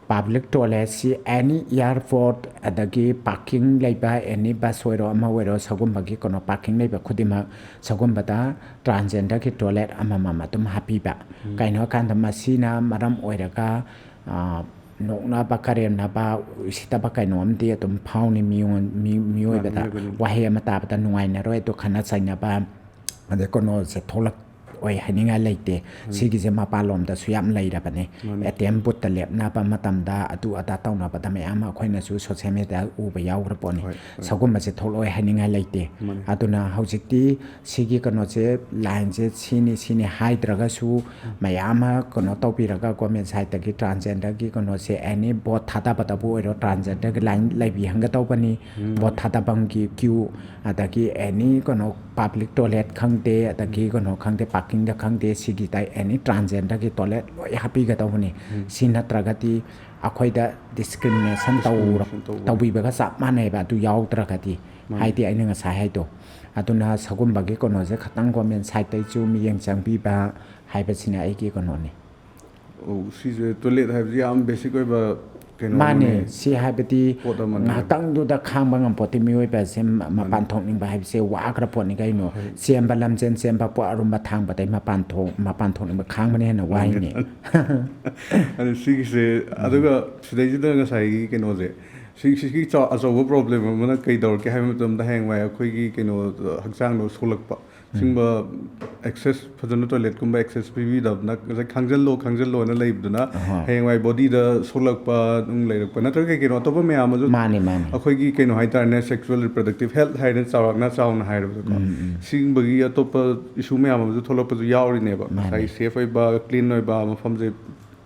ꯄꯥꯕ꯭ꯂꯤꯛ ꯇꯣꯏꯂꯦꯠꯁꯤ ꯑꯦꯅꯤ ꯑꯦꯌꯥꯔꯄꯣꯔꯠ, ꯑꯗꯒꯤ ꯄꯥꯔꯀꯤꯡ ꯂꯩꯕ, ꯑꯦꯅꯤ ꯕꯁ ꯑꯣꯏꯔꯣ ꯑꯃ ꯑꯣꯏꯔꯣ, ꯁꯒꯨꯝꯕꯒꯤ ꯀꯩꯅꯣ ꯄꯥꯔꯀꯤꯡ ꯂꯩꯕ ꯈꯨꯗꯤꯡꯃꯛ ꯁꯒꯨꯝꯕꯗ ꯇ꯭ꯔꯥꯟꯖꯦꯟꯗꯔꯒꯤ ꯇꯣꯏꯂꯦꯠ ꯑꯃꯃꯝ ꯑꯗꯨꯝ ꯍꯥꯞꯄꯤꯕ꯫ ꯎꯝ꯫ ꯀꯩꯅꯣ ꯍꯥꯏꯀꯥꯟꯗ ꯃꯁꯤꯅ ꯃꯔꯝ ꯑꯣꯏꯔꯒ, ꯑ, ꯅꯣꯛꯅꯕ, ꯀꯔꯦꯝꯅꯕ, ꯎꯁꯤꯠꯇꯕ ꯀꯩꯅꯣꯝꯗꯤ ꯑꯗꯨꯝ ꯐꯥꯎꯅꯤ ꯃꯤꯉꯣꯟ-, ꯃꯤ-, ꯃꯤꯑꯣꯏꯕꯗ꯫ ꯃꯥꯅꯤ, ꯃꯤꯑꯣꯏꯕꯅꯤ꯫ ꯋꯥꯍꯩ ꯑꯃ ꯇꯥꯕꯗ ꯅꯨꯡꯉꯥꯏꯅꯔꯣꯏ, ꯑꯗꯨ ꯈꯠꯅ ꯆꯩꯅꯕ, ꯑꯗꯩ ꯀꯩꯅꯣꯁꯦ ꯊꯣꯛꯂꯛꯑꯣꯏ ꯍꯥꯏꯅꯤꯡꯉꯥꯏ ꯂꯩꯇꯦ꯫ ꯎꯝ꯫ ꯁꯤꯒꯤꯁꯦ ꯃꯄꯥꯟꯂꯣꯝꯗꯁꯨ ꯌꯥꯝ ꯂꯩꯔꯕꯅꯦ꯫ ꯃꯥꯅꯤ꯫ ꯑꯦ ꯇꯤ ꯑꯦꯝ ꯕꯨꯠꯇ ꯂꯦꯞꯅꯕ ꯃꯇꯝꯗ ꯑꯗꯨ ꯑꯗꯥ ꯇꯧꯅꯕꯗ ꯃꯌꯥꯝ ꯑꯃ ꯑꯩꯈꯣꯏꯅꯁꯨ ꯁꯣꯁꯦꯜ ꯃꯦꯗꯤꯌꯥ ꯎꯕ ꯌꯥꯎꯈ꯭ꯔ ꯄꯣꯠꯅꯤ꯫ ꯍꯣꯏ, ꯍꯣꯏ꯫ ꯁꯒꯨꯝꯕꯁꯦ ꯊꯣꯛꯂꯛꯑꯣꯏ ꯍꯥꯏꯅꯤꯡꯉꯥꯏ ꯂꯩꯇꯦ꯫ ꯃꯥꯅꯤ꯫ ꯑꯗꯨꯅ ꯍꯧꯖꯤꯛꯇꯤ ꯁꯤꯒꯤ ꯀꯩꯅꯣꯁꯦ, ꯂꯥꯏꯟꯁꯦ ꯁꯤꯅꯤ ꯁꯤꯅꯤ ꯍꯥꯏꯗ꯭ꯔꯒꯁꯨ, ꯎꯝ꯫ ꯃꯌꯥꯝ ꯑꯃ ꯀꯩꯅꯣ ꯇꯧꯕꯤꯔꯒ ꯒꯣꯔꯃꯦꯟ ꯁꯥꯏꯠꯇꯒꯤ ꯇ꯭ꯔꯥꯟꯖꯦꯟꯗꯔꯒꯤ ꯀꯩꯅꯣꯁꯦ ꯑꯦꯅꯤ ꯚꯣꯠ ꯊꯥꯗꯕꯗꯕꯨ ꯑꯣꯏꯔꯣ ꯇ꯭ꯔꯥꯟꯖꯦꯟꯗꯔꯒꯤ ꯂꯥꯏꯟ ꯂꯩꯕꯤꯍꯟꯒꯗꯧꯕꯅꯤ꯫ ꯎꯝ꯫ ꯚꯣꯠ ꯊꯥꯗꯐꯝꯒꯤ ꯀ꯭ꯌꯨ, ꯑꯗꯒꯤ ꯑꯦꯅꯤ ꯀꯩꯅꯣ ꯄꯥꯕ꯭ꯂꯤꯛ ꯇꯣꯏꯂꯦꯠ ꯈꯪꯗꯦ, ꯑꯗꯒꯤ ꯎꯝ꯫ ꯀꯩꯅꯣ ꯈꯪꯗꯦ, ꯄꯥꯔꯀꯤꯡꯗ ꯈꯪꯗꯦ, ꯁꯤꯒꯤꯗ ꯑꯦꯅꯤ ꯇ꯭ꯔꯥꯟꯖꯦꯟꯗꯔꯒꯤ ꯇꯣꯏꯂꯦꯠ ꯂꯣꯏ ꯍꯥꯞꯄꯤꯒꯗꯧꯕꯅꯤ꯫ ꯎꯝ꯫ ꯁꯤ ꯅꯠꯇ꯭ꯔꯒꯗꯤ ꯑꯩꯈꯣꯏꯗ ꯗꯤꯁꯀ꯭ꯔꯤꯃꯤꯅꯦꯁꯟ ꯇꯧꯔ-, ꯗꯤꯁꯀ꯭ꯔꯤꯃꯤꯅꯦꯁꯟ ꯇꯧꯕ꯫ ꯇꯧꯕꯤꯕꯒ ꯆꯞ ꯃꯥꯟꯅꯩꯕ, ꯑꯗꯨ ꯌꯥꯎꯗ꯭ꯔꯒꯗꯤ꯫ ꯃꯥꯅꯤ꯫ ꯍꯥꯏꯗꯤ ꯑꯩꯅ ꯉꯁꯥꯏ ꯍꯥꯏꯗꯣ꯫ ꯑꯗꯨꯅ ꯁꯒꯨꯝꯕꯒꯤ ꯀꯩꯅꯣꯁꯦ ꯈꯇꯪ ꯒꯣꯔꯃꯦꯟ ꯁꯥꯏꯠꯇꯩꯁꯨ ꯃꯤꯠꯌꯦꯡ ꯆꯪꯕꯤꯕ ꯍꯥꯏꯕꯁꯤꯅ ꯑꯩꯒꯤ ꯀꯩꯅꯣꯅꯤ꯫ ꯑꯧ, ꯁꯤꯁꯦ ꯇꯣꯏꯂꯦꯠ ꯍꯥꯏꯕꯁꯤ ꯌꯥꯝ ꯕꯦꯁꯤꯛ ꯑꯣꯏꯕ ꯀꯩꯅꯣ ꯃꯥꯅꯦ꯫ ꯑꯃꯅꯤ꯫ ꯁꯤ ꯍꯥꯏꯕꯗꯤ ꯄꯣꯠ ꯑꯃꯅꯤ꯫ ꯉꯥꯏꯍꯥꯛꯇꯪꯗꯨꯗ ꯈꯥꯡꯕ ꯉꯝꯄꯣꯠꯇꯦ꯫ ꯃꯤꯑꯣꯏꯕꯁꯦ ꯃꯄꯥꯟ ꯊꯣꯛꯅꯤꯡꯕ ꯍꯥꯏꯕꯁꯦ ꯋꯥꯈ꯭ꯔ ꯄꯣꯠꯅꯤ ꯀꯩꯅꯣ꯫ ꯆꯦꯟꯕ, ꯂꯝꯖꯦꯟ ꯆꯦꯟꯕ, ꯄꯣꯠ ꯑꯔꯨꯝꯕ ꯊꯥꯡꯕꯗꯩ ꯃꯄꯥꯟ ꯊꯣꯛ ꯃꯄꯥꯟ ꯊꯣꯛꯅꯤꯡꯕ ꯈꯥꯡꯕꯅ ꯍꯦꯟꯅ ꯋꯥꯏꯅꯦ꯫ ꯑꯗꯨ ꯁꯤꯒꯤꯁꯦ, ꯑꯗꯨꯒ ꯁꯤꯗꯩꯁꯤꯗ ꯉꯁꯥꯏꯒꯤ ꯀꯩꯅꯣꯁꯦ, ꯁꯤ ꯁꯤꯒꯤ ꯆꯥꯎ- ꯑꯆꯧꯕ ꯄ꯭ꯔꯣꯕ꯭ꯂꯦꯝ ꯑꯃꯅ ꯀꯩ ꯇꯧꯔꯛꯀꯦ ꯍꯥꯏꯕ ꯃꯇꯝꯗ, ꯍꯌꯦꯡꯋꯥꯏ ꯑꯩꯈꯣꯏꯒꯤ ꯀꯩꯅꯣ, ꯍꯛꯆꯥꯡꯗꯣ ꯁꯣꯛꯂꯛꯄ, ꯁꯤꯒꯨꯝꯕ ꯑꯦꯛꯁꯦꯁ, ꯐꯖꯅ ꯇꯣꯏꯂꯦꯠꯀꯨꯝꯕ ꯑꯦꯛꯁꯦꯁ ꯄꯤꯕꯤꯗꯕꯅ, ꯉꯁꯥꯏ "ꯈꯥꯡꯖꯜꯂꯣ, ꯈꯥꯡꯖꯜꯂꯣꯅ" ꯂꯩꯕꯗꯨꯅ, ꯑꯍꯣꯏ꯫ ꯍꯌꯦꯡꯋꯥꯏ ꯕꯣꯗꯤꯗ ꯁꯣꯛꯂꯛꯄ ꯅꯨꯡ ꯂꯩꯔꯛꯄ, ꯅꯠꯇ꯭ꯔꯒ ꯀꯩ ꯀꯩꯅꯣ ꯑꯇꯣꯞꯄ ꯃꯌꯥꯝ ꯑꯃꯁꯨ, ꯃꯥꯅꯦ, ꯃꯥꯅꯦ꯫ ꯑꯩꯈꯣꯏꯒꯤ ꯀꯩꯅꯣ ꯍꯥꯏꯇꯥꯔꯦꯅꯦ, ꯁꯦꯛꯁꯨꯋꯦꯜ ꯔꯤꯄ꯭ꯔꯗꯛꯇꯤꯞ ꯍꯦꯜꯠ ꯍꯥꯏꯅ ꯆꯥꯎꯔꯥꯛꯅ ꯆꯥꯎꯅ ꯍꯥꯏꯔꯕꯗꯀꯣ, ꯎꯝ, ꯎꯝ꯫ ꯁꯤꯒꯨꯝꯕꯒꯤ ꯑꯇꯣꯞꯄ ꯏꯁꯨ ꯃꯌꯥꯝ ꯑꯃꯁꯨ ꯊꯣꯛꯂꯛꯄꯁꯨ ꯌꯥꯎꯔꯤꯅꯦꯕ, ꯃꯥꯅꯦ꯫ ꯉꯁꯥꯏ ꯁꯦꯐ ꯑꯣꯏꯕ, ꯀ꯭ꯂꯤꯟ ꯑꯣꯏꯕ ꯃꯐꯝꯁꯦ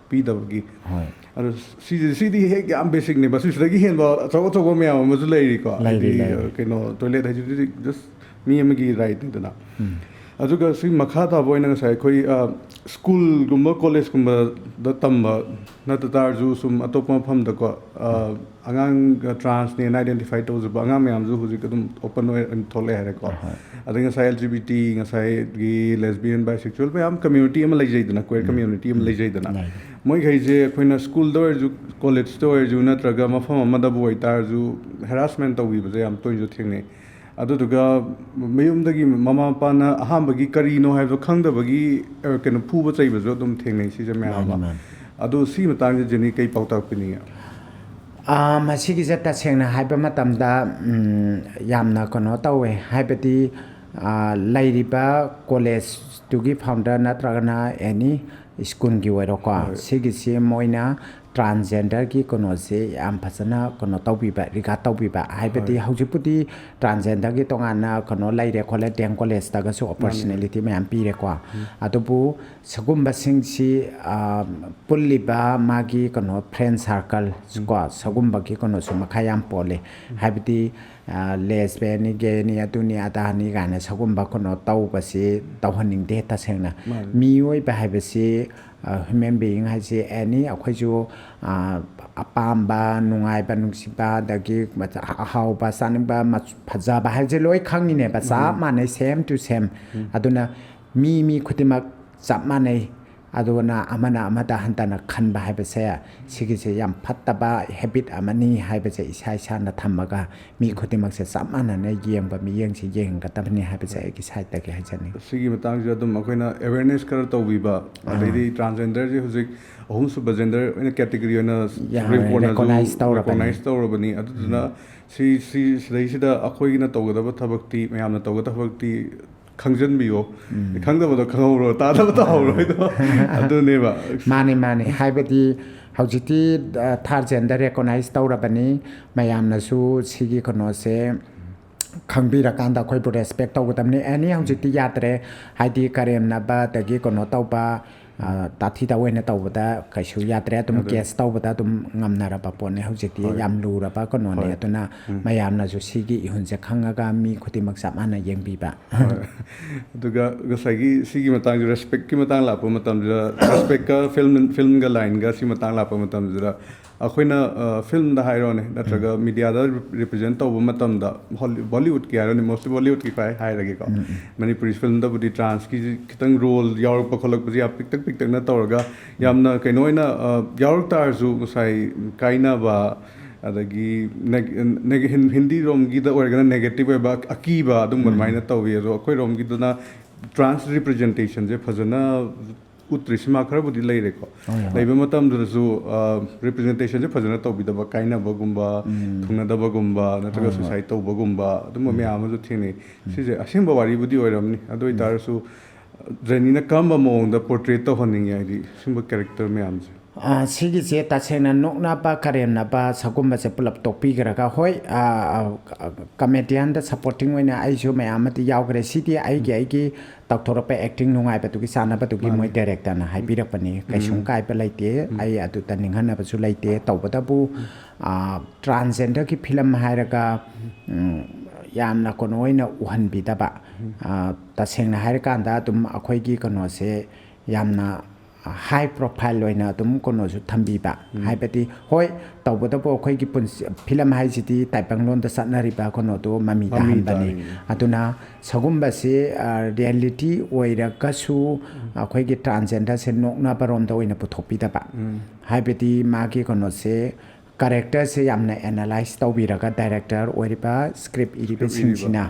ꯄꯤꯗꯕꯒꯤ꯫ ꯍꯣꯏ꯫ ꯑꯗꯣ ꯁꯤꯁꯦ, ꯁꯤꯗꯤ ꯍꯦꯛ ꯌꯥꯝ ꯕꯦꯁꯤꯛꯅꯦꯕ, ꯁꯤꯗꯒꯤ ꯍꯦꯟꯕ ꯑꯆꯧ ꯑꯆꯧꯕ ꯃꯌꯥꯝ ꯑꯃꯁꯨ ꯂꯩꯔꯤꯀꯣ꯫ ꯂꯩꯔꯤ, ꯍꯥꯏꯗꯤ, ꯂꯩꯔꯤ꯫ ꯀꯩꯅꯣ, ꯇꯣꯏꯂꯦꯠ ꯍꯥꯏꯁꯤꯗꯤ ꯖꯁ ꯃꯤ ꯑꯃꯒꯤ ꯔꯥꯏꯠꯅꯤꯗꯅ꯫ ꯎꯝ꯫ ꯑꯗꯨꯒ ꯁꯤ ꯃꯈꯥ ꯇꯥꯕ ꯑꯣꯏꯅ ꯉꯁꯥꯏ ꯑꯩꯈꯣꯏ, ꯑ, ꯁ꯭ꯀꯨꯜꯒꯨꯝꯕ ꯀꯣꯂꯦꯖꯀꯨꯝꯕꯗ ꯇꯝꯕ ꯅꯠꯇ ꯇꯥꯔꯁꯨ, ꯁꯨꯝ ꯑꯇꯣꯞꯄ ꯃꯐꯝꯗꯀꯣ, ꯑ, ꯑꯉꯥꯡ ꯇ꯭ꯔꯥꯟꯁꯅꯦꯅ ꯑꯥꯏꯗꯦꯟꯇꯤꯐꯥꯏ ꯇꯧꯖꯕ ꯑꯉꯥꯡ ꯃꯌꯥꯝꯁꯨ ꯍꯧꯖꯤꯛ ꯑꯗꯨꯝ ꯑꯣꯄꯟ ꯑꯣꯏꯅ ꯊꯣꯛꯂꯛꯑꯦ ꯍꯥꯏꯔꯦꯀꯣ꯫ ꯑꯍꯣꯏ꯫ ꯑꯗꯩ ꯉꯁꯥꯏ ꯑꯦꯜ ꯖꯤ ꯕꯤ ꯇꯤ, ꯉꯁꯥꯏꯒꯤ ꯂꯦꯁꯕꯤꯌꯟ, ꯕꯥꯏꯁꯦꯛꯁꯨꯋꯦꯜ ꯃꯌꯥꯝ ꯀꯝꯃ꯭ꯌꯨꯅꯤꯇꯤ ꯑꯃ ꯂꯩꯖꯩꯗꯅ, ꯀ꯭ꯋꯦꯔ ꯀꯝꯃ꯭ꯌꯨꯅꯤꯇꯤ ꯑꯃ ꯂꯩꯖꯩꯗꯅ꯫ ꯂꯩ꯫ ꯃꯣꯏꯈꯩꯁꯦ ꯑꯩꯈꯣꯏꯅ ꯁ꯭ꯀꯨꯜꯗ ꯑꯣꯏꯔꯁꯨ, ꯀꯣꯂꯦꯖꯇ ꯑꯣꯏꯔꯁꯨ, ꯅꯠꯇ꯭ꯔꯒ ꯃꯐꯝ ꯑꯃꯗꯕꯨ ꯑꯣꯏꯇꯥꯔꯁꯨ, ꯍꯦꯔꯥꯁꯃꯦꯟ ꯇꯧꯕꯤꯕꯁꯦ ꯌꯥꯝ ꯇꯣꯏꯅꯁꯨ ꯊꯦꯡꯅꯩ꯫ ꯑꯗꯨꯗꯨꯒ ꯃꯌꯨꯝꯗꯒꯤ ꯃꯃꯥ ꯃꯄꯥꯅ ꯑꯍꯥꯟꯕꯒꯤ ꯀꯔꯤꯅꯣ ꯍꯥꯏꯕꯗꯣ ꯈꯪꯗꯕꯒꯤ, ꯑ, ꯀꯩꯅꯣ, ꯐꯨꯕ ꯆꯩꯕꯁꯨ ꯑꯗꯨꯝ ꯊꯦꯡꯅꯩ ꯁꯤꯁꯦ ꯃꯌꯥꯝ ꯃꯥꯅꯤ, ꯑꯃ꯫ ꯃꯥꯅꯤ꯫ ꯑꯗꯣ ꯁꯤ ꯃꯇꯥꯡꯁꯦ ꯖꯦꯅꯤ ꯀꯩ ꯄꯥꯎꯇꯥꯛ ꯄꯤꯅꯤꯡꯉꯦ? ꯑꯥ, ꯃꯁꯤꯒꯤꯁꯦ ꯇꯁꯦꯡꯅ ꯍꯥꯏꯕ ꯃꯇꯝꯗ, ꯎꯝ, ꯌꯥꯝꯅ ꯀꯩꯅꯣ ꯇꯧꯋꯦ꯫ ꯍꯥꯏꯕꯗꯤ, ꯑꯥ, ꯂꯩꯔꯤꯕ ꯀꯣꯂꯦꯖꯇꯨꯒꯤ ꯐꯥꯎꯟꯗꯔ ꯅꯠꯇ꯭ꯔꯒꯅ ꯑꯦꯅꯤ ꯁ꯭ꯀꯨꯜꯒꯤ ꯑꯣꯏꯔꯣꯀꯣ, ꯍꯣꯏ꯫ ꯁꯤꯒꯤꯁꯤ ꯃꯣꯏꯅ ꯇ꯭ꯔꯥꯟꯁꯖꯦꯟꯗꯔꯒꯤ ꯀꯩꯅꯣꯁꯦ ꯌꯥꯝ ꯐꯖꯅ ꯀꯩꯅꯣ ꯇꯧꯕꯤꯕ, ꯔꯤꯒꯥꯔꯗ ꯇꯧꯕꯤꯕ꯫ ꯍꯥꯏꯕꯗꯤ ꯍꯣꯏ꯫ ꯍꯧꯖꯤꯛꯄꯨꯗꯤ ꯇ꯭ꯔꯥꯟꯁꯖꯦꯟꯗꯔꯒꯤ ꯇꯣꯉꯥꯟꯅ ꯀꯩꯅꯣ ꯂꯩꯔꯦ ꯈꯣꯠꯂꯦ, ꯗꯤ ꯑꯦꯝ ꯀꯣꯂꯦꯖꯇꯒꯁꯨ ꯑꯣꯄꯣꯔꯆꯨꯅꯤꯇꯤ ꯃꯌꯥꯝ ꯄꯤꯔꯦꯀꯣ꯫ ꯑꯗꯨꯕꯨ ꯁꯤꯒꯨꯝꯕꯁꯤꯡꯁꯤ, ꯑ, ꯄꯨꯜꯂꯤꯕ ꯃꯥꯒꯤ ꯀꯩꯅꯣ ꯐ꯭ꯔꯦꯟ ꯁꯥꯔꯀꯜ ꯀꯣ, ꯁꯤꯒꯨꯝꯕꯒꯤ ꯀꯩꯅꯣꯁꯨ ꯃꯈꯥ ꯌꯥꯝ ꯄꯣꯜꯂꯤ꯫ ꯍꯥꯏꯕꯗꯤ, ꯑ, ꯂꯦꯁꯕꯤꯌꯟꯅꯤ, ꯒꯦꯅꯤ, ꯑꯗꯨꯅꯤ ꯑꯗꯥꯅꯤ ꯀꯥꯏꯅ ꯁꯤꯒꯨꯝꯕ ꯀꯩꯅꯣ ꯇꯧꯕꯁꯤ ꯇꯧꯍꯟꯅꯤꯡꯗꯦ ꯇꯁꯦꯡꯅ꯫ ꯃꯥꯅꯤ꯫ ꯃꯤꯑꯣꯏꯕ ꯍꯥꯏꯕꯁꯤ, ꯑ, ꯍ꯭ꯌꯨꯃꯦꯟ ꯕꯤꯌꯤꯡ ꯍꯥꯏꯁꯤ ꯑꯦꯅꯤ ꯑꯩꯈꯣꯏꯁꯨ, ꯑ, ꯑꯄꯥꯝꯕ, ꯅꯨꯡꯉꯥꯏꯕ, ꯅꯨꯡꯁꯤꯕ, ꯑꯗꯒꯤ ꯃꯆꯥ-, ꯑꯍꯥꯎꯕ ꯆꯥꯅꯤꯡꯕ, ꯃꯆ-, ꯐꯖꯕ ꯍꯥꯏꯁꯦ ꯂꯣꯏ ꯈꯪꯉꯤꯅꯦꯕ꯫ ꯆꯞ ꯃꯥꯟꯅꯩ, ꯁꯦꯝ ꯇꯨ ꯁꯦꯝ꯫ ꯑꯗꯨꯅ ꯃꯤ, ꯃꯤ ꯈꯨꯗꯤꯡꯃꯛ ꯆꯞ ꯃꯥꯟꯅꯩ꯫ ꯑꯗꯨꯅ ꯑꯃꯅ ꯑꯃꯗ ꯍꯟꯊꯅ ꯈꯟꯕ ꯍꯥꯏꯕꯁꯦ, ꯁꯤꯒꯤꯁꯦ ꯌꯥꯝ ꯐꯠꯇꯕ ꯍꯦꯕꯤꯠ ꯑꯃꯅꯤ ꯍꯥꯏꯕꯁꯦ ꯏꯁꯥ ꯏꯁꯥꯅ ꯊꯝꯃꯒ, ꯃꯤ ꯈꯨꯗꯤꯡꯃꯛꯁꯦ ꯆꯞ ꯃꯥꯟꯅꯅ ꯌꯦꯡꯕ ꯃꯤꯠꯌꯦꯡꯁꯦ ꯌꯦꯡꯒꯗꯕꯅꯤ ꯍꯥꯏꯕꯁꯦ ꯑꯩꯒꯤ ꯁꯥꯏꯠꯇꯒꯤ ꯍꯥꯏꯖꯅꯤꯡꯉꯤ꯫ ꯁꯤꯒꯤ ꯃꯇꯥꯡꯁꯤꯗ ꯑꯗꯨꯝ ꯑꯩꯈꯣꯏꯅ ꯑꯦꯋꯦꯔꯅꯦꯁ ꯈꯔ ꯇꯧꯕꯤꯕ, ꯑꯗꯩꯗꯤ ꯇ꯭ꯔꯥꯟꯁꯖꯦꯟꯗꯔꯁꯦ ꯍꯧꯖꯤꯛ ꯑꯍꯨꯝꯁꯨꯕ ꯖꯦꯟꯗꯔ ꯑꯣꯏꯅ ꯀꯦꯇꯦꯒꯣꯔꯤ ꯑꯣꯏꯅ ꯌꯥ, ꯁꯨꯄ꯭ꯔꯤꯝ ꯀꯣꯔꯠꯅꯁꯨ ꯔꯦꯀꯣꯅꯥꯏꯁ ꯇꯧꯔꯕꯅꯤ꯫ ꯔꯦꯀꯣꯅꯥꯏꯁ ꯇꯧꯔꯕꯅꯤ꯫ ꯑꯗꯨꯗꯨꯅ ꯁꯤ ꯁꯤ ꯁꯤꯗꯩꯁꯤꯗ ꯑꯩꯈꯣꯏꯒꯤꯅ ꯇꯧꯒꯗꯕ ꯊꯕꯛꯇꯤ, ꯃꯌꯥꯝꯅ ꯇꯧꯒꯗꯕ ꯊꯕꯛꯇꯤ ꯈꯪꯖꯟꯕꯤꯌꯣ꯫ ꯈꯪꯗꯕꯗꯣ ꯈꯪꯍꯧꯔꯣ, ꯇꯥꯗꯕ ꯇꯥꯍꯧꯔꯣ ꯍꯥꯏꯗꯣ꯫ ꯑꯗꯨꯅꯦꯕ꯫ ꯃꯥꯅꯤ, ꯃꯥꯅꯤ꯫ ꯍꯥꯏꯕꯗꯤ ꯍꯧꯖꯤꯛꯇꯤ ꯊꯥꯔꯠ ꯖꯦꯟꯗꯔ ꯔꯦꯀꯣꯅꯥꯏꯁ ꯇꯧꯔꯕꯅꯤ꯫ ꯃꯌꯥꯝꯅꯁꯨ ꯁꯤꯒꯤ ꯀꯩꯅꯣꯁꯦ ꯈꯪꯕꯤꯔꯀꯥꯟꯗ ꯑꯩꯈꯣꯏꯕꯨ ꯔꯦꯁꯄꯦꯛ ꯇꯧꯒꯗꯕꯅꯤ꯫ ꯑꯦꯅꯤ ꯍꯧꯖꯤꯛꯇꯤ ꯌꯥꯗ꯭ꯔꯦ, ꯍꯥꯏꯗꯤ ꯀꯔꯦꯝꯅꯕ ꯑꯗꯒꯤ ꯀꯩꯅꯣ ꯇꯧꯕ, ꯑ, ꯇꯥꯊꯤ ꯇꯥꯑꯣꯏꯅ ꯇꯧꯕꯗ ꯀꯩꯁꯨ ꯌꯥꯗ꯭ꯔꯦ꯫ ꯑꯗꯨꯝ ꯌꯥꯗ꯭ꯔꯦ꯫ ꯀꯦꯁ ꯇꯧꯕꯗ ꯑꯗꯨꯝ ꯉꯝꯅꯔꯕ ꯄꯣꯠꯅꯤ꯫ ꯍꯧꯖꯤꯛꯇꯤ ꯍꯣꯏ꯫ ꯌꯥꯝ ꯂꯨꯔꯕ ꯀꯩꯅꯣꯅꯦ꯫ ꯍꯣꯏ꯫ ꯑꯗꯨꯅ ꯎꯝ꯫ ꯃꯌꯥꯝꯅꯁꯨ ꯁꯤꯒꯤ ꯏꯍꯨꯟꯁꯦ ꯈꯪꯉꯒ ꯃꯤ ꯈꯨꯗꯤꯡꯃꯛ ꯆꯞ ꯃꯥꯟꯅ ꯌꯦꯡꯕꯤꯕ꯫ ꯍꯣꯏ꯫ ꯑꯗꯨꯒ ꯉꯁꯥꯏꯒꯤ ꯁꯤꯒꯤ ꯃꯇꯥꯡꯁꯦ, ꯔꯦꯁꯄꯦꯛꯀꯤ ꯃꯇꯥꯡ ꯂꯥꯛꯄ ꯃꯇꯝꯁꯤꯗ, ꯔꯦꯁꯄꯦꯛꯀ ꯐꯤꯜꯝ, ꯐꯤꯜꯝꯒ ꯂꯥꯏꯟꯒ ꯁꯤ ꯃꯇꯥꯡ ꯂꯥꯛꯄ ꯃꯇꯝꯁꯤꯗ, ꯑꯩꯈꯣꯏꯅ, ꯑ, ꯐꯤꯜꯝꯗ ꯍꯥꯏꯔꯣꯅꯦ, ꯅꯠꯇ꯭ꯔꯒ ꯃꯤꯗꯤꯌꯥꯗ ꯔꯤꯄ꯭ꯔꯖꯦꯟ ꯇꯧꯕ ꯃꯇꯝꯗ, ꯍꯣꯂꯤ-, ꯕꯣꯂꯤꯋꯨꯗꯀꯤ ꯍꯥꯏꯔꯣꯅꯦ, ꯃꯣꯁꯂꯤ ꯕꯣꯂꯤꯋꯨꯗꯀꯤ ꯈ꯭ꯋꯥꯏ ꯍꯥꯏꯔꯒꯦꯀꯣ꯫ ꯃꯅꯤꯄꯨꯔꯤ ꯐꯤꯜꯝꯗꯕꯨꯗꯤ ꯇ꯭ꯔꯥꯟꯁꯀꯤ ꯈꯤꯇꯪ ꯔꯣꯜ ꯌꯥꯎꯔꯛꯄ ꯈꯣꯠꯂꯛꯄꯁꯦ ꯌꯥꯝ ꯄꯤꯛꯇꯛ ꯄꯤꯛꯇꯛꯅ ꯇꯧꯔꯒ, ꯌꯥꯝꯅ ꯀꯩꯅꯣ ꯑꯣꯏꯅ, ꯑ, ꯌꯥꯎꯔꯛ ꯇꯥꯔꯁꯨ, ꯉꯁꯥꯏ ꯀꯥꯏꯅꯕ, ꯑꯗꯒꯤ ꯅꯦꯒ-, ꯅꯦꯒ-, ꯍꯤꯟ-, ꯍꯤꯟꯗꯤ ꯔꯣꯝꯒꯤꯗ ꯑꯣꯏꯔꯒꯅ ꯅꯦꯒꯦꯇꯤꯚ ꯑꯣꯏꯕ, ꯑꯀꯤꯕ, ꯑꯗꯨꯝꯕ ꯑꯗꯨꯃꯥꯏꯅ ꯇꯧꯋꯤ꯫ ꯑꯗꯣ ꯑꯩꯈꯣꯏ ꯔꯣꯝꯒꯤꯗꯨꯅ ꯇ꯭ꯔꯥꯟꯁ ꯔꯤꯄ꯭ꯔꯖꯦꯟꯇꯦꯁꯟꯁꯦ ꯐꯖꯅ ꯎꯠꯇ꯭ꯔꯤ꯫ ꯁꯤꯃꯥ ꯈꯔꯕꯨꯗꯤ ꯂꯩꯔꯦꯀꯣ꯫ ꯍꯣꯏ, ꯍꯣꯏ꯫ ꯂꯩꯕ ꯃꯇꯝꯗꯨꯗꯁꯨ, ꯑ, ꯔꯤꯄ꯭ꯔꯖꯦꯟꯇꯦꯁꯟꯁꯦ ꯐꯖꯅ ꯇꯧꯕꯤꯗꯕ, ꯀꯥꯏꯅꯕꯒꯨꯝꯕ, ꯊꯨꯡꯅꯗꯕꯒꯨꯝꯕ, ꯅꯠꯇ꯭ꯔꯒ ꯍꯣꯏ, ꯍꯣꯏ꯫ ꯁꯨꯁꯥꯏꯠ ꯇꯧꯕꯒꯨꯝꯕ, ꯑꯗꯨꯝꯕ ꯃꯌꯥꯝ ꯑꯃꯁꯨ ꯊꯦꯡꯅꯩ꯫ ꯁꯤꯁꯦ ꯑꯁꯦꯡꯕ ꯋꯥꯔꯤꯕꯨꯗꯤ ꯑꯣꯏꯔꯝꯅꯤ, ꯑꯗꯨ ꯑꯣꯏꯇꯥꯔꯁꯨ ꯖꯦꯅꯤꯅ ꯀꯔꯝꯕ ꯃꯑꯣꯡꯗ ꯄꯣꯔꯇ꯭ꯔꯦꯠ ꯇꯧꯍꯟꯅꯤꯡꯉꯦ, ꯍꯥꯏꯗꯤ ꯁꯤꯒꯨꯝꯕ ꯀꯦꯔꯦꯛꯇꯔ ꯃꯌꯥꯝꯁꯦ? ꯑ, ꯁꯤꯒꯤꯁꯦ ꯇꯁꯦꯡꯅ ꯅꯣꯛꯅꯕ, ꯀꯔꯦꯝꯅꯕ, ꯁꯒꯨꯝꯕꯁꯦ ꯄꯨꯂꯞ ꯇꯣꯛꯄꯤꯈ꯭ꯔꯒ, ꯍꯣꯏ, ꯑ, ꯑ, ꯀꯃꯦꯗꯤꯌꯟꯗ ꯁꯄꯣꯔꯇꯤꯡ ꯑꯣꯏꯅ ꯑꯩꯁꯨ ꯃꯌꯥꯝ ꯑꯃꯗꯤ ꯌꯥꯎꯈ꯭ꯔꯦ꯫ ꯁꯤꯗꯤ ꯑꯩꯒꯤ, ꯑꯩꯒꯤ ꯇꯧꯊꯣꯔꯛꯄ ꯑꯦꯛꯇꯤꯡ ꯅꯨꯡꯉꯥꯏꯕꯗꯨꯒꯤ ꯆꯥꯟꯅꯕꯗꯨꯒꯤ ꯃꯣꯏ ꯗꯥꯏꯔꯦꯛꯇꯔꯅ ꯍꯥꯏꯕꯤꯔꯛꯄꯅꯤ꯫ ꯀꯩꯁꯨꯝ ꯀꯥꯏꯕ ꯂꯩꯇꯦ꯫ ꯑꯩ ꯑꯗꯨꯗ ꯅꯤꯡꯍꯟꯅꯕꯁꯨ ꯂꯩꯇꯦ꯫ ꯇꯧꯕꯇꯕꯨ, ꯑ, ꯇ꯭ꯔꯥꯟꯁꯖꯦꯟꯗꯔꯒꯤ ꯐꯤꯂꯝ ꯍꯥꯏꯔꯒ, ꯎꯝ, ꯌꯥꯝꯅ ꯀꯩꯅꯣ ꯑꯣꯏꯅ ꯎꯍꯟꯕꯤꯗꯕ, ꯑ, ꯇꯁꯦꯡꯅ ꯍꯥꯏꯔꯀꯥꯟꯗ ꯑꯗꯨꯝ ꯑꯩꯈꯣꯏꯒꯤ ꯀꯩꯅꯣꯁꯦ ꯌꯥꯝꯅ ꯍꯥꯏ ꯄ꯭ꯔꯣꯐꯥꯏꯜ ꯑꯣꯏꯅ ꯑꯗꯨꯝ ꯀꯩꯅꯣꯁꯨ ꯊꯝꯕꯤꯕ꯫ ꯍꯥꯏꯕꯗꯤ, ꯍꯣꯏ, ꯇꯧꯕꯇꯕꯨ ꯑꯩꯈꯣꯏꯒꯤ ꯄꯨꯟꯁꯤ, ꯐꯤꯂꯝ ꯍꯥꯏꯁꯤꯗꯤ ꯇꯥꯏꯕꯪꯂꯣꯟꯗ ꯆꯠꯅꯔꯤꯕ ꯀꯩꯅꯣꯗꯣ ꯃꯃꯤ ꯃꯃꯤ ꯇꯥꯍꯟꯕꯅꯤ꯫ ꯇꯥꯔꯤꯅꯤ꯫ ꯑꯗꯨꯅ ꯁꯒꯨꯝꯕꯁꯤ, ꯑ, ꯔꯤꯌꯦꯂꯤꯇꯤ ꯑꯣꯏꯔꯒꯁꯨ ꯑꯩꯈꯣꯏꯒꯤ ꯇ꯭ꯔꯥꯟꯁꯖꯦꯟꯗꯔꯁꯦ ꯅꯣꯛꯅꯕꯔꯣꯝꯗ ꯑꯣꯏꯅ ꯄꯨꯊꯣꯛꯄꯤꯗꯕ꯫ ꯍꯥꯏꯕꯗꯤ ꯃꯥꯒꯤ ꯀꯩꯅꯣꯁꯦ, ꯀꯦꯔꯦꯛꯇꯔꯁꯦ ꯌꯥꯝꯅ ꯑꯦꯅꯥꯂꯥꯏꯁ ꯇꯧꯕꯤꯔꯒ, ꯗꯥꯏꯔꯦꯛꯇꯔ ꯑꯣꯏꯔꯤꯕ, ꯁ꯭ꯀ꯭ꯔꯤꯞ ꯏꯔꯤꯕꯁꯤꯡꯁꯤꯅ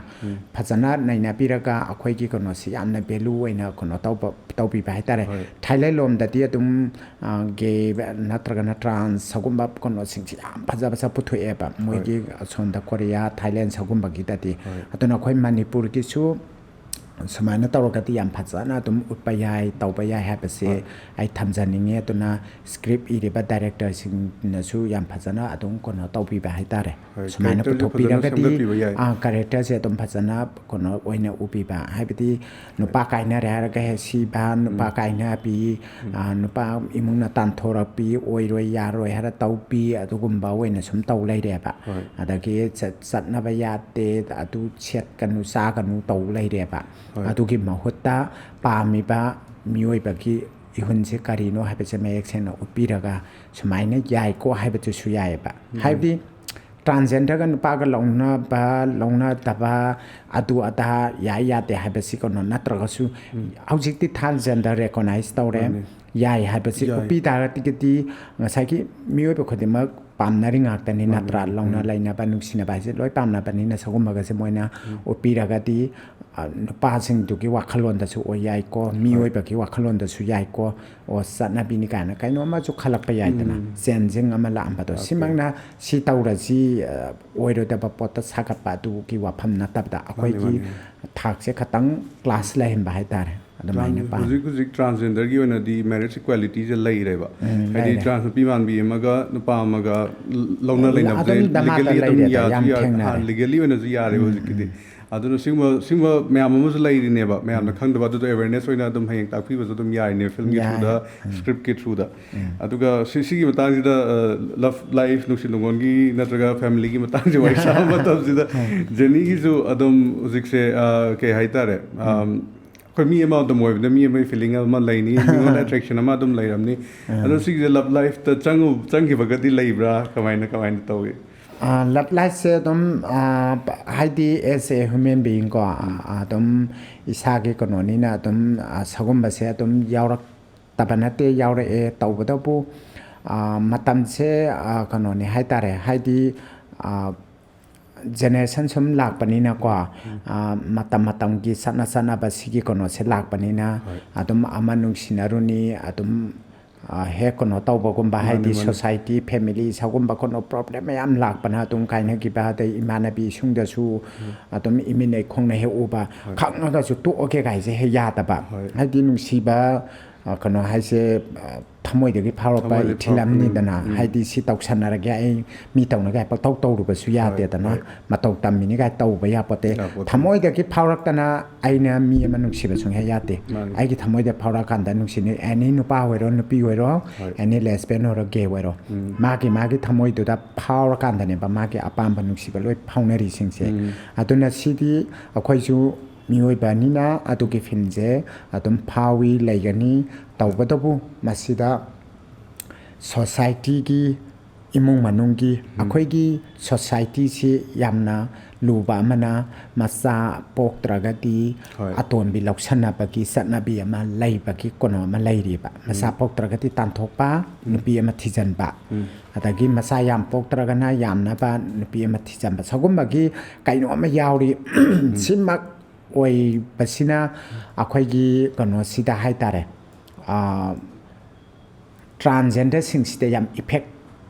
ꯐꯖꯅ ꯅꯩꯅꯕꯤꯔꯒ, ꯑꯩꯈꯣꯏꯒꯤ ꯀꯩꯅꯣꯁꯦ ꯌꯥꯝꯅ ꯚꯦꯂꯨ ꯑꯣꯏꯅ ꯀꯩꯅꯣ ꯇꯧꯕ, ꯇꯧꯕꯤꯕ ꯍꯥꯏꯇꯥꯔꯦ꯫ ꯍꯣꯏ꯫ ꯊꯥꯏꯂꯦꯟ ꯂꯣꯝꯗꯗꯤ ꯑꯗꯨꯝ, ꯑ, ꯒꯦ ꯅꯠꯇ꯭ꯔꯒꯅ ꯇ꯭ꯔꯥꯟꯁ ꯁꯒꯨꯝꯕ ꯀꯩꯅꯣꯁꯤꯡꯁꯦ ꯌꯥꯝ ꯐꯖ ꯐꯖ ꯄꯨꯊꯣꯛꯑꯦꯕ, ꯍꯣꯏ꯫ ꯃꯣꯏꯒꯤ ꯑꯁꯣꯝꯗ ꯀꯣꯔꯤꯌꯥ, ꯊꯥꯏꯂꯦꯟ ꯁꯒꯨꯝꯕꯒꯤꯗꯗꯤ꯫ ꯍꯣꯏ꯫ ꯑꯗꯨꯅ ꯑꯩꯈꯣꯏ ꯃꯅꯤꯄꯨꯔꯒꯤꯁꯨ ꯁꯨꯃꯥꯏꯅ ꯇꯧꯔꯒꯗꯤ ꯌꯥꯝ ꯐꯖꯅ ꯑꯗꯨꯝ ꯎꯠꯄ ꯌꯥꯏ, ꯇꯧꯕ ꯌꯥꯏ ꯍꯥꯏꯕꯁꯦ ꯍꯣꯏ꯫ ꯑꯩ ꯊꯝꯖꯅꯤꯡꯉꯤ꯫ ꯑꯗꯨꯅ ꯁ꯭ꯀ꯭ꯔꯤꯞ ꯏꯔꯤꯕ ꯗꯥꯏꯔꯦꯛꯇꯔꯁꯤꯡꯅꯁꯨ ꯌꯥꯝ ꯐꯖꯅ ꯑꯗꯨꯝ ꯀꯩꯅꯣ ꯇꯧꯕꯤꯕ ꯍꯥꯏꯇꯥꯔꯦ꯫ ꯍꯣꯏ, ꯁꯨꯃꯥꯏꯅ ꯀꯦꯔꯦꯛꯇꯔꯁꯦ ꯐꯖꯅ ꯄꯨꯊꯣꯛꯄꯤꯔꯒꯗꯤ, ꯁꯦꯝꯒꯠꯄꯤꯕ ꯌꯥꯏ꯫ ꯑꯥ, ꯀꯦꯔꯦꯛꯇꯔꯁꯦ ꯑꯗꯨꯝ ꯐꯖꯅ ꯀꯩꯅꯣ ꯑꯣꯏꯅ ꯎꯕꯤꯕ꯫ ꯍꯥꯏꯕꯗꯤ ꯅꯨꯄꯥ ꯀꯥꯏꯅꯔꯦ ꯍꯥꯏꯔꯒ ꯍꯦꯛ ꯁꯤꯕ, ꯅꯨꯄꯥ ꯎꯝ꯫ ꯀꯥꯏꯅꯕꯤ, ꯎꯝ꯫ ꯑꯥ, ꯅꯨꯄꯥ ꯏꯃꯨꯡꯅ ꯇꯥꯟꯊꯣꯔꯛꯄꯤ, ꯑꯣꯏꯔꯣꯏ ꯌꯥꯔꯣꯏ ꯍꯥꯏꯔ ꯇꯧꯕꯤ, ꯑꯗꯨꯒꯨꯝꯕ ꯑꯣꯏꯅ ꯁꯨꯝ ꯇꯧ ꯂꯩꯔꯦꯕ꯫ ꯍꯣꯏ꯫ ꯑꯗꯒꯤ ꯆꯠ-, ꯆꯠꯅꯕ ꯌꯥꯗꯦ, ꯑꯗꯨ ꯁꯦꯠꯀꯅꯨ, ꯆꯥꯒꯅꯨ ꯇꯧ ꯂꯩꯔꯦꯕ꯫ ꯍꯣꯏ꯫ ꯑꯗꯨꯒꯤ ꯃꯍꯨꯠꯇ ꯄꯥꯝꯃꯤꯕ ꯃꯤꯑꯣꯏꯕꯒꯤ ꯏꯍꯨꯟꯁꯦ ꯀꯔꯤꯅꯣ ꯍꯥꯏꯕꯁꯦ ꯃꯌꯦꯛ ꯁꯦꯡꯅ ꯎꯠꯄꯤꯔꯒ ꯁꯨꯃꯥꯏꯅ ꯌꯥꯏꯀꯣ ꯍꯥꯏꯕꯗꯨꯁꯨ ꯌꯥꯏꯑꯕ꯫ ꯎꯝ꯫ ꯍꯥꯏꯕꯗꯤ ꯇ꯭ꯔꯥꯟꯁꯖꯦꯟꯗꯔꯒ ꯅꯨꯄꯥꯒ ꯂꯧꯅꯕ, ꯂꯧꯅꯗꯕ, ꯑꯗꯨ ꯑꯗꯥ ꯌꯥꯏ ꯌꯥꯗꯦ ꯍꯥꯏꯕꯁꯤ ꯀꯩꯅꯣ ꯅꯠꯇ꯭ꯔꯒꯁꯨ, ꯎꯝ꯫ ꯍꯧꯖꯤꯛꯇꯤ ꯇ꯭ꯔꯥꯟꯁꯖꯦꯟꯗꯔ ꯔꯦꯀꯣꯅꯥꯏꯁ ꯇꯧꯔꯦ꯫ ꯃꯥꯅꯤ꯫ ꯌꯥꯏ ꯍꯥꯏꯕꯁꯤ ꯌꯥꯏ꯫ ꯎꯠꯄꯤ ꯇꯥꯔꯒꯗꯤ ꯉꯁꯥꯏꯒꯤ ꯃꯤꯑꯣꯏꯕ ꯈꯨꯗꯤꯡꯃꯛ ꯄꯥꯝꯅꯔꯤ ꯉꯥꯛꯇꯅꯤ, ꯃꯥꯅꯤ꯫ ꯅꯠꯇ꯭ꯔꯥ? ꯂꯧꯅ ꯎꯝ꯫ ꯂꯩꯅꯕ, ꯅꯨꯡꯁꯤꯅꯕ ꯍꯥꯏꯁꯦ ꯂꯣꯏ ꯄꯥꯝꯅꯕꯅꯤꯅ ꯁꯒꯨꯝꯕꯒꯁꯦ ꯃꯣꯏꯅ ꯎꯝ꯫ ꯎꯠꯄꯤꯔꯒꯗꯤ, ꯑ, ꯅꯨꯄꯥꯁꯤꯡꯗꯨꯒꯤ ꯋꯥꯈꯜꯂꯣꯟꯗꯁꯨ ꯑꯣꯏ ꯌꯥꯏꯀꯣ, ꯍꯣꯏ꯫ ꯃꯤꯑꯣꯏꯕꯒꯤ ꯋꯥꯈꯜꯂꯣꯟꯗꯁꯨ ꯌꯥꯏꯀꯣ, ꯑꯣ, ꯆꯠꯅꯕꯤꯅꯤ ꯀꯥꯏꯅ ꯀꯩꯅꯣꯝꯃꯁꯨ ꯈꯜꯂꯛꯄ ꯌꯥꯏꯗꯅ, ꯎꯝ꯫ ꯆꯦꯟꯖꯤꯡ ꯑꯃ ꯂꯥꯛꯑꯝꯕꯗꯣ꯫ ꯑꯣꯀꯦ꯫ ꯁꯤꯃꯛꯅ ꯁꯤ ꯇꯧꯔꯁꯤ, ꯑ, ꯑꯣꯏꯔꯣꯏꯗꯕ ꯄꯣꯠꯇ ꯁꯥꯒꯠꯄ ꯑꯗꯨꯒꯤ ꯋꯥꯐꯝ ꯅꯠꯇꯕꯗ, ꯃꯥꯅꯤ, ꯑꯩꯈꯣꯏꯒꯤ ꯃꯥꯅꯤ꯫ ꯊꯥꯛꯁꯦ ꯈꯇꯪ ꯀ꯭ꯂꯥꯁ ꯂꯩꯍꯟꯕ ꯍꯥꯏꯇꯥꯔꯦ꯫ ꯑꯗꯨꯃꯥꯏꯅ ꯇ꯭ꯔꯥꯟ-, ꯄꯥꯝꯃꯤ꯫ ꯍꯧꯖꯤꯛ, ꯍꯧꯖꯤꯛ ꯇ꯭ꯔꯥꯟꯁꯖꯦꯟꯗꯔꯒꯤ ꯑꯣꯏꯅꯗꯤ ꯃꯦꯔꯤꯠꯁ ꯏꯀ꯭ꯋꯦꯂꯤꯇꯤꯁꯦ ꯂꯩꯔꯦꯕ꯫ ꯎꯝ, ꯍꯥꯏꯗꯤ ꯂꯩꯔꯦ꯫ ꯇ꯭ꯔꯥꯟꯁ ꯅꯨꯄꯤ ꯃꯥꯟꯕꯤ ꯑꯃꯒ ꯅꯨꯄꯥ ꯑꯃꯒ ꯂ-, ꯂꯧꯅ ꯑꯗꯨꯝ ꯂꯩꯅꯕꯁꯦ ꯑꯗꯨꯝ ꯗꯃꯥꯗ ꯂꯤꯒꯦꯜꯂꯤ ꯑꯗꯨꯝ ꯂꯩꯔꯦꯗ, ꯌꯥꯁꯨ ꯌꯥꯝ ꯌꯥ-, ꯊꯦꯡꯅꯔꯦ꯫ ꯍꯥꯟꯅ ꯂꯤꯒꯦꯜꯂꯤ ꯑꯣꯏꯅꯁꯨ ꯌꯥꯔꯦꯕ ꯎꯝ, ꯍꯧꯖꯤꯛꯀꯤꯗꯤ꯫ ꯎꯝ꯫ ꯑꯗꯨꯅ ꯁꯤꯒꯨꯝꯕ, ꯁꯤꯒꯨꯝꯕ ꯃꯌꯥꯝ ꯑꯃꯁꯨ ꯂꯩꯔꯤꯅꯦꯕ, ꯃꯌꯥꯝꯅ ꯎꯝ꯫ ꯈꯪꯗꯕ, ꯑꯗꯨꯗꯣ ꯑꯦꯋꯦꯔꯅꯦꯁ ꯑꯣꯏꯅ ꯑꯗꯨꯝ ꯍꯌꯦꯡ ꯇꯥꯛꯄꯤꯕꯁꯨ ꯑꯗꯨꯝ ꯌꯥꯏꯅꯦ, ꯐꯤꯂꯝꯒꯤ ꯌꯥꯏ꯫ ꯊ꯭ꯔꯨꯗ, ꯎꯝ꯫ ꯁ꯭ꯀ꯭ꯔꯤꯞꯀꯤ ꯊ꯭ꯔꯨꯗ꯫ ꯎꯝ꯫ ꯑꯗꯨꯒ ꯁꯤ-, ꯁꯤꯒꯤ ꯃꯇꯥꯡꯁꯤꯗ, ꯑ, ꯂꯚ ꯂꯥꯏꯐ, ꯅꯨꯡꯁꯤ ꯅꯨꯡꯉꯣꯟꯒꯤ ꯅꯠꯇ꯭ꯔꯒ ꯐꯦꯃꯤꯂꯤꯒꯤ ꯃꯇꯥꯡꯁꯦ ꯋꯥꯔꯤ ꯁꯥꯕ ꯃꯇꯝꯁꯤꯗ, ꯎꯝ꯫ ꯖꯦꯅꯤꯒꯤꯁꯨ ꯑꯗꯨꯝ ꯍꯧꯖꯤꯛꯁꯦ, ꯑ, ꯀꯩ ꯍꯥꯏꯇꯥꯔꯦ, ꯎꯝ꯫ ꯑꯝ, ꯑꯩꯈꯣꯏ ꯃꯤ ꯑꯃ ꯑꯗꯨꯝ ꯑꯣꯏꯕꯗ ꯃꯤ ꯑꯃꯒꯤ ꯐꯤꯂꯤꯡ ꯑꯃ ꯂꯩꯅꯤ, ꯃꯤꯉꯣꯟꯗ ꯑꯦꯇ꯭ꯔꯦꯛꯁꯟ ꯑꯃ ꯑꯗꯨꯝ ꯂꯩꯔꯝꯅꯤ꯫ ꯑꯗꯣ ꯁꯤꯒꯤꯁꯦ ꯂꯞ ꯂꯥꯏꯐꯇ ꯆꯪꯉꯨ ꯆꯪꯈꯤꯕꯒꯗꯤ ꯂꯩꯕ꯭ꯔꯥ? ꯀꯃꯥꯏꯅ ꯀꯃꯥꯏꯅ ꯇꯧꯏ? ꯂꯞ ꯂꯥꯏꯐꯁꯦ ꯑꯗꯨꯝ, ꯑ, ꯍꯥꯏꯗꯤ ꯑꯦꯁ ꯑꯦ ꯍ꯭ꯌꯨꯃꯦꯟ ꯕꯤꯌꯤꯡ ꯀꯣ, ꯑꯗꯨꯝ ꯏꯁꯥꯒꯤ ꯀꯩꯅꯣꯅꯤꯅ ꯑꯗꯨꯝ, ꯑ, ꯁꯒꯨꯝꯕꯁꯦ ꯑꯗꯨꯝ ꯌꯥꯎꯔꯛꯇꯕ ꯅꯠꯇꯦ, ꯌꯥꯎꯔꯛꯑꯦ꯫ ꯇꯧꯕꯇꯕꯨ, ꯑ, ꯃꯇꯝꯁꯦ, ꯑ, ꯀꯩꯅꯣꯅꯤ ꯍꯥꯏꯇꯥꯔꯦ, ꯍꯥꯏꯗꯤ, ꯑ, ꯖꯦꯅꯦꯔꯦꯁꯟ ꯁꯨꯝ ꯂꯥꯛꯄꯅꯤꯅꯀꯣ, ꯑ, ꯃꯇꯝ ꯃꯇꯝꯒꯤ ꯆꯠꯅ ꯆꯠꯅꯕ ꯁꯤꯒꯤ ꯀꯩꯅꯣꯁꯦ ꯂꯥꯛꯄꯅꯤꯅ, ꯍꯣꯏ꯫ ꯑꯗꯨꯝ ꯑꯃ ꯅꯨꯡꯁꯤꯅꯔꯨꯅꯤ, ꯑꯗꯨꯝ, ꯑ, ꯍꯦꯛ ꯀꯩꯅꯣ ꯇꯧꯕꯒꯨꯝꯕ, ꯃꯥꯅꯤ, ꯍꯥꯏꯗꯤ ꯃꯥꯅꯤ꯫ ꯁꯣꯁꯥꯏꯇꯤ, ꯐꯦꯃꯤꯂꯤ, ꯁꯒꯨꯝꯕ ꯀꯩꯅꯣ ꯄ꯭ꯔꯣꯕ꯭ꯂꯦꯝ ꯃꯌꯥꯝ ꯂꯥꯛꯄꯅ ꯑꯗꯨꯝ ꯀꯥꯏꯅꯈꯤꯕ, ꯑꯗꯩ ꯏꯃꯥꯟꯅꯕꯤ ꯏꯁꯨꯡꯗꯁꯨ ꯑꯗꯨꯝ ꯏꯃꯤꯟꯅꯩ ꯈꯣꯡꯅ ꯍꯦꯛ ꯎꯕ, ꯍꯣꯏ꯫ ꯈꯪꯉꯒꯁꯨ ꯇꯣꯛꯑꯒꯦ ꯀꯥꯏꯁꯦ ꯍꯦꯛ ꯌꯥꯗꯕ꯫ ꯍꯣꯏ꯫ ꯍꯥꯏꯗꯤ ꯅꯨꯡꯁꯤꯕ, ꯑ, ꯀꯩꯅꯣ ꯍꯥꯏꯁꯦ, ꯑ, ꯊꯃꯣꯏꯗꯒꯤ ꯐꯥꯎꯔꯛꯄ ꯊꯃꯣꯏꯗꯒꯤ ꯏꯊꯤꯜ ꯑꯃꯅꯤꯗꯅ꯫ ꯐꯥꯎꯔꯛꯄ, ꯎꯝ, ꯎꯝ꯫ ꯍꯥꯏꯗꯤ ꯁꯤ ꯇꯧꯁꯟꯅꯔꯒꯦ ꯑꯩ, ꯃꯤ ꯇꯧꯅꯒ ꯍꯦꯛ ꯄꯪꯇꯧ ꯇꯧꯔꯨꯕꯁꯨ ꯌꯥꯗꯦꯗꯅ꯫ ꯍꯣꯏ꯫ ꯃꯇꯧ ꯇꯝꯃꯤꯅꯤ ꯀꯥꯏ ꯇꯧꯕ ꯌꯥꯄꯣꯠꯇꯦ꯫ ꯌꯥꯄꯣꯠꯇꯦ꯫ ꯊꯃꯣꯏꯗꯒꯤ ꯐꯥꯎꯔꯛꯇꯅ ꯑꯩꯅ ꯃꯤ ꯑꯃ ꯅꯨꯡꯁꯤꯕ ꯁꯨꯡꯌꯥ ꯌꯥꯗꯦ꯫ ꯃꯥꯅꯤ꯫ ꯑꯩꯒꯤ ꯊꯃꯣꯏꯗ ꯐꯥꯎꯔꯛꯑꯀꯥꯟꯗ ꯅꯨꯡꯁꯤꯅꯤ, ꯑꯦꯅꯤ ꯅꯨꯄꯥ ꯑꯣꯏꯔꯣ, ꯅꯨꯄꯤ ꯑꯣꯏꯔꯣ, ꯍꯣꯏ꯫ ꯑꯦꯅꯤ ꯂꯦꯁꯕꯤꯌꯟ ꯑꯣꯏꯔꯣ, ꯒꯦ ꯑꯣꯏꯔꯣ, ꯎꯝ꯫ ꯃꯥꯒꯤ, ꯃꯥꯒꯤ ꯊꯃꯣꯏꯗꯨꯗ ꯐꯥꯎꯔꯀꯥꯟꯗꯅꯦꯕ ꯃꯥꯒꯤ ꯑꯄꯥꯝꯕ ꯅꯨꯡꯁꯤꯕ ꯂꯣꯏ ꯐꯥꯎꯅꯔꯤꯁꯤꯡꯁꯦ꯫ ꯎꯝ꯫ ꯑꯗꯨꯅ ꯁꯤꯗꯤ ꯑꯩꯈꯣꯏꯁꯨ ꯃꯤꯑꯣꯏꯕꯅꯤꯅ ꯑꯗꯨꯒꯤ ꯐꯤꯜꯁꯦ ꯑꯗꯨꯝ ꯐꯥꯎꯏ, ꯂꯩꯒꯅꯤ꯫ ꯇꯧꯕꯇꯕꯨ ꯃꯁꯤꯗ ꯁꯣꯁꯥꯏꯇꯤꯒꯤ, ꯏꯃꯨꯡ ꯃꯅꯨꯡꯒꯤ, ꯑꯩꯈꯣꯏꯒꯤ ꯁꯣꯁꯥꯏꯇꯤꯁꯤ ꯌꯥꯝꯅ ꯂꯨꯕ ꯑꯃꯅ, ꯃꯆꯥ ꯄꯣꯛꯇ꯭ꯔꯒꯗꯤ ꯍꯣꯏ꯫ ꯑꯇꯣꯟꯕꯤ ꯂꯧꯁꯟꯅꯕꯒꯤ ꯆꯠꯅꯕꯤ ꯑꯃ ꯂꯩꯕꯒꯤ ꯀꯩꯅꯣ ꯑꯃ ꯂꯩꯔꯤꯕ꯫ ꯃꯆꯥ ꯄꯣꯛꯇ꯭ꯔꯒꯗꯤ ꯇꯥꯟꯊꯣꯛꯄ, ꯅꯨꯄꯤ ꯑꯃ ꯊꯤꯖꯤꯟꯕ꯫ ꯎꯝ꯫ ꯑꯗꯒꯤ ꯃꯆꯥ ꯌꯥꯝ ꯄꯣꯛꯇ꯭ꯔꯒꯅ ꯌꯥꯝꯅꯕ ꯅꯨꯄꯤ ꯑꯃ ꯊꯤꯖꯤꯟꯕ꯫ ꯁꯒꯨꯝꯕꯒꯤ ꯀꯩꯅꯣ ꯑꯃ ꯌꯥꯎꯔꯤ꯫ ꯁꯤꯃꯛ ꯑꯣꯏꯕꯁꯤꯅ ꯑꯩꯈꯣꯏꯒꯤ ꯀꯩꯅꯣꯁꯤꯗ ꯍꯥꯏꯇꯥꯔꯦ, ꯑ, ꯇ꯭ꯔꯥꯟꯖꯦꯟꯗꯔꯁꯤꯡꯁꯤꯗ ꯌꯥꯝ ꯏꯐꯦꯛ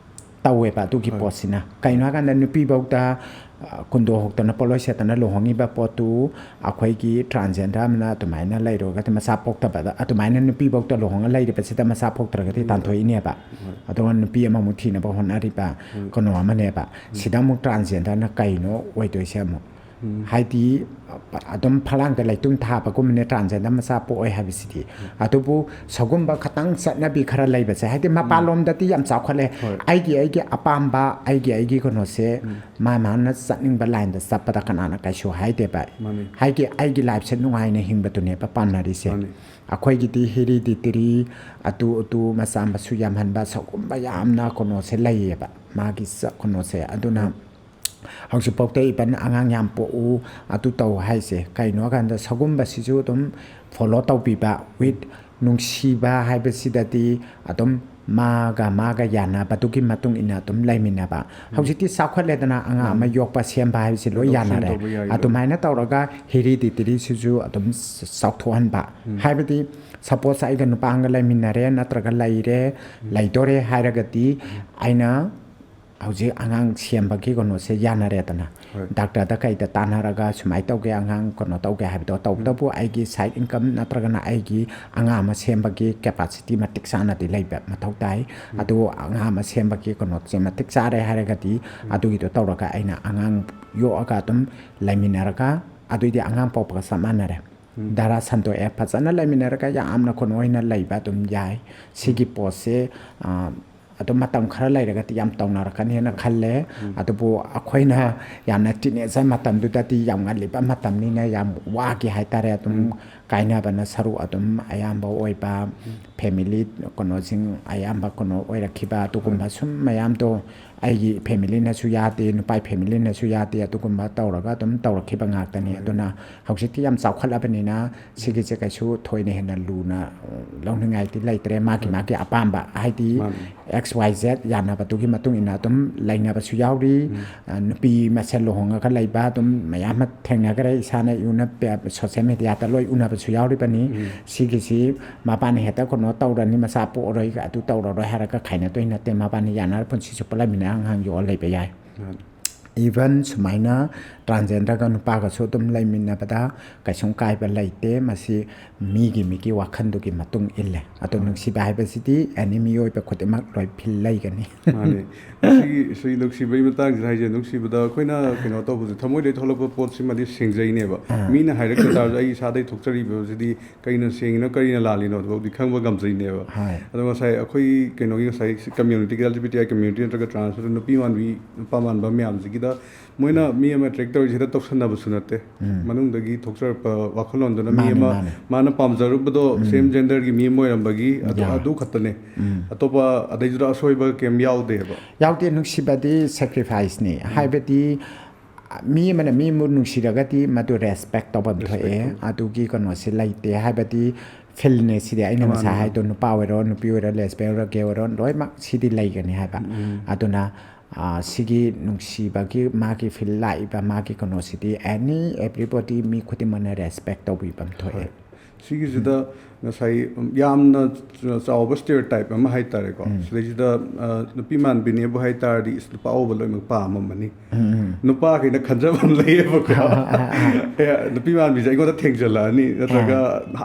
ꯇꯧꯋꯦꯕ ꯑꯗꯨꯒꯤ ꯍꯣꯏ꯫ ꯄꯣꯠꯁꯤꯅ꯫ ꯀꯩꯅꯣ ꯍꯥꯏꯀꯥꯟꯗ ꯅꯨꯄꯤꯐꯧꯗ, ꯑ, ꯀꯨꯟꯗꯣ ꯍꯧꯇꯅ ꯄꯣꯠꯂꯣꯏ ꯁꯦꯠꯇꯅ ꯂꯨꯍꯣꯡꯉꯤꯕ ꯄꯣꯠꯇꯨ ꯑꯩꯈꯣꯏꯒꯤ ꯇ꯭ꯔꯥꯟꯖꯦꯟꯗꯔ ꯑꯃꯅ ꯑꯗꯨꯃꯥꯏꯅ ꯂꯩꯔꯨꯔꯒꯗꯤ ꯃꯆꯥ ꯄꯣꯛꯇꯕꯗ, ꯑꯗꯨꯃꯥꯏꯅ ꯅꯨꯄꯤꯐꯧꯗ ꯂꯨꯍꯣꯡꯉ ꯂꯩꯔꯤꯕꯁꯤꯗ ꯃꯆꯥ ꯄꯣꯛꯇ꯭ꯔꯒꯗꯤ ꯇꯥꯟꯊꯣꯛꯏꯅꯦꯕ꯫ ꯑꯗꯨꯒ ꯅꯨꯄꯤ ꯑꯃꯃꯨꯛ ꯊꯤꯅꯕ ꯍꯣꯠꯅꯔꯤꯕ ꯀꯩꯅꯣ ꯑꯃꯅꯦꯕ꯫ ꯁꯤꯗ ꯑꯃꯨꯛ ꯇ꯭ꯔꯥꯟꯖꯦꯟꯗꯔꯅ ꯀꯩꯅꯣ ꯑꯣꯏꯗꯣꯏꯁꯦ ꯑꯃꯨꯛ? ꯍꯥꯏꯗꯤ ꯑꯗꯨꯝ ꯐꯂꯥꯡꯗ ꯂꯩꯇꯨꯝ ꯊꯥꯕꯒꯨꯝꯕꯅꯦ transgender ꯃꯆꯥ ꯄꯣꯛꯑꯣꯏ ꯍꯥꯏꯕꯁꯤꯗꯤ꯫ ꯑꯗꯨꯕꯨ ꯁꯒꯨꯝꯕ ꯈꯇꯪ ꯆꯠꯅꯕꯤ ꯈꯔ ꯂꯩꯕꯁꯦ, ꯍꯥꯏꯗꯤ ꯃꯄꯥꯟꯂꯣꯝꯗꯗꯤ ꯌꯥꯝ ꯆꯥꯎꯈꯠꯂꯦ꯫ ꯍꯣꯏ꯫ ꯑꯩꯒꯤ ꯑꯩꯒꯤ ꯑꯄꯥꯝꯕ, ꯑꯩꯒꯤ ꯑꯩꯒꯤ ꯀꯩꯅꯣꯁꯦ ꯃꯥ ꯃꯥꯅ ꯆꯠꯅꯤꯡꯕ line ꯗ ꯆꯠꯄꯗ ꯀꯅꯥꯅ ꯀꯩꯁꯨ ꯍꯥꯏꯗꯦꯕ꯫ ꯃꯥꯅꯤ꯫ ꯍꯥꯏꯗꯤ ꯑꯩꯒꯤ life ꯁꯦ ꯅꯨꯡꯉꯥꯏꯅ ꯍꯤꯡꯕꯗꯨꯅꯦꯕ ꯄꯥꯝꯅꯔꯤꯁꯦ꯫ ꯃꯥꯅꯤ꯫ ꯑꯩꯈꯣꯏꯒꯤꯗꯤ hereditary ꯑꯇꯨ ꯑꯇꯨ ꯃꯆꯥ ꯃꯁꯨ ꯌꯥꯝꯍꯟꯕ ꯁꯒꯨꯝꯕ ꯌꯥꯝꯅ ꯀꯩꯅꯣꯁꯦ ꯂꯩꯌꯦꯕ, ꯃꯥꯒꯤ ꯆ-, ꯀꯩꯅꯣꯁꯦ꯫ ꯑꯗꯨꯅ ꯍꯧꯖꯤꯛꯐꯥꯎꯗ even ꯑꯉꯥꯡ ꯌꯥꯝ ꯄꯣꯛꯎ, ꯑꯗꯨ ꯇꯧ ꯍꯥꯏꯁꯦ ꯀꯩꯅꯣ ꯍꯥꯏꯀꯥꯟꯗ ꯁꯒꯨꯝꯕꯁꯤꯁꯨ ꯑꯗꯨꯝ follow ꯇꯧꯕꯤꯕ with ꯅꯨꯡꯁꯤꯕ ꯍꯥꯏꯕꯁꯤꯗꯗꯤ ꯑꯗꯨꯝ ꯃꯥꯒ ꯃꯥꯒ ꯌꯥꯅꯕꯗꯨꯒꯤ ꯃꯇꯨꯡ ꯏꯟꯅ ꯑꯗꯨꯝ ꯂꯩꯃꯤꯟꯅꯕ꯫ ꯍꯧꯖꯤꯛꯇꯤ ꯆꯥꯎꯈꯠꯂꯦꯗꯅ, ꯑꯉꯥꯡ ꯑꯃ ꯌꯣꯛꯄ ꯁꯦꯝꯕ ꯍꯥꯏꯕꯁꯤ ꯂꯣꯏ ꯑꯗꯣꯞꯁꯟ ꯌꯥꯅꯔꯦ꯫ ꯇꯧꯕ ꯌꯥꯏ꯫ ꯑꯗꯨꯃꯥꯏꯅ ꯇꯧꯔꯒ hereditary ꯁꯤꯁꯨ ꯑꯗꯨꯝ ꯆ-, ꯆꯥꯎꯊꯣꯛꯍꯟꯕ꯫ ꯍꯥꯏꯕꯗꯤ suppose ꯑꯩꯒ ꯅꯨꯄꯥ ꯑꯃꯒ ꯂꯩꯃꯤꯟꯅꯔꯦ ꯅꯠꯇ꯭ꯔꯒ ꯂꯩꯔꯦ, ꯂꯩꯗꯣꯔꯦ ꯍꯥꯏꯔꯒꯗꯤ ꯑꯩꯅ ꯍꯧꯖꯤꯛ ꯑꯉꯥꯡ ꯁꯦꯝꯕꯒꯤ ꯀꯩꯅꯣꯁꯦ ꯌꯥꯅꯔꯦꯗꯅ꯫ ꯍꯣꯏ꯫ Doctor ꯗ ꯀꯩꯗ ꯇꯥꯟꯅꯔꯒ ꯁꯨꯃꯥꯏꯅ ꯇꯧꯒꯦ, ꯑꯉꯥꯡ ꯀꯩꯅꯣ ꯇꯧꯒꯦ ꯍꯥꯏꯕꯗꯣ, ꯇꯧꯕꯇꯕꯨ ꯑꯩꯒꯤ side income ꯅꯠꯇ꯭ꯔꯒꯅ ꯑꯩꯒꯤ ꯑꯉꯥꯡ ꯑꯃ ꯁꯦꯝꯕꯒꯤ capacity ꯃꯇꯤꯛ ꯆꯥꯅꯗꯤ ꯂꯩꯕ ꯃꯊꯧ ꯇꯥꯏ꯫ ꯑꯗꯨ ꯑꯉꯥꯡ ꯑꯃ ꯁꯦꯝꯕꯒꯤ ꯀꯩꯅꯣꯁꯦ ꯃꯇꯤꯛ ꯆꯥꯔꯦ ꯍꯥꯏꯔꯒꯗꯤ ꯑꯗꯨꯒꯤꯗꯣ ꯇꯧꯔꯒ ꯑꯩꯅ ꯑꯉꯥꯡ ꯌꯣꯛꯑꯒ ꯑꯗꯨꯝ ꯂꯩꯃꯤꯟꯅꯔꯒ ꯑꯗꯨꯏꯗꯤ ꯑꯉꯥꯡ ꯄꯣꯛꯄꯒ ꯆꯞ ꯃꯥꯟꯅꯔꯦ꯫ ꯙꯔꯥ ꯁꯟꯗꯣꯛꯑꯦ, ꯐꯖꯅ ꯂꯩꯃꯤꯟꯅꯔꯒ ꯌꯥꯝꯅ ꯀꯩꯅꯣ ꯑꯣꯏꯅ ꯂꯩꯕ ꯑꯗꯨꯝ ꯌꯥꯏ꯫ ꯁꯤꯒꯤ ꯄꯣꯠꯁꯦ, ꯑ, ꯑꯗꯨꯝ ꯃꯇꯝ ꯈꯔ ꯂꯩꯔꯒꯗꯤ ꯌꯥꯝ ꯇꯧꯅꯔꯛꯀꯅꯤꯅ ꯈꯜꯂꯦ꯫ ꯑꯗꯨꯕꯨ ꯑꯩꯈꯣꯏꯅ ꯌꯥꯝꯅ teenager ꯃꯇꯝꯗꯨꯗꯗꯤ ꯌꯥꯝ ꯉꯜꯂꯤꯕ ꯃꯇꯝꯅꯤꯅ ꯌꯥꯝ ꯋꯥꯈꯤ ꯍꯥꯏꯇꯥꯔꯦ꯫ ꯑꯗꯨꯝ ꯀꯥꯏꯅꯕꯅ ꯁꯔꯨꯛ ꯑꯗꯨꯝ ꯑꯌꯥꯝꯕ ꯑꯣꯏꯕ, family ꯀꯩꯅꯣꯁꯤꯡ ꯑꯌꯥꯝꯕ ꯀꯩꯅꯣ ꯑꯣꯏꯔꯛꯈꯤꯕ, ꯑꯗꯨꯒꯨꯝꯕ ꯁꯨꯝ ꯃꯌꯥꯝꯗꯣ ꯑꯩꯒꯤ family ꯅꯁꯨ ꯌꯥꯗꯦ, ꯅꯨꯄꯥꯒꯤ family ꯅꯁꯨ ꯌꯥꯗꯦ, ꯑꯗꯨꯒꯨꯝꯕ ꯇꯧꯔꯒ ꯑꯗꯨꯝ ꯇꯧꯔꯛꯈꯤꯕ ꯉꯥꯛꯇꯅꯤ꯫ ꯑꯗꯨꯅ ꯍꯧꯖꯤꯛꯇꯤ ꯌꯥꯝ ꯆꯥꯎꯈꯠꯂꯕꯅꯤꯅ ꯁꯤꯒꯤꯁꯦ ꯀꯩꯁꯨ ꯊꯣꯏꯅ ꯍꯦꯟꯅ ꯂꯨꯅ, ꯑ, ꯂꯧꯅꯤꯡꯉꯥꯏꯗꯤ ꯂꯩꯇ꯭ꯔꯦ꯫ ꯃꯥꯒꯤ ꯃꯥꯒꯤ ꯑꯄꯥꯝꯕ ꯍꯥꯏꯗꯤ ꯃꯥꯅꯤ꯫ X Y Z ꯌꯥꯅꯕꯗꯨꯒꯤ ꯃꯇꯨꯡ ꯏꯟꯅ ꯑꯗꯨꯝ ꯂꯩꯅꯕꯁꯨ ꯌꯥꯎꯔꯤ꯫ ꯑ, ꯅꯨꯄꯤ ꯃꯁꯦꯜ ꯂꯨꯍꯣꯡꯉꯒ ꯂꯩꯕ ꯑꯗꯨꯝ ꯃꯌꯥꯝ ꯑꯃ ꯊꯦꯡꯅꯈ꯭ꯔꯦ꯫ ꯏꯁꯥꯅ ꯏꯎꯅ ꯄꯦ-, social media ꯗ ꯂꯣꯏ ꯎꯅꯕꯁꯨ ꯌꯥꯎꯔꯤꯕꯅꯤ꯫ ꯁꯤꯒꯤꯁꯤ ꯃꯕꯥꯅꯤ ꯍꯦꯛꯇ ꯀꯩꯅꯣ ꯇꯧꯔꯅꯤ, ꯃꯆꯥ ꯄꯣꯛꯑꯔꯣꯏ, ꯑꯗꯨ ꯇꯧꯔꯔꯣꯏ ꯍꯥꯏꯔꯒ ꯈꯥꯏꯅꯗꯣꯏ ꯅꯠꯇꯦ꯫ ꯃꯕꯥꯅꯤ ꯌꯥꯅꯔ ꯄꯨꯟꯁꯤ ꯆꯨꯞꯄ ꯂꯩꯃꯤꯟꯅ ꯑꯉꯥꯡ ꯌꯣꯛꯑ ꯂꯩꯕ ꯌꯥꯏ꯫ ꯃꯥꯅꯤ꯫ Even ꯁꯨꯃꯥꯏꯅ transgenderꯒ ꯅꯨꯄꯥꯒꯁꯨ ꯑꯗꯨꯝ ꯂꯩꯃꯤꯟꯅꯕꯗ ꯀꯩꯁꯨꯝ ꯀꯥꯏꯕ ꯂꯩꯇꯦ꯫ ꯃꯁꯤ ꯃꯤꯒꯤ ꯃꯤꯒꯤ ꯋꯥꯈꯜꯗꯨꯒꯤ ꯃꯇꯨꯡ ꯏꯜꯂꯦ꯫ ꯑꯗꯣ ꯅꯨꯡꯁꯤꯕ ꯍꯥꯏꯕꯁꯤꯗꯤ ꯑꯦꯅꯤ ꯃꯤꯑꯣꯏꯕ ꯈꯨꯗꯤꯡꯃꯛ ꯂꯣꯏ ꯐꯤꯜ ꯂꯩꯒꯅꯤ꯫ ꯃꯥꯅꯦ꯫ ꯃꯁꯤꯒꯤ ꯁꯤ ꯅꯨꯡꯁꯤꯕꯒꯤ ꯃꯇꯥꯡꯁꯤꯗ ꯍꯥꯏꯁꯦ, ꯅꯨꯡꯁꯤꯕꯗ ꯑꯩꯈꯣꯏꯅ ꯀꯩꯅꯣ ꯇꯧꯕꯁꯦ, ꯊꯃꯣꯏꯗꯒꯤ ꯊꯣꯛꯂꯛꯄ ꯄꯣꯠꯁꯤꯃꯗꯤ ꯁꯦꯡꯖꯩꯅꯦꯕ꯫ ꯃꯤꯅ ꯍꯥꯏꯔꯛꯇ ꯇꯥꯔꯁꯨ ꯑꯩ ꯏꯁꯥꯗꯒꯤ ꯊꯣꯛꯆꯔꯤꯕꯁꯤꯗꯤ ꯀꯔꯤꯅ ꯁꯦꯡꯉꯤꯅꯣ ꯀꯔꯤꯅ ꯂꯥꯜꯂꯤꯅꯣ ꯑꯗꯨꯐꯥꯎꯗꯤ ꯈꯪꯕ ꯉꯝꯖꯩꯅꯦꯕ꯫ ꯍꯣꯏ꯫ ꯑꯗꯣ ꯉꯁꯥꯏ ꯑꯩꯈꯣꯏ ꯀꯩꯅꯣꯒꯤ, ꯉꯁꯥꯏ ꯀꯝꯃ꯭ꯌꯨꯅꯤꯇꯤꯒꯤ, ꯑꯦꯜ ꯖꯤ ꯕꯤ ꯇꯤ ꯑꯥꯏ ꯀꯝꯃ꯭ꯌꯨꯅꯤꯇꯤ ꯅꯠꯇ꯭ꯔꯒ ꯇ꯭ꯔꯥꯟꯁ ꯅꯨꯄꯤ ꯃꯥꯟꯕꯤ ꯅꯨꯄꯥ ꯃꯥꯟꯕ ꯃꯌꯥꯝꯁꯤꯒꯤꯗ ꯃꯣꯏꯅ ꯃꯤ ꯑꯃ ꯑꯦꯇ꯭ꯔꯦꯛ ꯇꯧꯔꯤꯁꯦ ꯍꯦꯛꯇ ꯇꯧꯁꯟꯅꯕꯁꯨ ꯅꯠꯇꯦ꯫ ꯃꯅꯨꯡꯗꯒꯤ ꯊꯣꯛꯆꯔꯛꯄ ꯋꯥꯈꯜꯂꯣꯟꯗꯨꯅ ꯃꯤ ꯃꯥꯅꯦ, ꯑꯃ ꯃꯥꯅꯦ꯫ ꯃꯥꯅ ꯄꯥꯝꯖꯔꯨꯕꯗꯣ ꯁꯦꯝ ꯖꯦꯟꯗꯔꯒꯤ ꯃꯤ ꯑꯃ ꯑꯣꯏꯔꯝꯕꯒꯤ ꯑꯗꯨ, ꯌꯥ꯫ ꯑꯗꯨ ꯈꯛꯇꯅꯦ꯫ ꯑꯇꯣꯞꯄ ꯑꯗꯩꯗꯨꯗ ꯑꯁꯣꯏꯕ ꯀꯩꯝ ꯌꯥꯎꯗꯦꯕ꯫ ꯌꯥꯎꯗꯦ꯫ ꯅꯨꯡꯁꯤꯕꯗꯤ ꯁꯦꯀ꯭ꯔꯤꯐꯥꯏꯁꯅꯤ꯫ ꯍꯥꯏꯕꯗꯤ ꯃꯤ ꯑꯃꯅ ꯃꯤ ꯑꯃꯕꯨ ꯅꯨꯡꯁꯤꯔꯒꯗꯤ ꯃꯗꯨ ꯔꯦꯁꯄꯦꯛ ꯇꯧꯐꯝ ꯊꯣꯛꯑꯦ꯫ ꯔꯦꯁꯄꯦꯛ ꯇꯧ- ꯑꯗꯨꯒꯤ ꯀꯩꯅꯣꯁꯤ ꯂꯩꯇꯦ꯫ ꯍꯥꯏꯕꯗꯤ ꯐꯤꯜꯅꯦ ꯁꯤꯗꯤ꯫ ꯑꯩꯅ ꯃꯥꯅꯦ, ꯉꯁꯥꯏ ꯃꯥꯅꯦ꯫ ꯍꯥꯏꯗꯣ, ꯅꯨꯄꯥ ꯑꯣꯏꯔꯣ, ꯅꯨꯄꯤ ꯑꯣꯏꯔꯣ, ꯂꯦꯁꯕꯤꯌꯟ ꯑꯣꯏꯔꯣ, ꯒꯦ ꯑꯣꯏꯔꯣ, ꯂꯣꯏꯅꯃꯛ ꯁꯤꯗꯤ ꯂꯩꯒꯅꯤ ꯍꯥꯏꯕ꯫ ꯑꯗꯨꯅ ꯑ, ꯁꯤꯒꯤ ꯅꯨꯡꯁꯤꯕꯒꯤ ꯃꯥꯒꯤ ꯐꯤꯜ ꯂꯥꯛꯏꯕ ꯃꯥꯒꯤ ꯀꯩꯅꯣꯁꯤꯗꯤ ꯑꯦꯅꯤ ꯑꯦꯕ꯭ꯔꯤꯕꯣꯗꯤ, ꯃꯤ ꯈꯨꯗꯤꯡꯃꯛꯅ ꯔꯦꯁꯄꯦꯛ ꯇꯧꯕꯤꯐꯝ ꯊꯣꯛꯑꯦ꯫ ꯍꯣꯏ꯫ ꯁꯤꯒꯤꯁꯤꯗ ꯉꯁꯥꯏ, ꯎꯝ, ꯌꯥꯝꯅ ꯆꯥꯎꯕ ꯁ꯭ꯇꯤꯔꯤꯑꯣꯇꯥꯏꯞ ꯑꯃ ꯍꯥꯏꯇꯥꯔꯦꯀꯣ꯫ ꯁꯤꯗꯩꯁꯤꯗ, ꯑ, ꯅꯨꯄꯤ ꯃꯥꯟꯕꯤꯅꯦꯕꯨ ꯍꯥꯏꯇꯥꯔꯗꯤ, "ꯏꯁ, ꯅꯨꯄꯥ ꯑꯣꯏꯕ ꯂꯣꯏꯅꯃꯛ ꯄꯥꯝꯃꯝꯃꯅꯤ"꯫ ꯅꯨꯄꯥꯈꯩꯅ ꯈꯟꯖꯕ ꯑꯃ ꯂꯩꯌꯦꯕꯀꯣ꯫ "ꯑꯦ, ꯅꯨꯄꯤ ꯃꯥꯟꯕꯤꯁꯦ ꯑꯩꯉꯣꯟꯗ ꯊꯦꯡꯖꯜꯂꯛꯑꯅꯤ", ꯅꯠꯇ꯭ꯔꯒ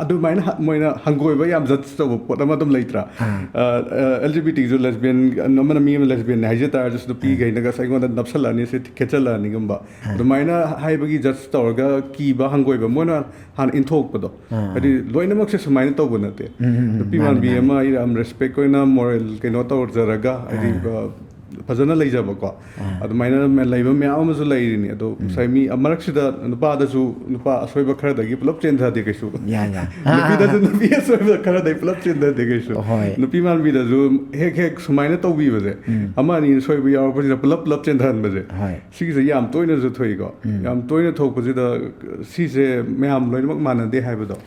ꯑꯗꯨꯃꯥꯏꯅ ꯍ-, ꯃꯣꯏꯅ ꯍꯪꯒꯣꯏꯕ ꯌꯥꯝ ꯖꯠꯁ ꯇꯧꯕ ꯄꯣꯠ ꯑꯃ ꯑꯗꯨꯝ ꯂꯩꯇ꯭ꯔꯥ? ꯑ, ꯑ, ꯑꯦꯜ ꯖꯤ ꯕꯤ ꯇꯤꯁꯨ ꯂꯦꯁꯕꯤꯌꯟ, ꯑꯃꯅ ꯃꯤ ꯑꯃ ꯂꯦꯁꯕꯤꯌꯟꯅꯦ ꯍꯥꯏꯖ ꯇꯥꯔꯁꯨ, ꯅꯨꯄꯤꯈꯩꯅꯒ "ꯑꯁ, ꯑꯩꯉꯣꯟꯗ ꯅꯞꯁꯜꯂꯛꯑꯅꯤ, ꯁꯤ ꯈꯦꯠꯆꯜꯂꯛꯑꯅꯤꯒꯨꯝꯕ"꯫ ꯑꯗꯨꯃꯥꯏꯅ ꯍꯥꯏꯕꯒꯤ ꯖꯠꯁ ꯇꯧꯔꯒ ꯀꯤꯕ, ꯍꯪꯒꯣꯏꯕ ꯃꯣꯏꯅ ꯍꯥꯟꯅ ꯏꯟꯊꯣꯛꯄꯗꯣ꯫ ꯍꯥꯏꯗꯤ ꯂꯣꯏꯅꯃꯛꯁꯦ ꯁꯨꯃꯥꯏꯅ ꯇꯧꯕ ꯅꯠꯇꯦ꯫ ꯅꯨꯄꯤ ꯃꯥꯅꯦ, ꯃꯥꯟꯕꯤ ꯃꯥꯅꯦ꯫ ꯑꯃ ꯌꯥꯝ ꯔꯦꯁꯄꯦꯛ ꯑꯣꯏꯅ ꯃꯣꯔꯦꯜ ꯀꯩꯅꯣ ꯇꯧꯖꯔꯒ, ꯍꯥꯏꯗꯤ, ꯑ, ꯐꯖꯅ ꯂꯩꯖꯕꯀꯣ꯫ ꯑꯗꯨꯃꯥꯏꯅ ꯃ-, ꯂꯩꯕ ꯃꯌꯥꯝ ꯑꯃꯁꯨ ꯂꯩꯔꯤꯅꯤ꯫ ꯑꯗꯣ ꯉꯁꯥꯏ ꯃꯤ ꯃꯔꯛꯁꯤꯗ ꯅꯨꯄꯥꯗꯁꯨ ꯅꯨꯄꯥ ꯑꯁꯣꯏꯕ ꯈꯔꯗꯒꯤ ꯄꯨꯂꯞ ꯆꯦꯟꯊꯗꯦ ꯀꯩꯁꯨ꯫ ꯌꯥ, ꯌꯥ꯫ ꯅꯨꯄꯤꯗꯁꯨ ꯅꯨꯄꯤ ꯑꯁꯣꯏꯕ ꯈꯔꯗꯒꯤ ꯄꯨꯂꯞ ꯆꯦꯟꯊꯗꯦ ꯀꯩꯁꯨ꯫ ꯍꯣꯏ꯫ ꯅꯨꯄꯤ ꯃꯥꯟꯕꯤꯗꯁꯨ ꯍꯦꯛ ꯍꯦꯛ ꯁꯨꯃꯥꯏꯅ ꯇꯧꯕꯤꯕꯁꯦ, ꯑꯃ ꯑꯅꯤ ꯁꯣꯏꯕ ꯌꯥꯎꯔꯛꯄꯁꯤꯗ ꯄꯨꯂꯞ ꯄꯨꯂꯞ ꯆꯦꯟꯊꯍꯟꯕꯁꯦ, ꯍꯣꯏ꯫ ꯁꯤꯒꯤꯁꯦ ꯌꯥꯝ ꯇꯣꯏꯅꯁꯨ ꯊꯣꯛꯏꯀꯣ꯫ ꯌꯥꯝ ꯇꯣꯏꯅ ꯊꯣꯛꯄꯁꯤꯗ ꯁꯤꯁꯦ ꯃꯌꯥꯝ ꯂꯣꯏꯅꯃꯛ ꯃꯥꯟꯅꯗꯦ ꯍꯥꯏꯕꯗꯣ꯫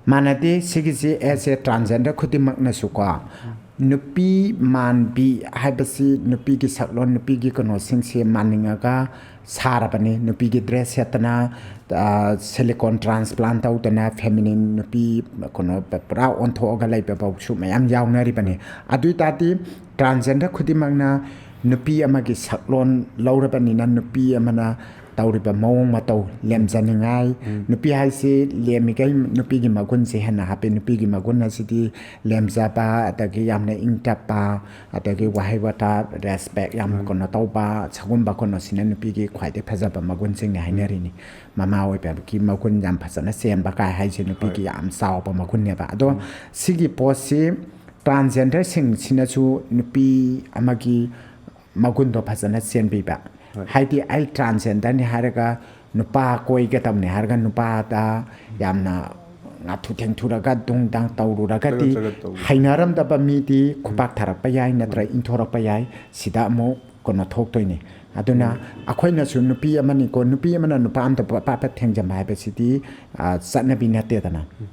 ꯃꯥꯟꯅꯗꯦ꯫ ꯁꯤꯒꯤꯁꯤ ꯑꯦꯁ ꯑꯦ ꯇ꯭ꯔꯥꯟꯁꯖꯦꯟꯗꯔ ꯈꯨꯗꯤꯡꯃꯛꯅꯁꯨꯀꯣ, ꯅꯨꯄꯤ ꯃꯥꯟꯕꯤ ꯍꯥꯏꯕꯁꯤ ꯅꯨꯄꯤꯒꯤ ꯁꯛꯂꯣꯟ, ꯅꯨꯄꯤꯒꯤ ꯀꯩꯅꯣꯁꯤꯡꯁꯦ ꯃꯥꯟꯅꯤꯡꯉꯒ ꯁꯥꯔꯕꯅꯤ꯫ ꯅꯨꯄꯤꯒꯤ ꯗ꯭ꯔꯦꯁ ꯁꯦꯠꯇꯅ, ꯑ, ꯁꯤꯂꯤꯀꯣꯟ ꯇ꯭ꯔꯥꯟꯁꯄ꯭ꯂꯥꯟ ꯇꯧꯗꯅ, ꯐꯦꯃꯤꯅꯤꯟ ꯅꯨꯄꯤ, ꯀꯩꯅꯣ, ꯄꯨꯔꯥ ꯑꯣꯟꯊꯣꯛꯑꯒ ꯂꯩꯕ ꯐꯥꯎꯁꯨ ꯃꯌꯥꯝ ꯌꯥꯎꯅꯔꯤꯕꯅꯤ꯫ ꯑꯗꯨ ꯑꯣꯏ ꯇꯥꯔꯗꯤ ꯇ꯭ꯔꯥꯟꯁꯖꯦꯟꯗꯔ ꯈꯨꯗꯤꯡꯃꯛꯅ ꯅꯨꯄꯤ ꯑꯃꯒꯤ ꯁꯛꯂꯣꯟ ꯂꯧꯔꯕꯅꯤꯅ, ꯅꯨꯄꯤ ꯑꯃꯅ ꯇꯧꯔꯤꯕ ꯃꯑꯣꯡ ꯃꯇꯧ, ꯂꯦꯝꯖꯅꯤꯡꯉꯥꯏ, ꯎꯝ꯫ ꯅꯨꯄꯤ ꯍꯥꯏꯁꯤ ꯂꯦꯝꯃꯤꯈꯩ ꯅꯨꯄꯤꯒꯤ ꯃꯒꯨꯟꯁꯦ ꯍꯦꯟꯅ ꯍꯥꯞꯄꯤ꯫ ꯅꯨꯄꯤꯒꯤ ꯃꯒꯨꯟ ꯑꯁꯤꯗꯤ ꯂꯦꯝꯖꯕ, ꯑꯗꯒꯤ ꯌꯥꯝꯅ ꯏꯪ ꯇꯞꯄ, ꯑꯗꯒꯤ ꯋꯥꯍꯩ ꯋꯥꯇꯥ, respect ꯌꯥꯝ ꯃꯥꯅꯤ꯫ ꯀꯩꯅꯣ ꯇꯧꯕ, ꯁꯒꯨꯝꯕ ꯀꯩꯅꯣꯁꯤꯅ ꯅꯨꯄꯤꯒꯤ ꯈ꯭ꯋꯥꯏꯗꯒꯤ ꯐꯖꯕ ꯃꯒꯨꯟꯁꯤꯡꯅꯤ ꯍꯥꯏꯅꯔꯤꯅꯤ꯫ ꯃꯃꯥ ꯑꯣꯏꯕꯒꯤ ꯃꯒꯨꯟ ꯌꯥꯝ ꯐꯖꯅ ꯆꯦꯟꯕ ꯀꯥꯏ ꯍꯥꯏꯁꯦ ꯅꯨꯄꯤꯒꯤ ꯍꯣꯏ꯫ ꯌꯥꯝ ꯆꯥꯎꯕ ꯃꯒꯨꯟꯅꯦꯕ꯫ ꯑꯗꯣ ꯎꯝ꯫ ꯁꯤꯒꯤ ꯄꯣꯠꯁꯤ transgenderꯁꯤꯡꯁꯤꯅꯁꯨ ꯅꯨꯄꯤ ꯑꯃꯒꯤ ꯃꯒꯨꯟꯗꯣ ꯐꯖꯅ ꯆꯦꯟꯕꯤꯕ꯫ ꯍꯣꯏ꯫ ꯍꯥꯏꯗꯤ ꯑꯩ transgenderꯅꯤ ꯍꯥꯏꯔꯒ, ꯅꯨꯄꯥ ꯀꯣꯏꯒꯗꯕꯅꯤ ꯍꯥꯏꯔꯒ ꯅꯨꯄꯥꯗ ꯌꯥꯝꯅ ꯉꯥꯊꯨ ꯊꯦꯡꯊꯨꯔꯒ ꯗꯨꯡ ꯗꯥꯡ ꯇꯧꯔꯨꯔꯒꯗꯤ, ꯆꯒꯠ ꯆꯒꯠ ꯇꯧꯕ꯫ ꯍꯩꯅꯔꯝꯗꯕ ꯃꯤꯗꯤ ꯎꯝ꯫ ꯈꯨꯄꯥꯛ ꯊꯥꯔꯛꯄ ꯌꯥꯏ, ꯅꯠꯇ꯭ꯔꯒ ꯎꯝ꯫ ꯏꯟꯊꯣꯔꯛꯄ ꯌꯥꯏ꯫ ꯁꯤꯗ ꯑꯃꯨꯛ ꯀꯩꯅꯣ ꯊꯣꯛꯇꯣꯏꯅꯤ꯫ ꯑꯗꯨꯅ ꯎꯝ꯫ ꯑꯩꯈꯣꯏꯅꯁꯨ ꯅꯨꯄꯤ ꯑꯃꯅꯤꯀꯣ, ꯅꯨꯄꯤ ꯑꯃꯅ ꯅꯨꯄꯥ ꯑꯝꯇ ꯄ-, ꯄ-, ꯄ-, ꯊꯦꯡꯖꯟꯕ ꯍꯥꯏꯕꯁꯤꯗꯤ, ꯑ, ꯆꯠꯅꯕꯤ ꯅꯠꯇꯦꯗꯅ꯫ ꯎꯝ꯫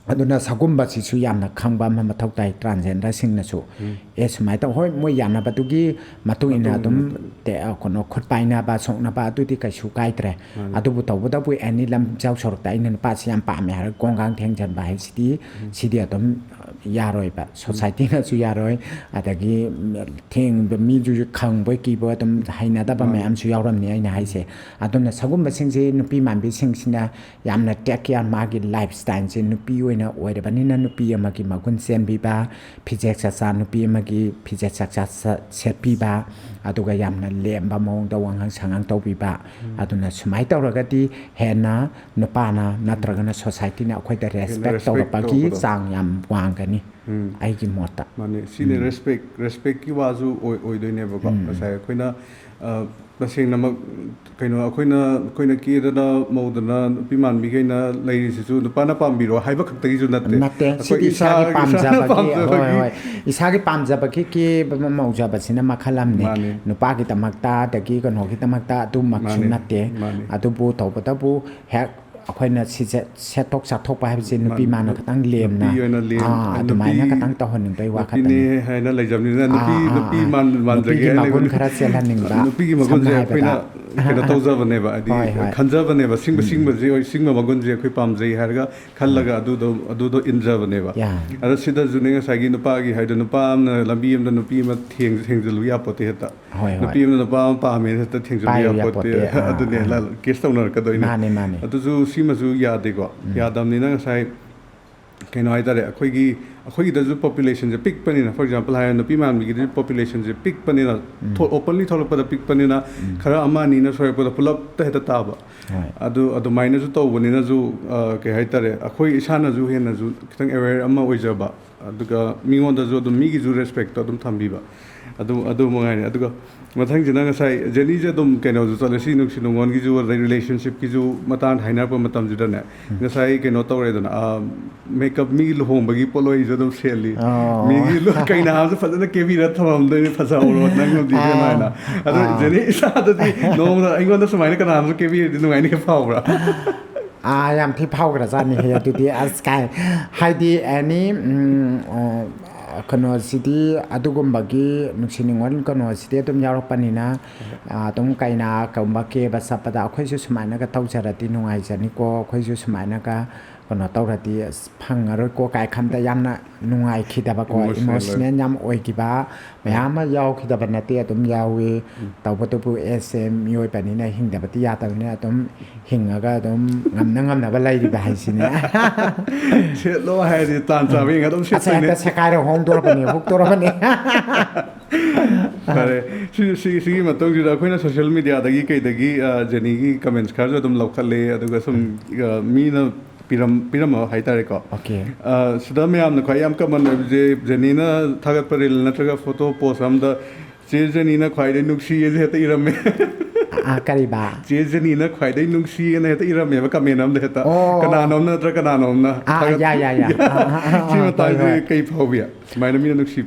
ꯑꯗꯨꯅ ꯁꯒꯨꯝꯕꯁꯤꯁꯨ ꯌꯥꯝꯅ ꯈꯪꯕ ꯑꯃ ꯃꯊꯧ ꯇꯥꯏ transgenderꯁꯤꯡꯅꯁꯨ꯫ ꯎꯝ꯫ ꯑꯦ, ꯁꯨꯃꯥꯏꯅ ꯇꯧ-, ꯍꯣꯏ, ꯃꯣꯏ ꯌꯥꯅꯕꯗꯨꯒꯤ ꯃꯇꯨꯡ ꯏꯟꯅ ꯃꯇꯨꯡ ꯑꯗꯨꯝ ꯏꯟꯅ꯫ ꯇꯦ-, ꯑ, ꯀꯩꯅꯣ, ꯈꯨꯠ ꯄꯥꯏꯅꯕ, ꯁꯣꯛꯅꯕ ꯑꯗꯨꯗꯤ ꯀꯩꯁꯨ ꯀꯥꯏꯗ꯭ꯔꯦ꯫ ꯃꯥꯅꯤ꯫ ꯑꯗꯨꯕꯨ ꯇꯧꯕꯇꯕꯨ ꯑꯦꯅꯤ ꯂꯝꯖꯥꯎ ꯁꯣꯔꯣꯛꯇ ꯑꯩꯅ ꯅꯨꯄꯥꯁꯤ ꯌꯥꯝ ꯄꯥꯝꯃꯦ ꯍꯥꯏꯔꯒ ꯀꯣꯡꯒꯥꯡ ꯊꯦꯡꯖꯟꯕ ꯍꯥꯏꯁꯤꯗꯤ ꯎꯝ꯫ ꯁꯤꯗꯤ ꯑꯗꯨꯝ, ꯑ, ꯌꯥꯔꯣꯏꯕ꯫ ꯎꯝ꯫ Societyꯅꯁꯨ ꯌꯥꯔꯣꯏ, ꯑꯗꯒꯤ, ꯎꯝ, ꯊꯦꯡꯕ ꯃꯤꯗꯨꯁꯨ ꯈꯪꯕꯣꯏ ꯀꯤꯕꯣꯏ ꯑꯗꯨꯝ ꯍꯩꯅꯗꯕ ꯃꯥꯅꯤ꯫ ꯃꯌꯥꯝꯁꯨ ꯌꯥꯎꯔꯝꯅꯤ ꯑꯩꯅ ꯍꯥꯏꯁꯦ꯫ ꯎꯝ꯫ ꯑꯗꯨꯅ ꯁꯒꯨꯝꯕꯁꯤꯡꯁꯤ ꯅꯨꯄꯤ ꯃꯥꯟꯕꯤꯁꯤꯡꯁꯤꯅ ꯌꯥꯝꯅ take care, ꯃꯥꯒꯤ lifestyleꯁꯦ ꯅꯨꯄꯤ ꯑꯣꯏꯅ ꯑꯣꯏꯔꯕꯅꯤꯅ ꯅꯨꯄꯤ ꯑꯃꯒꯤ ꯃꯒꯨꯟ ꯆꯦꯟꯕꯤꯕ, ꯐꯤꯖꯦꯠ ꯆꯥꯛꯆꯥ, ꯅꯨꯄꯤ ꯑꯃꯒꯤ ꯐꯤꯖꯦꯠ ꯆꯥꯛꯆꯥ ꯁ-, ꯁꯦꯠꯄꯤꯕ, ꯑꯗꯨꯒ ꯌꯥꯝꯅ ꯂꯦꯝꯕ ꯃꯑꯣꯡꯗ ꯋꯥꯉꯥꯡ ꯁꯉꯥꯡ ꯇꯧꯕꯤꯕ꯫ ꯎꯝ꯫ ꯑꯗꯨꯅ ꯁꯨꯃꯥꯏꯅ ꯇꯧꯔꯒꯗꯤ ꯍꯦꯟꯅ ꯅꯨꯄꯥꯅ ꯅꯠꯇ꯭ꯔꯒꯅ societyꯅ ꯑꯩꯈꯣꯏꯗ ꯍꯦꯟꯅ respect respect ꯇꯧꯔꯛꯄꯒꯤ ꯇꯧꯕꯗꯣ꯫ ꯆꯥꯡ ꯌꯥꯝ ꯋꯥꯡꯒꯅꯤ, ꯎꯝ꯫ ꯑꯩꯒꯤ ꯃꯣꯠꯇ꯫ ꯃꯥꯅꯦ, ꯁꯤꯅꯦ ꯎꯝ꯫ Respect, respectꯀꯤ ꯋꯥꯁꯨ ꯑꯣꯏ-, ꯑꯣꯏꯗꯣꯏꯅꯦꯕꯀꯣ꯫ ꯎꯝ꯫ ꯉꯁꯥꯏ ꯑꯩꯈꯣꯏꯅ, ꯑ, ꯇꯁꯦꯡꯅꯃꯛ ꯀꯩꯅꯣ, ꯑꯩꯈꯣꯏꯅ, ꯑꯩꯈꯣꯏꯅ ꯀꯦꯗꯅ ꯃꯧꯗꯅ ꯅꯨꯄꯤ ꯃꯥꯟꯕꯤꯈꯩꯅ ꯂꯩꯔꯤꯁꯤꯁꯨ ꯅꯨꯄꯥꯅ ꯄꯥꯝꯕꯤꯔꯣ ꯍꯥꯏꯕ ꯈꯛꯇꯒꯤ ꯅꯠꯇꯦ꯫ ꯅꯠꯇꯦ, ꯑꯩꯈꯣꯏ ꯁꯤꯗꯤ ꯏꯁꯥꯒꯤ ꯏꯁꯥꯒꯤ, ꯏꯁꯥꯅ ꯄꯥꯝꯖꯕꯒꯤ, ꯄꯥꯝꯖꯕꯒꯤ ꯍꯣꯏ, ꯍꯣꯏ, ꯏꯁꯥꯒꯤ ꯄꯥꯝꯖꯕꯒꯤ ꯀꯦꯕ ꯑꯃ ꯃꯧꯖꯕꯁꯤꯅ ꯃꯈꯜ ꯑꯃꯅꯤ꯫ ꯃꯥꯅꯦ꯫ ꯅꯨꯄꯥꯒꯤꯗꯃꯛꯇ, ꯑꯗꯒꯤ ꯀꯩꯅꯣꯒꯤꯗꯃꯛꯇ ꯑꯗꯨꯃꯛꯁꯨ ꯃꯥꯅꯦ, ꯅꯠꯇꯦ꯫ ꯃꯥꯅꯦ꯫ ꯑꯗꯨꯕꯨ ꯇꯧꯕꯇꯕꯨ ꯍꯦꯛ ꯑꯩꯈꯣꯏꯅ ꯁꯤꯁꯦ ꯁꯦꯠꯊꯣꯛ ꯆꯥꯊꯣꯛꯄ ꯍꯥꯏꯕꯁꯦ ꯅꯨꯄꯤ ꯃꯥꯅꯦ꯫ ꯃꯥꯅ ꯈꯇꯪ ꯂꯦꯝꯅ, ꯅꯨꯄꯤ ꯑꯣꯏꯅ ꯂꯦꯝ-, ꯑꯥ, ꯑꯗꯨꯃꯥꯏꯅ ꯅꯨꯄꯤ, ꯈꯇꯪ ꯇꯧꯍꯟꯅꯤꯡꯕꯩ ꯋꯥꯈꯛꯇꯅꯤ꯫ ꯅꯨꯄꯤꯅꯦ ꯍꯥꯏꯅ ꯂꯩꯖꯕꯅꯤꯅ ꯅꯨꯄꯤ, ꯑꯥ, ꯑꯥ, ꯅꯨꯄꯤ ꯑꯥ꯫ ꯃꯥꯟ-, ꯃꯥꯟꯖꯒꯦ ꯅꯨꯄꯤꯒꯤ ꯍꯥꯏꯅ ꯃꯒꯨꯟ ꯂꯩꯕ-, ꯈꯔ ꯆꯦꯜꯍꯟꯅꯤꯡꯕ, ꯅꯨꯄꯤꯒꯤ ꯃꯒꯨꯟꯁꯦ ꯁꯝꯅ ꯍꯥꯏꯔꯕꯗ꯫ ꯑꯩꯈꯣꯏꯅ ꯀꯩꯅꯣ ꯇꯧꯖꯕꯅꯦꯕ, ꯍꯥꯏꯗꯤ ꯍꯣꯏ, ꯍꯣꯏ꯫ ꯈꯟꯖꯕꯅꯦꯕ, ꯁꯤꯡꯕ ꯁꯤꯡꯕꯁꯤ, ꯍꯣꯏ, ꯁꯤꯡꯕ ꯃꯒꯨꯟꯁꯦ ꯑꯩꯈꯣꯏ ꯄꯥꯝꯖꯩ ꯍꯥꯏꯔꯒ ꯈꯜꯂꯒ ꯑꯗꯨꯗꯣ ꯑꯗꯨꯗꯣ ꯏꯟꯖꯕꯅꯦꯕ꯫ ꯌꯥ꯫ ꯑꯗꯣ ꯁꯤꯗꯁꯨꯅꯦ, ꯉꯁꯥꯏꯒꯤ ꯅꯨꯄꯥꯒꯤ ꯍꯥꯏꯗꯣ, ꯅꯨꯄꯥ ꯑꯃꯅ ꯂꯝꯕꯤ ꯑꯃꯗ ꯅꯨꯄꯤ ꯑꯃ ꯊꯦꯡ ꯊꯦꯡꯖꯤꯜꯂꯨ ꯌꯥꯄꯣꯠꯇꯦ ꯍꯦꯛꯇ꯫ ꯍꯣꯏ, ꯍꯣꯏ꯫ ꯅꯨꯄꯤ ꯑꯃꯅ ꯅꯨꯄꯥ ꯑꯃ ꯄꯥꯝꯃꯦꯅ ꯍꯦꯛꯇ ꯊꯦꯡꯖꯤꯜꯂꯨ ꯄꯥꯏꯔꯨ ꯌꯥꯄꯣꯠꯇꯦ꯫ ꯌꯥꯄꯣꯠꯇꯦ꯫ ꯑꯥ, ꯑꯗꯨꯅꯦ ꯑꯥ꯫ ꯂ- ꯀꯦꯁ ꯇꯧꯅꯔꯛꯀꯗꯣꯏꯅꯦ꯫ ꯃꯥꯅꯦ, ꯃꯥꯅꯦ꯫ ꯑꯗꯨꯁꯨ ꯁꯤꯃꯁꯨ ꯌꯥꯗꯦꯀꯣ꯫ ꯌꯥꯗꯕꯅꯤꯅ ꯉꯁꯥꯏ ꯀꯩꯅꯣ ꯍꯥꯏꯇꯥꯔꯦ, ꯑꯩꯈꯣꯏꯒꯤ ꯑꯩꯈꯣꯏꯒꯤꯗꯁꯨ ꯄꯣꯄꯨꯂꯦꯁꯟꯁꯦ ꯄꯤꯛꯄꯅꯤꯅ, ꯐꯣꯔ ꯑꯦꯛꯖꯥꯝꯄꯜ ꯍꯥꯏꯔ, ꯅꯨꯄꯤ ꯃꯥꯟꯕꯤꯒꯤꯗꯤ ꯄꯣꯄꯨꯂꯦꯁꯟꯁꯦ ꯄꯤꯛꯄꯅꯤꯅ, ꯑꯣꯄꯟꯂꯤ ꯊꯣꯛꯂꯛꯄꯗ ꯄꯤꯛꯄꯅꯤꯅ, ꯈꯔ ꯑꯃ ꯑꯅꯤꯅ ꯁꯣꯏꯔꯛꯄꯗ ꯄꯨꯂꯞꯇ ꯍꯦꯛꯇ ꯇꯥꯕ꯫ ꯍꯣꯏ꯫ ꯑꯗꯨ ꯑꯗꯨꯃꯥꯏꯅꯁꯨ ꯇꯧꯕꯅꯤꯅꯁꯨ, ꯑ, ꯀꯩ ꯍꯥꯏꯇꯥꯔꯦ, ꯑꯩꯈꯣꯏ ꯏꯁꯥꯅꯁꯨ ꯍꯦꯟꯅꯁꯨ ꯈꯤꯇꯪ ꯑꯦꯋꯦꯌꯔ ꯑꯃ ꯑꯣꯏꯖꯕ, ꯑꯗꯨꯒ ꯃꯤꯉꯣꯟꯗꯁꯨ ꯑꯗꯨꯝ ꯃꯤꯒꯤꯁꯨ ꯔꯦꯁꯄꯦꯛꯇꯣ ꯑꯗꯨꯝ ꯊꯝꯕꯤꯕ꯫ ꯑꯗꯨ ꯑꯗꯨ ꯃꯉꯥꯏꯔꯦ꯫ ꯑꯗꯨꯒ ꯃꯊꯪꯁꯤꯅ ꯉꯁꯥꯏ ꯖꯦꯅꯤꯁꯦ ꯑꯗꯨꯝ ꯀꯩꯅꯣꯁꯨ ꯆꯠꯂꯦ, ꯁꯤ ꯅꯨꯡꯁꯤ ꯅꯨꯡꯉꯣꯟꯒꯤꯁꯨ, ꯑꯗꯩ ꯔꯤꯂꯦꯁꯟꯁꯤꯞꯀꯤꯁꯨ ꯃꯇꯥꯡꯗ ꯍꯥꯏꯅꯔꯛꯄ ꯃꯇꯝꯁꯤꯗꯅꯦ, ꯉꯁꯥꯏ ꯀꯩꯅꯣ ꯇꯧꯔꯦꯗꯅ, ꯑ, ꯃꯦꯀꯞ, ꯃꯤꯒꯤ ꯂꯨꯍꯣꯡꯕꯒꯤ ꯄꯣꯠꯂꯣꯏꯁꯨ ꯑꯗꯨꯝ ꯁꯦꯠꯂꯤ꯫ ꯑꯣ꯫ ꯃꯤꯒꯤ ꯂꯨ-, ꯀꯩꯅꯥꯁꯨ ꯐꯖꯅ ꯀꯦꯕꯤꯔ ꯊꯝꯃꯝꯗꯣꯏꯅꯤ, ꯐꯖꯍꯧꯔꯣ ꯅꯪ ꯅꯨꯡꯇꯤ ꯑꯥ꯫ ꯍꯥꯏꯅ꯫ ꯑꯗꯣ ꯑꯥ꯫ ꯖꯦꯅꯤ ꯏꯁꯥꯗꯗꯤ ꯅꯣꯡꯃꯗ ꯑꯩꯉꯣꯟꯗ ꯁꯨꯃꯥꯏꯅ ꯀꯅꯥꯅꯁꯨ ꯀꯦꯕꯤꯔꯗꯤ ꯅꯨꯡꯉꯥꯏꯅꯤ ꯐꯥꯎꯕ꯭ꯔꯥ? ꯑꯥ, ꯌꯥꯝ ꯊꯤ ꯐꯥꯎꯈ꯭ꯔꯖꯥꯠꯅꯤꯍꯦ ꯑꯗꯨꯗꯤ꯫ ꯑꯁ, ꯀꯥꯏ, ꯍꯥꯏꯗꯤ ꯑꯦꯅꯤ, ꯎꯝ, ꯑ, ꯀꯩꯅꯣꯁꯤꯗꯤ, ꯑꯗꯨꯒꯨꯝꯕꯒꯤ ꯅꯨꯡꯁꯤ ꯅꯨꯡꯉꯣꯟ ꯀꯩꯅꯣꯁꯤꯗꯤ ꯑꯗꯨꯝ ꯌꯥꯎꯔꯛꯄꯅꯤꯅ, ꯑ, ꯑꯗꯨꯝ ꯀꯩꯅꯥꯒꯨꯝꯕ ꯀꯦꯕ ꯆꯠꯄꯗ ꯑꯩꯈꯣꯏꯁꯨ ꯁꯨꯃꯥꯏꯅꯒ ꯇꯧꯖꯔꯗꯤ ꯅꯨꯡꯉꯥꯏꯖꯅꯤꯀꯣ, ꯑꯩꯈꯣꯏꯁꯨ ꯁꯨꯃꯥꯏꯅꯒ ꯀꯩꯅꯣ ꯇꯧꯔꯗꯤ ꯑꯁ ꯐꯪꯉꯔꯣꯏꯀꯣ ꯀꯥꯏ ꯈꯟꯕꯗ ꯌꯥꯝꯅ ꯅꯨꯡꯉꯥꯏꯈꯤꯗꯕꯀꯣ, Emotional ꯏꯃꯣꯁꯅꯦꯜ ꯌꯥꯝ ꯑꯣꯏꯈꯤꯕ ꯃꯌꯥꯝ ꯑꯃ ꯌꯥꯎꯈꯤꯗꯕ ꯅꯠꯇꯦ, ꯑꯗꯨꯝ ꯌꯥꯎꯏ꯫ ꯇꯧꯕꯇꯕꯨ ꯑꯦꯁ ꯑꯦ ꯃꯤꯑꯣꯏꯕꯅꯤꯅ ꯍꯤꯡꯗꯕꯗꯤ ꯌꯥꯗꯕꯅꯤꯅ ꯑꯗꯨꯝ ꯍꯤꯡꯉꯒ ꯑꯗꯨꯝ ꯉꯝꯅ ꯉꯝꯅꯕ ꯂꯩꯔꯤꯕ ꯍꯥꯏꯁꯤꯅꯦ꯫ ꯁꯦꯠꯂꯣ ꯍꯥꯏꯔꯗꯤ ꯇꯥꯟ ꯆꯥꯕ ꯌꯦꯡꯉꯒ ꯑꯗꯨꯝ ꯑꯁ, ꯁꯦꯠꯇꯣꯏꯅꯦ꯫ ꯍꯦꯛꯇ ꯁꯦꯀꯥꯏꯔ ꯍꯣꯡꯗꯣꯔꯕꯅꯦ, ꯍꯨꯛꯇꯣꯔꯕꯅꯦ꯫ ꯐꯔꯦ꯫ ꯁꯤ-, ꯁꯤ-, ꯁꯤꯒꯤ ꯃꯇꯨꯡꯁꯤꯗ ꯑꯩꯈꯣꯏꯅ ꯁꯣꯁꯤꯌꯦꯜ ꯃꯦꯗꯤꯌꯥꯗꯒꯤ ꯀꯩꯗꯒꯤ, ꯑ, ꯖꯦꯅꯤꯒꯤ ꯀꯃꯦꯟꯠꯁ ꯈꯔꯁꯨ ꯑꯗꯨꯝ ꯂꯧꯈꯠꯂꯦ, ꯑꯗꯨꯒ ꯁꯨꯝ, ꯑ, ꯃꯤꯅ ꯄꯤꯔꯝ-, ꯄꯤꯔꯝꯕ ꯍꯥꯏꯇꯥꯔꯦꯀꯣ꯫ Okay꯫ ꯑ, ꯁꯤꯗ ꯃꯌꯥꯝꯅ ꯈ꯭ꯋꯥꯏ ꯌꯥꯝ ꯀꯃꯟ ꯑꯣꯏꯕꯁꯦ, ꯖꯦꯅꯤꯅ ꯊꯥꯒꯠꯄ ꯔꯤꯜ ꯅꯠꯇ꯭ꯔꯒ ꯐꯣꯇꯣ ꯄꯣꯁ ꯑꯝꯗ "ꯆꯦ ꯖꯦꯅꯤꯅ ꯈ꯭ꯋꯥꯏꯗꯩ ꯅꯨꯡꯁꯤꯌꯦꯁꯦ" ꯍꯦꯛꯇ ꯏꯔꯝꯃꯦ꯫ ꯑ, ꯀꯔꯤꯕ? "ꯆꯦ ꯖꯦꯅꯤꯅ ꯈ꯭ꯋꯥꯏꯗꯩ ꯅꯨꯡꯁꯤꯌꯦꯅ" ꯍꯦꯛꯇ ꯏꯔꯝꯃꯦꯕ, ꯀꯃꯦꯟ ꯑꯝꯗ ꯍꯦꯛꯇ꯫ ꯑꯣ꯫ ꯀꯅꯥꯅꯣꯝꯅ ꯅꯠꯇ꯭ꯔ ꯀꯅꯥꯅꯣꯝꯅ ꯑꯥ, ꯊꯥꯒꯠ-, ꯌꯥ, ꯌꯥ, ꯌꯥ꯫ ꯑꯥ, ꯑꯥ, ꯑꯥ, ꯁꯤ ꯑꯥ, ꯃꯇꯥꯡꯁꯦ ꯍꯣꯏ, ꯍꯣꯏ꯫ ꯀꯩ ꯐꯥꯎꯕꯤ? ꯁꯨꯃꯥꯏꯅ ꯃꯤꯅ ꯅꯨꯡꯁꯤ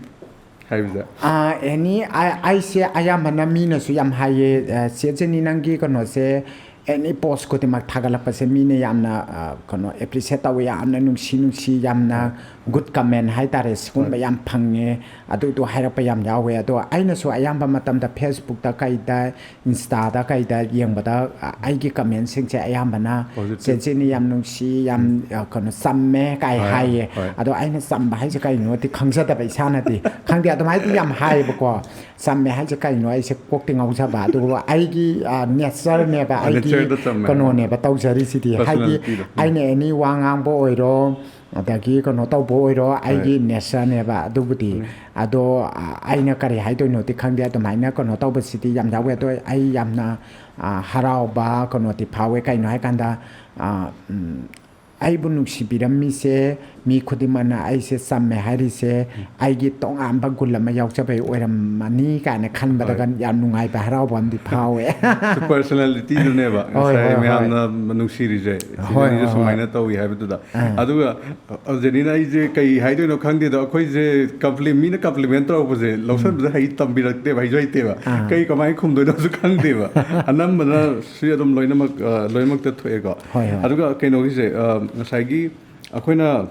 ꯍꯥꯏꯕꯁꯦ꯫ ꯑꯥ, ꯑꯦꯅꯤ, ꯑ-, ꯑꯩꯁꯦ ꯑꯌꯥꯝꯕꯅ ꯃꯤꯅꯁꯨ ꯌꯥꯝ ꯍꯥꯏꯌꯦ, ꯑ, "ꯆꯦ ꯖꯦꯅꯤ, ꯅꯪꯒꯤ ꯀꯩꯅꯣꯁꯦ, ꯑꯦꯅꯤ ꯄꯣꯁ ꯈꯨꯗꯤꯡꯃꯛ ꯊꯥꯒꯠꯂꯛꯄꯁꯦ ꯃꯤꯅ ꯌꯥꯝꯅ, ꯑ, ꯀꯩꯅꯣ, ꯑꯦꯄ꯭ꯔꯤꯁꯤꯌꯦꯠ ꯇꯧꯋꯤ, ꯌꯥꯝꯅ ꯅꯨꯡꯁꯤ ꯅꯨꯡꯁꯤ, ꯌꯥꯝꯅ ꯒꯨꯗ ꯀꯃꯦꯟ ꯍꯥꯏꯇꯥꯔꯦ, ꯁꯤꯒꯨꯝꯕ ꯌꯥꯝ ꯐꯪꯉꯦ, ꯑꯗꯨꯗꯣ ꯍꯥꯏꯔꯛꯄ ꯌꯥꯝ ꯌꯥꯎꯋꯦ꯫ ꯑꯗꯣ ꯑꯩꯅꯁꯨ ꯑꯌꯥꯝꯕ ꯃꯇꯝꯗ ꯐꯦꯁꯕꯨꯛꯇ ꯀꯩꯗ, ꯏꯟꯁꯇꯥꯗ ꯀꯩꯗ ꯌꯦꯡꯕꯗ, ꯑ, ꯑꯩꯒꯤ ꯀꯃꯦꯟꯁꯤꯡꯁꯦ ꯑꯌꯥꯝꯕꯅ, ꯄꯣꯖꯤꯇꯤꯚ꯫ "ꯆꯦꯆꯦꯅꯤ ꯌꯥꯝ ꯅꯨꯡꯁꯤ, ꯌꯥꯝ, ꯑ, ꯀꯩꯅꯣ, ꯆꯝꯃꯦ" ꯀꯥꯏ ꯍꯣꯏ, ꯍꯥꯏꯌꯦ꯫ ꯍꯣꯏ꯫ ꯑꯗꯣ ꯑꯩꯅ ꯆꯝꯕ ꯍꯥꯏꯁꯦ ꯀꯩꯅꯣꯗꯤ ꯈꯪꯖꯗꯕ ꯏꯁꯥꯅꯗꯤ꯫ ꯈꯪꯗꯦ, ꯑꯗꯨꯃꯥꯏꯅꯗꯤ ꯌꯥꯝ ꯍꯥꯏꯌꯦꯕꯀꯣ꯫ ꯆꯝꯃꯦ ꯍꯥꯏꯁꯦ ꯀꯩꯅꯣ ꯑꯩꯁꯦ ꯀꯣꯛꯇꯤ ꯉꯥꯎꯖꯕ꯫ ꯑꯗꯨꯒ ꯑꯩꯒꯤ, ꯑ, ꯅꯦꯆꯔꯅꯦꯕ, ꯑꯩꯒꯤ ꯅꯦꯆꯔꯗ ꯆꯝꯃꯦ꯫ ꯀꯩꯅꯣꯅꯦꯕ ꯇꯧꯖꯔꯤꯁꯤꯗꯤ꯫ ꯍꯥꯏꯗꯤ ꯄꯔꯁꯣꯅꯦꯂꯤꯇꯤꯗꯣ꯫ ꯎꯝ꯫ ꯑꯩꯅ ꯑꯦꯅꯤ ꯋꯥ ꯉꯥꯡꯕ ꯑꯣꯏꯔꯣ, ꯑꯗꯒꯤ ꯀꯩꯅꯣ ꯇꯧꯕ ꯑꯣꯏꯔꯣ, ꯍꯣꯏ꯫ ꯑꯩꯒꯤ ꯅꯦꯆꯔꯅꯦꯕ ꯑꯗꯨꯕꯨꯗꯤ꯫ ꯎꯝ꯫ ꯑꯗꯣ, ꯑ, ꯑꯩꯅ ꯀꯔꯤ ꯍꯥꯏꯗꯣꯏꯅꯣꯗꯤ ꯈꯪꯗꯦ, ꯑꯗꯨꯃꯥꯏꯅ ꯀꯩꯅꯣ ꯇꯧꯕꯁꯤꯗꯤ ꯌꯥꯝ ꯌꯥꯎꯋꯦ꯫ ꯑꯗꯣ ꯑꯩ ꯌꯥꯝꯅ, ꯑ, ꯍꯔꯥꯎꯕ ꯀꯩꯅꯣꯗꯤ ꯐꯥꯎꯋꯦ꯫ ꯀꯩꯅꯣ ꯍꯥꯏꯀꯥꯟꯗ, ꯑ, ꯎꯝ, ꯑꯩꯕꯨ ꯅꯨꯡꯁꯤꯕꯤꯔꯝꯃꯤꯁꯦ, ꯃꯤ ꯈꯨꯗꯤꯡꯃꯛꯅ ꯑꯩꯁꯦ ꯆꯝꯃꯦ ꯍꯥꯏꯔꯤꯁꯦ, ꯎꯝ꯫ ꯑꯩꯒꯤ ꯇꯣꯉꯥꯟꯕ ꯒꯨꯟ ꯑꯃ ꯌꯥꯎꯖꯕꯩ ꯑꯣꯏꯔꯝꯃꯅꯤ ꯀꯥꯏꯅ ꯈꯟꯕꯗꯒ ꯍꯣꯏ꯫ ꯌꯥꯝ ꯅꯨꯡꯉꯥꯏꯕ, ꯍꯔꯥꯎꯕ ꯑꯃꯗꯤ ꯐꯥꯎꯋꯦ꯫ ꯄꯔꯁꯣꯅꯦꯂꯤꯇꯤꯗꯨꯅꯦꯕ ꯍꯣꯏ, ꯉꯁꯥꯏ ꯍꯣꯏ, ꯍꯣꯏ꯫ ꯃꯌꯥꯝꯅ ꯅꯨꯡꯁꯤꯔꯤꯁꯦ, ꯍꯣꯏ, ꯁꯤꯗꯅꯤꯁꯦ ꯍꯣꯏ, ꯁꯨꯃꯥꯏꯅ ꯍꯣꯏ꯫ ꯇꯧꯏ ꯍꯥꯏꯕꯗꯨꯗ꯫ ꯑꯥ꯫ ꯑꯗꯨꯒ, ꯑ, ꯖꯦꯅꯤꯅ ꯑꯩꯁꯦ ꯀꯩ ꯍꯥꯏꯗꯣꯏꯅꯣ ꯈꯪꯗꯦꯗ, ꯑꯩꯈꯣꯏꯁꯦ ꯀꯝꯄ꯭ꯂꯤ-, ꯃꯤꯅ ꯀꯝꯄ꯭ꯂꯤꯃꯦꯟ ꯇꯧꯔꯛꯄꯁꯦ ꯎꯝ꯫ ꯂꯧꯁꯟꯕꯁꯦ ꯍꯩ-, ꯇꯝꯕꯤꯔꯛꯇꯦꯕ, ꯍꯩꯁꯨ ꯍꯩꯇꯦꯕ꯫ ꯑꯥ꯫ ꯀꯩ ꯀꯃꯥꯏꯅ ꯈꯨꯝꯗꯣꯏꯅꯣꯁꯨ ꯈꯪꯗꯦꯕ꯫ ꯑꯅꯝꯕꯅ ꯁꯤ ꯑꯗꯨꯝ ꯂꯣꯏꯅꯃꯛ, ꯑ, ꯂꯣꯏꯅꯃꯛꯇ ꯊꯣꯛꯑꯦꯀꯣ꯫ ꯍꯣꯏ, ꯍꯣꯏ꯫ ꯑꯗꯨꯒ ꯀꯩꯅꯣꯒꯤꯁꯦ, ꯑ, ꯉꯁꯥꯏꯒꯤ ꯑꯩꯈꯣꯏꯅ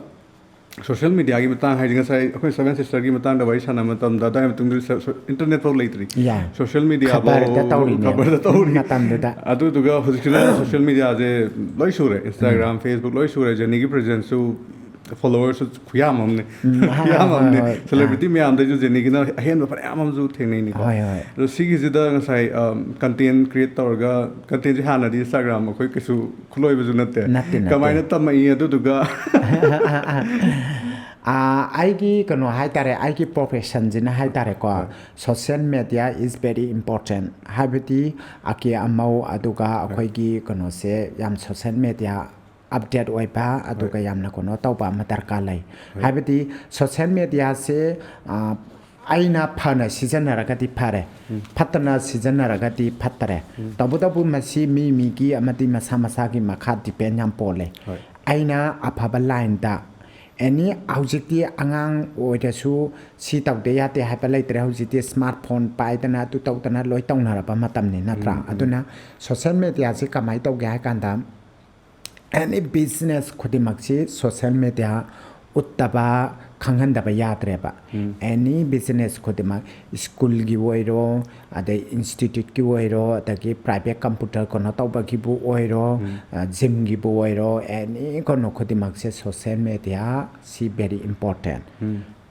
ꯁꯣꯁꯤꯌꯦꯜ ꯃꯤꯗꯤꯌꯥꯒꯤ ꯃꯇꯥꯡ ꯍꯥꯏꯗꯤ ꯉꯁꯥꯏ ꯑꯩꯈꯣꯏ ꯁꯚꯦꯟ ꯁꯤꯁꯇꯔꯒꯤ ꯃꯇꯥꯡꯗ ꯋꯥꯔꯤ ꯁꯥꯟꯅꯕ ꯃꯇꯝꯗ ꯑꯗꯨꯋꯥꯏ ꯃꯇꯨꯡꯗ ꯁꯣ-, ꯁꯣ-, ꯏꯟꯇꯔꯅꯦꯠ ꯐꯥꯎ ꯂꯩꯇ꯭ꯔꯤ꯫ ꯌꯥ꯫ ꯁꯣꯁꯤꯌꯦꯜ ꯃꯤꯗꯤꯌꯥ ꯈꯕꯔꯗ ꯐꯥꯎ ꯇꯧꯔꯤꯅꯦ꯫ ꯈꯕꯔꯗ ꯇꯧꯔꯤ꯫ ꯃꯇꯝꯗꯨꯗ꯫ ꯑꯗꯨꯗꯨꯒ ꯍꯧꯖꯤꯛꯁꯤꯅ ꯁꯣꯁꯤꯌꯦꯜ ꯃꯤꯗꯤꯌꯥꯁꯦ ꯂꯣꯏ ꯁꯨꯔꯦ, ꯏꯟꯁꯇꯥꯒ꯭ꯔꯥꯝ, ꯎꯝ꯫ ꯐꯦꯁꯕꯨꯛ ꯂꯣꯏ ꯁꯨꯔꯦ, ꯖꯦꯅꯤꯒꯤ ꯄ꯭ꯔꯦꯖꯦꯟꯁꯁꯨ, ꯐꯣꯂꯣꯋꯔꯁꯨ ꯈꯨꯌꯥꯝ ꯑꯃꯅꯦ꯫ ꯎꯝ, ꯍꯣꯏ, ꯈꯨꯌꯥꯝ ꯍꯣꯏ, ꯑꯃꯅꯦ꯫ ꯍꯣꯏ, ꯍꯣꯏ꯫ ꯁꯦꯂꯦꯕ꯭ꯔꯤꯇꯤ ꯑꯥ꯫ ꯃꯌꯥꯝꯗꯩꯁꯨ ꯖꯦꯅꯤꯒꯤꯅ ꯑꯍꯦꯟꯕ ꯐꯅꯌꯥꯝ ꯑꯃꯁꯨ ꯊꯦꯡꯅꯩꯅꯤꯀꯣ꯫ ꯍꯣꯏ, ꯍꯣꯏ꯫ ꯑꯗꯣ ꯁꯤꯒꯤꯁꯤꯗ ꯉꯁꯥꯏ, ꯑꯝ, ꯀꯟꯇꯦꯟ ꯀ꯭ꯔꯤꯌꯦꯠ ꯇꯧꯔꯒ, ꯀꯟꯇꯦꯟꯁꯦ ꯍꯥꯟꯅꯗꯤ ꯏꯟꯁꯇꯥꯒ꯭ꯔꯥꯝ ꯑꯩꯈꯣꯏ ꯀꯩꯁꯨ ꯈꯨꯠꯂꯣꯏꯕꯁꯨ ꯅꯠꯇꯦ꯫ ꯅꯠꯇꯦ, ꯅꯠꯇꯦ꯫ ꯀꯃꯥꯏꯅ ꯇꯝꯃꯛꯏ ꯑꯗꯨꯗꯨꯒ? ꯑꯥ, ꯑꯩꯒꯤ ꯀꯩꯅꯣ ꯍꯥꯏꯇꯥꯔꯦ, ꯑꯩꯒꯤ ꯄ꯭ꯔꯣꯐꯦꯁꯟꯁꯤꯅ ꯍꯥꯏꯇꯥꯔꯦꯀꯣ, ꯍꯣꯏ꯫ Social media is very important꯫ ꯍꯥꯏꯕꯗꯤ ꯑꯀꯦ ꯑꯃꯧ, ꯑꯗꯨꯒ ꯍꯣꯏ꯫ ꯑꯩꯈꯣꯏꯒꯤ ꯀꯩꯅꯣꯁꯦ ꯌꯥꯝ ꯁꯣꯁꯦꯜ ꯃꯦꯗꯤꯌꯥ ꯑꯞꯗꯦꯠ ꯑꯣꯏꯕ, ꯍꯣꯏ꯫ ꯑꯗꯨꯒ ꯌꯥꯝꯅ ꯀꯩꯅꯣ ꯇꯧꯕ ꯑꯃ ꯗꯔꯀꯥꯔ ꯂꯩ꯫ ꯍꯣꯏ꯫ ꯍꯥꯏꯕꯗꯤ ꯁꯣꯁꯦꯜ ꯃꯦꯗꯤꯌꯥꯁꯦ, ꯑꯥ, ꯑꯩꯅ ꯐꯅ ꯁꯤꯖꯤꯟꯅꯔꯒꯗꯤ ꯐꯔꯦ, ꯎꯝ꯫ ꯐꯠꯇꯅ ꯁꯤꯖꯤꯟꯅꯔꯒꯗꯤ ꯐꯠꯇꯔꯦ꯫ ꯎꯝ꯫ ꯇꯧꯕꯇꯕꯨ ꯃꯁꯤ ꯃꯤ ꯃꯤꯒꯤ ꯑꯃꯗꯤ ꯃꯁꯥ ꯃꯁꯥꯒꯤ ꯃꯈꯥ ꯗꯤꯄꯦꯟ ꯌꯥꯝ ꯄꯣꯜꯂꯦ꯫ ꯍꯣꯏ꯫ ꯑꯩꯅ ꯑꯐꯕ ꯂꯥꯏꯟꯗ, ꯑꯦꯅꯤ ꯍꯧꯖꯤꯛꯇꯤ ꯑꯉꯥꯡ ꯑꯣꯏꯔꯁꯨ ꯁꯤ ꯇꯧꯗ ꯌꯥꯗꯦ ꯍꯥꯏꯕ ꯂꯩꯇ꯭ꯔꯦ꯫ ꯍꯧꯖꯤꯛꯇꯤ ꯁ꯭ꯃꯥꯔꯠ ꯐꯣꯟ ꯄꯥꯏꯗꯅ ꯑꯗꯨ ꯇꯧꯗꯅ ꯂꯣꯏ ꯇꯧꯅꯔꯕ ꯃꯇꯝꯅꯤ, ꯅꯠꯇ꯭ꯔꯥ? ꯑꯗꯨꯅ ꯁꯣꯁꯦꯜ ꯃꯦꯗꯤꯌꯥꯁꯤ ꯀꯃꯥꯏꯅ ꯇꯧꯒꯦ ꯍꯥꯏ ꯀꯥꯟꯗ, ꯑꯦꯅꯤ ꯕꯤꯖꯤꯅꯦꯁ ꯈꯨꯗꯤꯡꯃꯛꯁꯤ ꯁꯣꯁꯦꯜ ꯃꯦꯗꯤꯌꯥ ꯎꯠꯇꯕ, ꯈꯪꯍꯟꯗꯕ ꯌꯥꯗ꯭ꯔꯦꯕ꯫ ꯑꯦꯅꯤ ꯕꯤꯖꯤꯅꯦꯁ ꯈꯨꯗꯤꯡꯃꯛ, ꯁ꯭ꯀꯨꯜꯒꯤ ꯑꯣꯏꯔꯣ, ꯑꯗꯩ ꯏꯟꯁꯇꯤꯇ꯭ꯌꯨꯠꯀꯤ ꯑꯣꯏꯔꯣ, ꯑꯗꯒꯤ ꯄ꯭ꯔꯥꯏꯚꯦꯠ ꯀꯝꯄ꯭ꯌꯨꯇꯔ ꯀꯩꯅꯣ ꯇꯧꯕꯒꯤꯕꯨ ꯑꯣꯏꯔꯣ, ꯖꯤꯝꯒꯤꯕꯨ ꯑꯣꯏꯔꯣ, ꯑꯦꯅꯤ ꯀꯩꯅꯣ ꯈꯨꯗꯤꯡꯃꯛꯁꯦ ꯁꯣꯁꯦꯜ ꯃꯦꯗꯤꯌꯥ ꯁꯤ ꯚꯦꯔꯤ ꯏꯝꯄꯣꯔꯇꯦꯟ꯫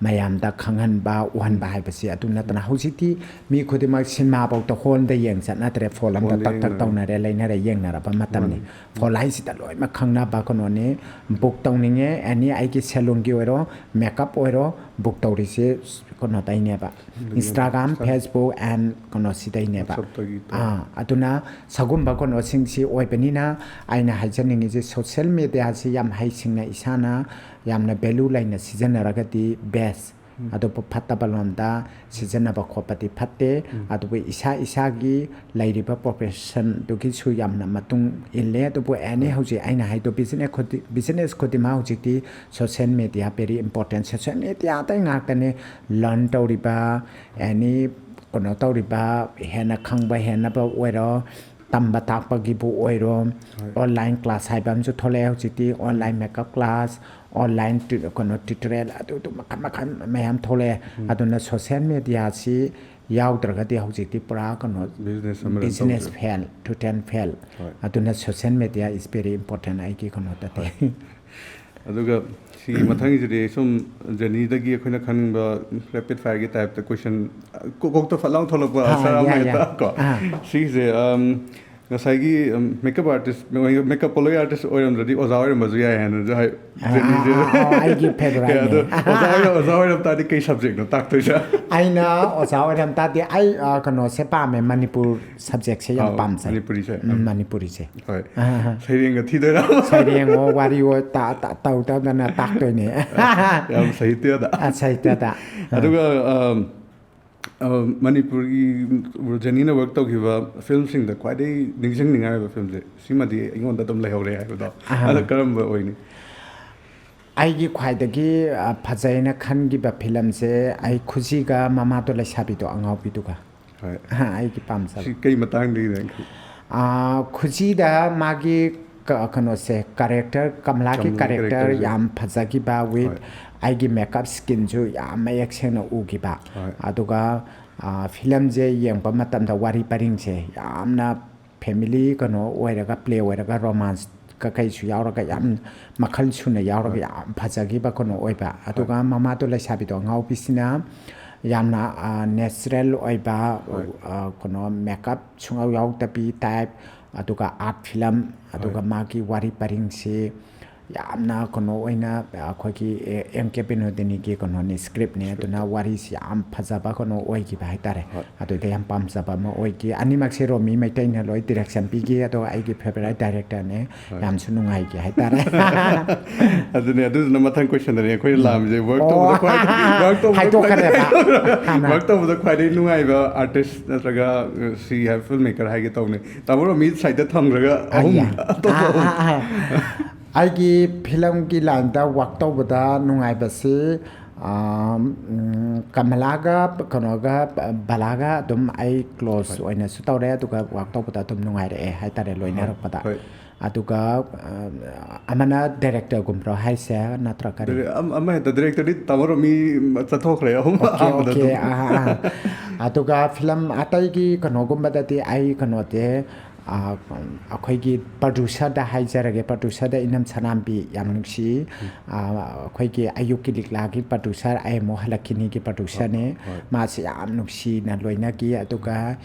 ꯃꯌꯥꯝꯗ ꯈꯪꯍꯟꯕ, ꯎꯍꯟꯕ ꯍꯥꯏꯕꯁꯤ ꯑꯗꯨ ꯅꯠꯇꯅ, ꯍꯧꯖꯤꯛꯇꯤ ꯃꯤ ꯈꯨꯗꯤꯡꯃꯛ ꯁꯤꯅꯦꯃꯥꯐꯧꯗ ꯍꯣꯜꯗ ꯌꯦꯡ ꯆꯠꯅꯗ꯭ꯔꯦ, ꯐꯣꯟ ꯑꯝꯗ ꯐꯣꯟꯗ ꯇꯛ ꯇꯛ ꯌꯦꯡꯅꯔꯦ꯫ ꯇꯧꯅꯔꯦ, ꯂꯩꯅꯔꯦ, ꯌꯦꯡꯅꯔꯕ ꯃꯇꯝꯅꯤ꯫ ꯃꯥꯅꯤ꯫ ꯐꯣꯟ ꯍꯥꯏꯁꯤꯗ ꯂꯣꯏꯅꯃꯛ ꯈꯪꯅꯕ ꯀꯩꯅꯣꯅꯤ꯫ ꯕꯨꯛ ꯇꯧꯅꯤꯡꯉꯦ, ꯑꯦꯅꯤ ꯑꯩꯒꯤ ꯁꯦꯂꯨꯟꯒꯤ ꯑꯣꯏꯔꯣ, ꯃꯦꯀꯞ ꯑꯣꯏꯔꯣ, ꯕꯨꯛ ꯇꯧꯔꯤꯁꯦ ꯀꯩꯅꯣꯗꯩꯅꯦꯕ, ꯑꯗꯒꯤ Instagram, WhatsApp꯫ Facebook and ꯀꯩꯅꯣꯁꯤꯗꯩꯅꯦꯕ꯫ WhatsApp-ꯇꯒꯤ ꯇꯧ꯫ ꯑꯥ, ꯑꯗꯨꯅ ꯁꯒꯨꯝꯕ ꯀꯩꯅꯣꯁꯤꯡꯁꯤ ꯑꯣꯏꯕꯅꯤꯅ, ꯑꯩꯅ ꯍꯥꯏꯖꯅꯤꯡꯉꯤꯁꯦ, ꯁꯣꯁꯦꯜ ꯃꯦꯗꯤꯌꯥꯁꯤ ꯌꯥꯝ ꯍꯩꯁꯤꯡꯅ ꯏꯁꯥꯅ ꯌꯥꯝꯅ ꯚꯦꯂꯨ ꯂꯩꯅ ꯁꯤꯖꯤꯟꯅꯔꯒꯗꯤ ꯕꯦꯁ꯫ ꯑꯗꯨꯕꯨ ꯐꯠꯇꯕ ꯂꯣꯝꯗ ꯁꯤꯖꯤꯟꯅꯕ ꯈꯣꯠꯄꯗꯤ ꯐꯠꯇꯦ꯫ ꯑꯗꯨꯕꯨ ꯏꯁꯥ ꯏꯁꯥꯒꯤ ꯂꯩꯔꯤꯕ ꯄ꯭ꯔꯣꯐꯦꯁꯟꯗꯨꯒꯤꯁꯨ ꯌꯥꯝꯅ ꯃꯇꯨꯡ ꯏꯜꯂꯦ꯫ ꯑꯗꯨꯕꯨ ꯑꯦꯅꯤ ꯍꯣꯏ꯫ ꯍꯧꯖꯤꯛ ꯑꯩꯅ ꯍꯥꯏꯗꯣ, ꯕꯤꯖꯤꯅꯦꯁ ꯈꯨꯗꯤ-, ꯕꯤꯖꯤꯅꯦꯁ ꯈꯨꯗꯤꯡꯃꯛ ꯍꯧꯖꯤꯛꯇꯤ social media very important. Social ꯃꯦꯗꯤꯌꯥꯗ ꯉꯥꯛꯇꯅꯦ ꯂꯔꯟ ꯇꯧꯔꯤꯕ, ꯑꯦꯅꯤ ꯀꯩꯅꯣ ꯇꯧꯔꯤꯕ, ꯍꯦꯟꯅ ꯈꯪꯕ ꯍꯦꯟꯅꯕ ꯑꯣꯏꯔꯣ, ꯇꯝꯕ ꯇꯥꯛꯄꯒꯤꯕꯨ ꯑꯣꯏꯔꯣ, ꯍꯣꯏ꯫ ꯑꯣꯟꯂꯥꯏꯟ ꯀ꯭ꯂꯥꯁ ꯍꯥꯏꯕ ꯑꯃꯁꯨ ꯊꯣꯛꯂꯛꯑꯦ ꯍꯧꯖꯤꯛꯇꯤ, ꯑꯣꯟꯂꯥꯏꯟ ꯃꯦꯀꯞ ꯀ꯭ꯂꯥꯁ, ꯑꯣꯟꯂꯥꯏꯟ ꯇ꯭ꯌꯨ-, ꯀꯩꯅꯣ, ꯇ꯭ꯌꯨꯇꯣꯔꯤꯌꯦꯜ, ꯑꯗꯨ, ꯑꯗꯨ ꯃꯈꯜ ꯃꯈꯜ ꯃꯌꯥꯝ ꯊꯣꯛꯂꯛꯑꯦ꯫ ꯑꯗꯨꯅ ꯁꯣꯁꯦꯜ ꯃꯦꯗꯤꯌꯥꯁꯤ ꯌꯥꯎꯗ꯭ꯔꯒꯗꯤ ꯍꯧꯖꯤꯛꯇꯤ ꯄꯨꯔꯥ ꯀꯩꯅꯣ, ꯕꯤꯖꯤꯅꯦꯁ ꯑꯃ ꯔꯟ business ꯇꯧꯗ꯭ꯔꯦ꯫ Fail, total fail꯫ ꯍꯣꯏ꯫ ꯑꯗꯨꯅ social media is very important ꯑꯩꯒꯤ ꯀꯩꯅꯣꯗꯗꯤ꯫ ꯍꯣꯏ꯫ ꯑꯗꯨꯒ ꯁꯤꯒꯤ ꯃꯊꯪꯒꯤꯁꯤꯗꯤ ꯁꯨꯝ ꯖꯦꯅꯤꯗꯒꯤ ꯑꯩꯈꯣꯏꯅ ꯈꯪꯅꯤꯡꯕ rapid fire-ꯒꯤ type-ꯇ question, ꯀꯣꯛ-, ꯀꯣꯛꯇ ꯐꯠ ꯂꯥꯎ ꯊꯣꯛꯂꯛꯄ ꯑꯥ, answer ꯑꯃ ꯌꯥꯏ, ꯍꯦꯛꯇ ꯌꯥꯏ꯫ ꯀꯣ꯫ ꯑꯥ꯫ ꯁꯤꯒꯤꯁꯦ, ꯑꯝ, ꯉꯁꯥꯏꯒꯤ, ꯎꯝ, makeup artist, makeup parlour artist ꯑꯣꯏꯔꯝꯗ꯭ꯔꯗꯤ ꯑꯣꯖꯥ ꯑꯣꯏꯔꯝꯕꯁꯨ ꯌꯥꯏ ꯍꯥꯏꯅꯁꯨ ꯍꯥꯏ-, ꯑꯥ, ꯖꯦꯅꯤꯁꯦ꯫ ꯑꯥ, ꯑꯥ, ꯑꯥ, ꯑꯩꯒꯤ favourite-ꯅꯦ꯫ ꯑꯗꯣ ꯑꯣꯖꯥ ꯑꯣꯏꯔ-, ꯑꯣꯖꯥ ꯑꯣꯏꯔꯝ ꯇꯥꯔꯗꯤ ꯀꯩ subject-ꯅꯣ ꯇꯥꯛꯇꯣꯏꯁꯦ? ꯑꯩꯅ ꯑꯣꯖꯥ ꯑꯣꯏꯔꯝ ꯇꯥꯔꯗꯤ ꯑꯩ, ꯑꯥ, ꯀꯩꯅꯣꯁꯦ ꯄꯥꯝꯃꯦ, ꯃꯅꯤꯄꯨꯔ subject-ꯁꯦ ꯌꯥꯝ ꯑꯥꯎ, ꯄꯥꯝꯖꯩ꯫ ꯃꯅꯤꯄꯨꯔꯤꯁꯦ꯫ ꯎꯝ, ꯎꯝ꯫ ꯃꯅꯤꯄꯨꯔꯤꯁꯦ꯫ ꯍꯣꯏ꯫ ꯑꯥ, ꯑꯥ꯫ ꯁꯩꯔꯦꯡꯒ ꯊꯤꯗꯣꯏꯔꯥ? ꯁꯩꯔꯦꯡꯉꯣ, ꯋꯥꯔꯤꯋꯣ, ꯇ-, ꯇ-, ꯇꯧ ꯇꯧꯗꯅ ꯇꯥꯛꯇꯣꯏꯅꯦ꯫ ꯌꯥꯝ ꯁꯥꯍꯤꯇ꯭ꯌꯗ꯫ ꯑꯥ, ꯁꯥꯍꯤꯇ꯭ꯌꯗ꯫ ꯑꯥ꯫ ꯑꯗꯨꯒ, ꯑꯝ, ꯑ, ꯃꯅꯤꯄꯨꯔꯒꯤ ꯖꯦꯅꯤꯅ work ꯇꯧꯈꯤꯕ film-ꯁꯤꯡꯗ ꯈ꯭ꯋꯥꯏꯗꯒꯤ ꯅꯤꯡꯁꯤꯡꯅꯤꯡꯉꯥꯏ ꯑꯣꯏꯕ film-ꯁꯦ, ꯁꯤꯃꯗꯤ ꯑꯩꯉꯣꯟꯗ ꯑꯗꯨꯝ ꯂꯩꯍꯧꯔꯦ ꯍꯥꯏꯕꯗꯣ, ꯑꯍꯥ꯫ ꯑꯗꯣ ꯀꯔꯝꯕ ꯑꯣꯏꯅꯤ? ꯑꯩꯒꯤ ꯈ꯭ꯋꯥꯏꯗꯒꯤ, ꯑ, ꯐꯖꯩꯅ ꯈꯟꯈꯤꯕ ꯐꯤꯂꯝꯁꯦ ꯑꯩ ꯈꯨꯖꯤꯒ ꯃꯃꯥꯗꯣ ꯂꯩꯁꯥꯕꯤꯗꯣ ꯑꯉꯥꯎꯕꯤꯗꯨꯒ꯫ ꯍꯣꯏ꯫ ꯑ, ꯑꯩꯒꯤ ꯄꯥꯝꯖꯕ꯫ ꯁꯤ ꯀꯩ ꯃꯇꯥꯡꯗꯒꯤꯅꯣ? ꯑ, ꯈꯨꯖꯤꯗ ꯃꯥꯒꯤ ꯀ-, ꯀꯩꯅꯣꯁꯦ, ꯀꯦꯔꯦꯛꯇꯔ, ꯀꯃꯂꯥꯒꯤ ꯀꯃꯂꯥꯒꯤ ꯀꯦꯔꯦꯛꯇꯔ ꯀꯦꯔꯦꯛꯇꯔꯁꯦ꯫ ꯌꯥꯝ ꯐꯖꯈꯤꯕ, ꯋꯤꯠ ꯍꯣꯏ꯫ ꯑꯩꯒꯤ ꯃꯦꯀꯞ ꯁ꯭ꯀꯤꯟꯁꯨ ꯌꯥꯝ ꯃꯌꯦꯛ ꯁꯦꯡꯅ ꯎꯈꯤꯕ꯫ ꯍꯣꯏ꯫ ꯑꯗꯨꯒ, ꯑ, ꯐꯤꯂꯝꯁꯦ ꯌꯦꯡꯕ ꯃꯇꯝꯗ ꯋꯥꯔꯤ ꯄꯔꯤꯡꯁꯦ ꯌꯥꯝꯅ ꯐꯦꯃꯤꯂꯤ ꯀꯩꯅꯣ ꯑꯣꯏꯔꯒ, ꯄ꯭ꯂꯦ ꯑꯣꯏꯔꯒ, ꯔꯣꯃꯥꯟꯁ ꯀꯀꯩꯁꯨ ꯌꯥꯎꯔꯒ, ꯌꯥꯝ ꯃꯈꯜ ꯁꯨꯅ ꯌꯥꯎꯔꯒ, ꯍꯣꯏ꯫ ꯌꯥꯝ ꯐꯖꯈꯤꯕ ꯀꯩꯅꯣ ꯑꯣꯏꯕ꯫ ꯑꯗꯨꯒ ꯃꯃꯥꯗꯣ ꯂꯩꯁꯥꯕꯤꯗꯣ ꯑꯉꯥꯎꯕꯤꯁꯤꯅ ꯌꯥꯝꯅ, ꯑ, ꯅꯦꯆꯔꯦꯜ ꯑꯣꯏꯕ, ꯍꯣꯏ꯫ ꯑ, ꯀꯩꯅꯣ, ꯃꯦꯀꯞ ꯁꯨꯡꯌꯥꯎ ꯌꯥꯎꯗꯕꯤ ꯇꯥꯏꯞ, ꯑꯗꯨꯒ ꯑꯥꯔꯠ ꯐꯤꯂꯝ, ꯑꯗꯨꯒ ꯍꯣꯏ꯫ ꯃꯥꯒꯤ ꯋꯥꯔꯤ ꯄꯔꯤꯡꯁꯤ ꯌꯥꯝꯅ ꯀꯩꯅꯣ ꯑꯣꯏꯅ, ꯑꯩꯈꯣꯏꯒꯤ ꯑꯦꯝ ꯀꯦ ꯕꯤꯅꯣꯗꯤꯅꯤꯒꯤ ꯀꯩꯅꯣꯅꯤ, ꯁ꯭ꯀ꯭ꯔꯤꯞꯅꯤ꯫ ꯑꯗꯨꯅ ꯁ꯭ꯀ꯭ꯔꯤꯞꯇꯣ꯫ ꯋꯥꯔꯤꯁꯤ ꯌꯥꯝ ꯐꯖꯕ ꯀꯩꯅꯣ ꯑꯣꯏꯈꯤꯕ ꯍꯥꯏꯇꯥꯔꯦ꯫ ꯍꯣꯏ꯫ ꯑꯗꯨꯗ ꯌꯥꯝ ꯄꯥꯝꯖꯕ ꯑꯃ ꯑꯣꯏꯈꯤ꯫ ꯑꯅꯤꯃꯛꯁꯦ ꯔꯣꯃꯤ ꯃꯩꯇꯩꯅ ꯂꯣꯏ ꯗꯤꯔꯦꯛꯁꯟ ꯄꯤꯈꯤ, ꯑꯗꯣ ꯑꯩꯒꯤ ꯐꯦꯚꯣꯔꯥꯏꯠ ꯗꯥꯏꯔꯦꯛꯇꯔꯅꯦ꯫ ꯍꯣꯏ꯫ ꯌꯥꯝꯁꯨ ꯅꯨꯡꯉꯥꯏꯈꯤ ꯍꯥꯏꯇꯥꯔꯦ꯫ ꯑꯗꯨꯅꯦ, ꯑꯗꯨꯗꯨꯅ ꯃꯊꯪ ꯀꯣꯏꯁꯟꯗꯅꯦ ꯑꯩꯈꯣꯏꯅ ꯎꯝ꯫ ꯂꯥꯝꯃꯤꯁꯦ꯫ ꯋꯥꯔꯛ ꯑꯣ꯫ ꯇꯧꯕꯗ ꯈ꯭ꯋꯥꯏꯗꯒꯤ, ꯋꯥꯔꯛ ꯇꯧꯕꯗ ꯍꯥꯏꯗꯣꯛꯈ꯭ꯔꯦꯕ ꯈ꯭ꯋꯥꯏꯗꯒꯤ, ꯍꯥꯟꯅ꯫ ꯋꯥꯔꯛ ꯇꯧꯕꯗ ꯈ꯭ꯋꯥꯏꯗꯒꯤ ꯅꯨꯡꯉꯥꯏꯕ ꯑꯥꯔꯇꯤꯁ ꯅꯠꯇ꯭ꯔꯒ, ꯑ, ꯁꯤ ꯍꯥꯏꯕ ꯐꯤꯜꯝ ꯃꯦꯀꯔ ꯍꯥꯏꯒꯦ ꯇꯧꯅꯤ꯫ ꯇꯥꯃꯣ ꯔꯣꯃꯤ ꯁꯥꯏꯗ ꯊꯝꯈ꯭ꯔꯒ ꯑꯍꯨꯝ, ꯑꯩꯌꯥ꯫ ꯑꯇꯣꯞꯄ ꯑꯥ, ꯑꯍꯨꯝ꯫ ꯑꯥ, ꯑꯥ꯫ ꯑꯩꯒꯤ ꯐꯤꯂꯝꯒꯤ ꯂꯥꯏꯟꯗ ꯋꯥꯔꯛ ꯇꯧꯕꯗ ꯅꯨꯡꯉꯥꯏꯕꯁꯤ, ꯑꯥ, ꯎꯝ, ꯀꯃꯂꯥꯒ ꯀꯩꯅꯣꯒ, ꯕꯂꯥꯒ ꯑꯗꯨꯝ ꯑꯩ ꯀ꯭ꯂꯣꯁ ꯍꯣꯏ꯫ ꯑꯣꯏꯅꯁꯨ ꯇꯧꯔꯦ, ꯑꯗꯨꯒ ꯋꯥꯔꯛ ꯇꯧꯕꯗ ꯑꯗꯨꯝ ꯅꯨꯡꯉꯥꯏꯔꯛꯑꯦ ꯍꯥꯏꯇꯥꯔꯦ, ꯂꯣꯏꯅꯔꯛꯄꯗ꯫ ꯍꯣꯏ꯫ ꯑꯗꯨꯒ, ꯑ, ꯑꯃꯅ ꯗꯥꯏꯔꯦꯛꯇꯔꯒꯨꯝꯕ꯭ꯔꯣ ꯍꯥꯏꯁꯦ, ꯅꯠꯇ꯭ꯔ ꯀꯔꯤ? ꯗꯥꯏꯔꯦꯛ-, ꯑꯝ-, ꯑꯃ ꯍꯦꯛꯇ, ꯗꯥꯏꯔꯦꯛꯇꯔꯗꯤ ꯇꯥꯃꯣ ꯔꯣꯃꯤ ꯆꯠꯊꯣꯛꯈ꯭ꯔꯦ, ꯑꯍꯨꯝ ꯑꯣꯀꯦ, ꯑꯍꯥꯟꯕꯗ ꯑꯣꯀꯦ, ꯑꯗꯨꯝ꯫ ꯑꯥ, ꯑꯥ, ꯑꯥ꯫ ꯑꯗꯨꯒ ꯐꯤꯂꯝ ꯑꯇꯩꯒꯤ ꯀꯩꯅꯣꯒꯨꯝꯕꯗꯗꯤ ꯑꯩ ꯀꯩꯅꯣꯗꯤ, ꯑ, ꯑꯩꯈꯣꯏꯒꯤ ꯄ꯭ꯔꯗ꯭ꯌꯨꯁꯔꯗ ꯍꯥꯏꯖꯔꯒꯦ, ꯄ꯭ꯔꯗ꯭ꯌꯨꯁꯔꯗ ꯏꯅꯝ ꯁꯅꯥꯝꯕꯤ ꯌꯥꯝ ꯅꯨꯡꯁꯤ꯫ ꯑ, ꯑꯩꯈꯣꯏꯒꯤ ꯑꯌꯨꯛꯀꯤ ꯂꯤꯛꯂꯥꯒꯤ ꯄ꯭ꯔꯗ꯭ꯌꯨꯁꯔ, ꯑꯩ ꯑꯃꯨꯛ ꯍꯜꯂꯛꯈꯤꯅꯤꯒꯤ ꯄ꯭ꯔꯗ꯭ꯌꯨꯁꯔꯅꯦ꯫ ꯍꯣꯏ꯫ ꯃꯥꯁꯦ ꯌꯥꯝ ꯅꯨꯡꯁꯤꯅ ꯂꯣꯏꯅꯈꯤ꯫ ꯑꯗꯨꯒ,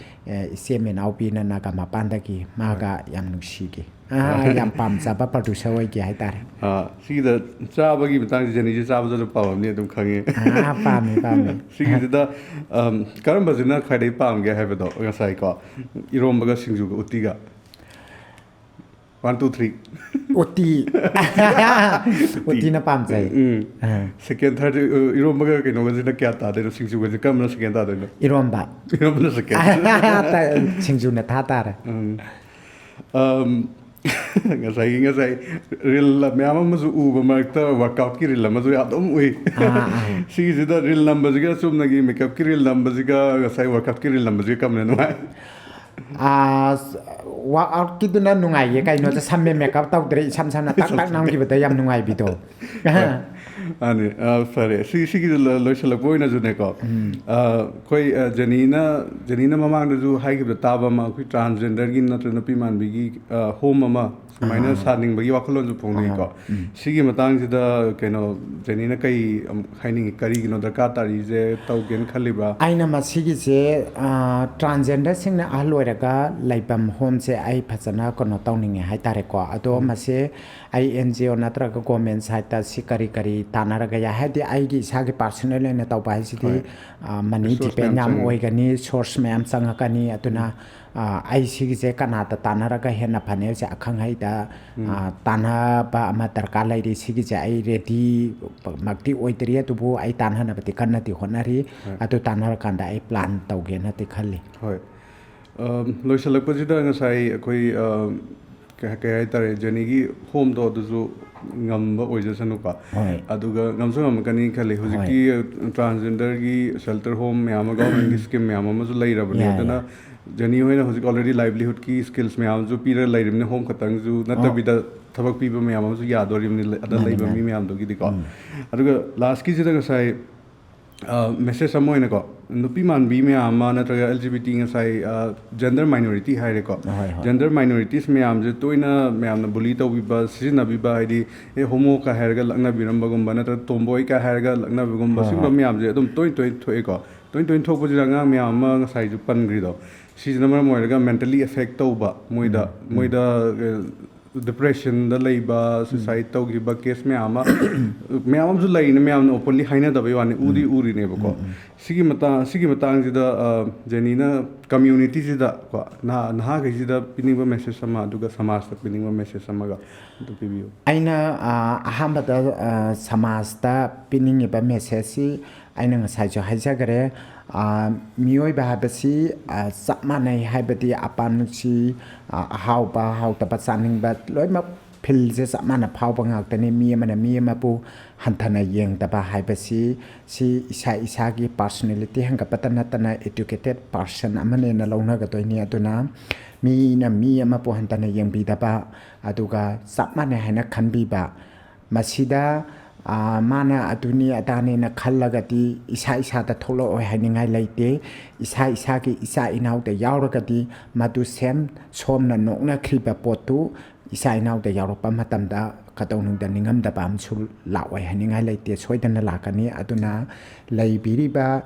ꯑ, ꯏꯆꯦ ꯃꯅꯥꯎꯕꯤꯅ ꯅꯥꯒꯥ ꯃꯄꯥꯟꯗꯒꯤ, ꯃꯥꯒ ꯌꯥꯝ ꯅꯨꯡꯁꯤꯈꯤ꯫ ꯑ, ꯌꯥꯝ ꯄꯥꯝꯖꯕ ꯄ꯭ꯔꯗ꯭ꯌꯨꯁꯔ ꯑꯣꯏꯈꯤ ꯍꯥꯏꯇꯥꯔꯦ꯫ ꯑ, ꯁꯤꯒꯤꯗ ꯆꯥꯕꯒꯤ ꯃꯇꯥꯡꯁꯤ, ꯖꯦꯅꯤꯁꯦ ꯆꯥꯕꯁꯨ ꯑꯗꯨꯝ ꯄꯥꯝꯃꯝꯅꯤ, ꯑꯗꯨꯝ ꯈꯪꯉꯦ꯫ ꯑ, ꯄꯥꯝꯃꯤ, ꯄꯥꯝꯃꯤ꯫ ꯁꯤꯒꯤꯁꯤꯗ, ꯑꯝ, ꯀꯔꯝꯕꯁꯤꯅ ꯈ꯭ꯋꯥꯏꯗꯒꯤ ꯄꯥꯝꯒꯦ ꯍꯥꯏꯕꯗꯣ, ꯉꯁꯥꯏꯀꯣ, ꯏꯔꯣꯝꯕꯒ ꯁꯤꯡꯖꯨꯒ ꯎꯇꯤꯒ꯫ One, two, three꯫ ꯎꯇꯤ꯫ ꯎꯇꯤꯅ ꯄꯥꯝꯖꯩ꯫ ꯎꯝ꯫ ꯑ꯫ Second, third, ꯏꯔꯣꯝꯕꯒ ꯀꯩꯅꯣꯒꯁꯤꯅ ꯀꯌꯥ ꯇꯥꯗꯣꯏꯅꯣ? ꯁꯤꯡꯖꯨꯒꯁꯦ ꯀꯔꯝꯕꯅ second ꯇꯥꯗꯣꯏꯅꯣ? ꯏꯔꯣꯝꯕ꯫ ꯏꯔꯣꯝꯕꯅ second꯫ ꯁꯤꯡꯖꯨꯅ ꯊꯥ ꯇꯥꯔꯦ꯫ ꯎꯝ꯫ ꯑꯝ, ꯉꯁꯥꯏꯒꯤ, ꯉꯁꯥꯏ ꯔꯤꯜ ꯃꯌꯥꯝ ꯑꯃꯁꯨ ꯎꯕ ꯃꯔꯛꯇ ꯋꯥꯔꯛꯑꯥꯎꯠꯀꯤ ꯔꯤꯜ ꯑꯃꯁꯨ ꯑꯗꯨꯝ ꯎꯏ꯫ ꯑꯥ, ꯑꯥ꯫ ꯁꯤꯒꯤꯁꯤꯗ ꯔꯤꯜ ꯅꯝꯕꯁꯤꯒ ꯆꯨꯝꯅꯒꯤ ꯃꯦꯀꯞꯀꯤ ꯔꯤꯜ ꯅꯝꯕꯁꯤꯒ ꯉꯁꯥꯏ ꯋꯥꯔꯛꯑꯥꯎꯠꯀꯤ ꯔꯤꯜ ꯅꯝꯕꯁꯤꯒ ꯀꯔꯝꯕꯅ ꯅꯨꯡꯉꯥꯏ? ꯋꯥꯔꯛꯑꯥꯎꯠꯀꯤꯗꯨꯅ ꯅꯨꯡꯉꯥꯏꯌꯦ꯫ ꯀꯩꯅꯣꯗ ꯁꯝꯃꯦ, ꯃꯦꯀꯞ ꯇꯧꯗ꯭ꯔꯦ, ꯏꯁꯝ ꯁꯝꯅ ꯇꯛ ꯇꯛ ꯅꯝꯈꯤꯕꯗ ꯌꯥꯝ ꯅꯨꯡꯉꯥꯏꯕꯤꯗꯣ꯫ ꯑꯅꯤ, ꯑ, ꯐꯔꯦ꯫ ꯁꯤ, ꯁꯤꯒꯤꯗ ꯂꯣ-, ꯂꯣꯏꯁꯤꯜꯂꯛꯄ ꯑꯣꯏꯅꯁꯨꯅꯦꯀꯣ, ꯑ, ꯑꯩꯈꯣꯏ, ꯑ, ꯖꯦꯅꯤꯅ, ꯖꯦꯅꯤꯅ ꯃꯃꯥꯡꯗꯁꯨ ꯍꯥꯏꯈꯤꯕꯗ ꯇꯥꯕ ꯑꯃ, ꯑꯩꯈꯣꯏ ꯇ꯭ꯔꯥꯟꯁꯖꯦꯟꯗꯔꯒꯤ ꯅꯠꯇ꯭ꯔꯒ ꯅꯨꯄꯤ ꯃꯥꯟꯕꯤꯒꯤ, ꯑ, ꯍꯣꯝ ꯑꯃ ꯁꯨꯃꯥꯏꯅ ꯑꯥ꯫ ꯁꯥꯅꯤꯡꯕꯒꯤ ꯋꯥꯈꯜꯂꯣꯟꯁꯨ ꯐꯣꯡꯅꯩꯀꯣ꯫ ꯑꯥ, ꯎꯝ꯫ ꯁꯤꯒꯤ ꯃꯇꯥꯡꯁꯤꯗ ꯀꯩꯅꯣ, ꯖꯦꯅꯤꯅ ꯀꯩ, ꯑꯝ, ꯍꯥꯏꯅꯤꯡꯉꯤ? ꯀꯔꯤꯒꯤꯅꯣ ꯗꯔꯀꯥꯔ ꯇꯥꯔꯤꯁꯦ, ꯇꯧꯒꯦꯅ ꯈꯜꯂꯤꯕ꯭ꯔꯥ? ꯑꯩꯅ ꯃꯁꯤꯒꯤꯁꯦ, ꯑ, ꯇ꯭ꯔꯥꯟꯁꯖꯦꯟꯗꯔꯁꯤꯡꯅ ꯑꯍꯜ ꯑꯣꯏꯔꯒ ꯂꯩꯐꯝ ꯍꯣꯝꯁꯦ ꯑꯩ ꯐꯖꯅ ꯀꯩꯅꯣ ꯇꯧꯅꯤꯡꯉꯦ ꯍꯥꯏꯇꯥꯔꯦꯀꯣ꯫ ꯑꯗꯣ ꯃꯁꯤ ꯑꯩ ꯑꯦꯟ ꯖꯤ ꯑꯣ ꯅꯠꯇ꯭ꯔꯒ ꯒꯣꯔꯃꯦꯟ ꯁꯥꯏꯠꯇ ꯁꯤ ꯀꯔꯤ ꯀꯔꯤ ꯇꯥꯟꯅꯔꯒ ꯌꯥꯏ? ꯍꯥꯏꯗꯤ ꯑꯩꯒꯤ ꯏꯁꯥꯒꯤ ꯄꯥꯔꯁꯣꯅꯦꯜ ꯑꯣꯏꯅ ꯇꯧꯕ ꯍꯥꯏꯁꯤꯗꯤ, ꯍꯣꯏ꯫ ꯑ, ꯃꯅꯤ ꯔꯤꯁꯣꯔꯁ ꯗꯤꯄꯦꯟ ꯃꯌꯥꯝ ꯌꯥꯝ ꯆꯪꯉꯤ꯫ ꯑꯣꯏꯒꯅꯤ, ꯁꯣꯔꯁ ꯃꯌꯥꯝ ꯆꯪꯉꯛꯀꯅꯤ꯫ ꯑꯗꯨꯅ, ꯑ, ꯑꯩ ꯁꯤꯒꯤꯁꯦ ꯀꯅꯥꯗ ꯇꯥꯟꯅꯔꯒ ꯍꯦꯟꯅ ꯐꯅꯤ ꯍꯥꯏꯕꯁꯦ ꯑꯈꯪ ꯑꯍꯩꯗ, ꯑ, ꯇꯥꯟꯅꯕ ꯑꯃ ꯗꯔꯀꯥꯔ ꯂꯩꯔꯤ꯫ ꯁꯤꯒꯤꯁꯦ ꯑꯩ ꯔꯦꯗꯤ ꯃꯛꯇꯤ ꯑꯣꯏꯗ꯭ꯔꯤ, ꯑꯗꯨꯕꯨ ꯑꯩ ꯇꯥꯟꯅꯅꯕꯗꯤ ꯀꯟꯅꯗꯤ ꯍꯣꯠꯅꯔꯤ꯫ ꯍꯣꯏ꯫ ꯑꯗꯨ ꯇꯥꯟꯅꯔꯀꯥꯟꯗ ꯑꯩ ꯄ꯭ꯂꯥꯟ ꯇꯧꯒꯦꯅꯗꯤ ꯈꯜꯂꯤ꯫ ꯍꯣꯏ꯫ ꯑꯝ, ꯂꯣꯏꯁꯤꯜꯂꯛꯄꯁꯤꯗ ꯉꯁꯥꯏ ꯑꯩꯈꯣꯏ, ꯑꯝ, ꯀꯩ, ꯀꯩ ꯍꯥꯏꯇꯥꯔꯦ, ꯖꯦꯅꯤꯒꯤ ꯍꯣꯝꯗꯣ ꯑꯗꯨꯁꯨ ꯉꯝꯕ ꯑꯣꯏꯖꯁꯅꯨꯀꯣ꯫ ꯍꯣꯏ꯫ ꯑꯗꯨꯒ ꯉꯝꯁꯨ ꯉꯝꯃꯛꯀꯅꯤ ꯈꯜꯂꯤ꯫ ꯍꯧꯖꯤꯛꯀꯤ, ꯑ, ꯇ꯭ꯔꯥꯟꯁꯖꯦꯟꯗꯔꯒꯤ ꯁꯦꯜꯇꯔ ꯍꯣꯝ ꯃꯌꯥꯝ ꯑꯃ, ꯒꯚꯔꯟꯃꯦꯟꯠꯀꯤ ꯁ꯭ꯀꯤꯝ ꯃꯌꯥꯝ ꯑꯃꯁꯨ ꯂꯩꯔꯕꯅꯤ꯫ ꯌꯥꯏ, ꯑꯗꯨꯅ ꯌꯥꯏ꯫ ꯖꯦꯅꯤ ꯍꯣꯏꯅ ꯍꯧꯖꯤꯛ already livelihoodꯀꯤ ꯁ꯭ꯀꯤꯜꯁ ꯃꯌꯥꯝꯁꯨ ꯄꯤꯔꯒ ꯂꯩꯔꯤꯕꯅꯤ꯫ ꯍꯣꯝ ꯈꯛꯇꯪꯁꯨ ꯅꯠꯇꯕꯤꯗ ꯊꯕꯛ ꯄꯤꯕ ꯃꯌꯥꯝ ꯑꯃꯁꯨ ꯌꯥꯗꯣꯔꯤꯕꯅꯤ, ꯑꯗ ꯃꯥꯅꯤ, ꯂꯩꯕ ꯃꯤ ꯃꯥꯅꯤ꯫ ꯃꯌꯥꯝꯗꯨꯒꯤꯗꯤꯀꯣ꯫ ꯎꯝ꯫ ꯑꯗꯨꯒ ꯂꯥꯁꯀꯤꯁꯤꯗ ꯉꯁꯥꯏ, ꯑ, ꯃꯦꯁꯦꯖ ꯑꯃ ꯑꯣꯏꯅꯀꯣ, ꯅꯨꯄꯤ ꯃꯥꯟꯕꯤ ꯃꯌꯥꯝ ꯑꯃ ꯅꯠꯇ꯭ꯔꯒ L G B T, ꯉꯁꯥꯏ, ꯑ, ꯖꯦꯟꯗꯔ ꯃꯥꯏꯅꯣꯔꯤꯇꯤ ꯍꯥꯏꯔꯦꯀꯣ꯫ ꯍꯣꯏ, ꯍꯣꯏ꯫ ꯖꯦꯟꯗꯔ ꯃꯥꯏꯅꯣꯔꯤꯇꯤꯁ ꯃꯌꯥꯝꯁꯦ ꯇꯣꯏꯅ ꯃꯌꯥꯝꯅ ꯕꯨꯂꯤ ꯇꯧꯕꯤꯕ, ꯁꯤꯖꯤꯟꯅꯕꯤꯕ, ꯍꯥꯏꯗꯤ, "ꯑꯦ, ꯍꯣꯃꯣ" ꯀ ꯍꯥꯏꯔꯒ ꯂꯛꯅꯕꯤꯔꯝꯕꯒꯨꯝꯕ ꯅꯠꯇ꯭ꯔꯒ ꯇꯣꯝꯕꯣꯏ ꯀ ꯍꯥꯏꯔꯒ ꯂꯛꯅꯕꯒꯨꯝꯕ, ꯍꯣꯏ, ꯁꯤꯒꯨꯝꯕ ꯍꯣꯏ꯫ ꯃꯌꯥꯝꯁꯦ ꯑꯗꯨꯝ ꯇꯣꯏ ꯇꯣꯏꯅ ꯊꯣꯛꯑꯦꯀꯣ꯫ ꯇꯣꯏ ꯇꯣꯏꯅ ꯊꯣꯛꯄꯁꯤꯗ ꯑꯉꯥꯡ ꯃꯌꯥꯝ ꯑꯃ ꯉꯁꯥꯏꯁꯨ ꯄꯟꯈ꯭ꯔꯤꯗꯣ, ꯁꯤꯁꯤꯅ ꯃꯔꯝ ꯑꯣꯏꯔꯒ ꯃꯦꯟꯇꯦꯜꯂꯤ ꯑꯦꯐꯦꯛ ꯇꯧꯕ ꯃꯣꯏꯗ, ꯎꯝ, ꯎꯝ꯫ ꯃꯣꯏꯗ, ꯑ, ꯗꯤꯄ꯭ꯔꯦꯁꯟꯗ ꯂꯩꯕ, ꯁꯨꯁꯥꯏꯠ ꯇꯧꯈꯤꯕ ꯀꯦꯁ ꯃꯌꯥꯝ ꯑꯃ, ꯃꯌꯥꯝ ꯑꯃꯁꯨ ꯂꯩꯔꯤꯅꯦ, ꯃꯌꯥꯝꯅ ꯑꯣꯄꯟꯂꯤ ꯍꯥꯏꯅꯗꯕꯩ ꯋꯥꯅꯤ, ꯎꯗꯤ ꯎꯔꯤꯅꯦꯕꯀꯣ꯫ ꯎꯝ, ꯎꯝ꯫ ꯁꯤꯒꯤ ꯃꯇꯥꯡ, ꯁꯤꯒꯤ ꯃꯇꯥꯡꯁꯤꯗ, ꯑ, ꯖꯦꯅꯤꯅ ꯀꯝꯃ꯭ꯌꯨꯅꯤꯇꯤꯁꯤꯗ ꯀꯣ, ꯅꯍꯥ-, ꯅꯍꯥꯈꯩꯁꯤꯗ ꯄꯤꯅꯤꯡꯕ ꯃꯦꯁꯦꯖ ꯑꯃ, ꯑꯗꯨꯒ ꯁꯃꯥꯖꯇ ꯄꯤꯅꯤꯡꯕ ꯃꯦꯁꯦꯖ ꯑꯃꯒ ꯑꯗꯨ ꯄꯤꯕꯤꯌꯨ꯫ ꯑꯩꯅ, ꯑ, ꯑꯍꯥꯟꯕꯗ, ꯑ, ꯁꯃꯥꯖꯇ ꯄꯤꯅꯤꯡꯉꯤꯕ ꯃꯦꯁꯦꯖꯁꯤ ꯑꯩꯅ ꯉꯁꯥꯏꯁꯨ ꯍꯥꯏꯖꯈ꯭ꯔꯦ꯫ ꯑꯥ, ꯃꯤꯑꯣꯏꯕ ꯍꯥꯏꯕꯁꯤ, ꯑꯥ, ꯆꯞ ꯃꯥꯟꯅꯩ, ꯍꯥꯏꯕꯗꯤ ꯑꯄꯥꯝꯕꯁꯤ, ꯑꯥ, ꯑꯍꯥꯎꯕ, ꯍꯥꯎꯇꯕ, ꯆꯥꯅꯤꯡꯕ ꯂꯣꯏꯅꯃꯛ ꯐꯤꯜꯁꯦ ꯆꯞ ꯃꯥꯟꯅ ꯐꯥꯎꯕ ꯉꯥꯛꯇꯅꯤ꯫ ꯃꯤ ꯑꯃꯅ ꯃꯤ ꯑꯃꯕꯨ ꯍꯟꯊꯅ ꯌꯦꯡꯗꯕ ꯍꯥꯏꯕꯁꯤ, ꯁꯤ ꯏꯁꯥ ꯏꯁꯥꯒꯤ ꯄꯥꯔꯁꯣꯅꯦꯂꯤꯇꯤ ꯍꯦꯟꯒꯠꯄꯇ ꯅꯠꯇꯅ ꯏꯗꯨꯀꯦꯇꯦꯠ ꯄꯥꯔꯁꯟ ꯑꯃꯅꯦꯅ ꯂꯧꯅꯒꯗꯣꯏꯅꯤ꯫ ꯑꯗꯨꯅ ꯃꯤꯅ ꯃꯤ ꯑꯃꯕꯨ ꯍꯟꯊꯅ ꯌꯦꯡꯕꯤꯗꯕ, ꯑꯗꯨꯒ ꯆꯞ ꯃꯥꯟꯅꯩ ꯍꯥꯏꯅ ꯈꯟꯕꯤꯕ, ꯃꯁꯤꯗ, ꯑꯥ, ꯃꯥꯅ ꯑꯗꯨꯅꯤ ꯑꯗꯥꯅꯦꯅ ꯈꯜꯂꯒꯗꯤ ꯏꯁꯥ ꯏꯁꯥꯗ ꯊꯣꯛꯂꯛꯑꯣꯏ ꯍꯥꯏꯅꯤꯡꯉꯥꯏ ꯂꯩꯇꯦ꯫ ꯏꯁꯥ ꯏꯁꯥꯒꯤ ꯏꯆꯥ ꯏꯅꯥꯎꯗ ꯌꯥꯎꯔꯒꯗꯤ ꯃꯗꯨ ꯁꯦꯝ ꯁꯣꯝꯅ ꯅꯣꯛꯅꯈ꯭ꯔꯤꯕ ꯄꯣꯠꯇꯨ ꯏꯆꯥ ꯏꯅꯥꯎꯗ ꯌꯥꯎꯔꯛꯄ ꯃꯇꯝꯗ ꯀꯩꯗꯧꯅꯨꯡꯗ ꯅꯤꯡꯉꯝꯗꯕ ꯑꯃꯁꯨ ꯂꯥꯛꯑꯣꯏ ꯍꯥꯏꯅꯤꯡꯉꯥꯏ ꯂꯩꯇꯦ, ꯁꯣꯏꯗꯅ ꯂꯥꯛꯀꯅꯤ꯫ ꯑꯗꯨꯅ ꯂꯩꯕꯤꯔꯤꯕ,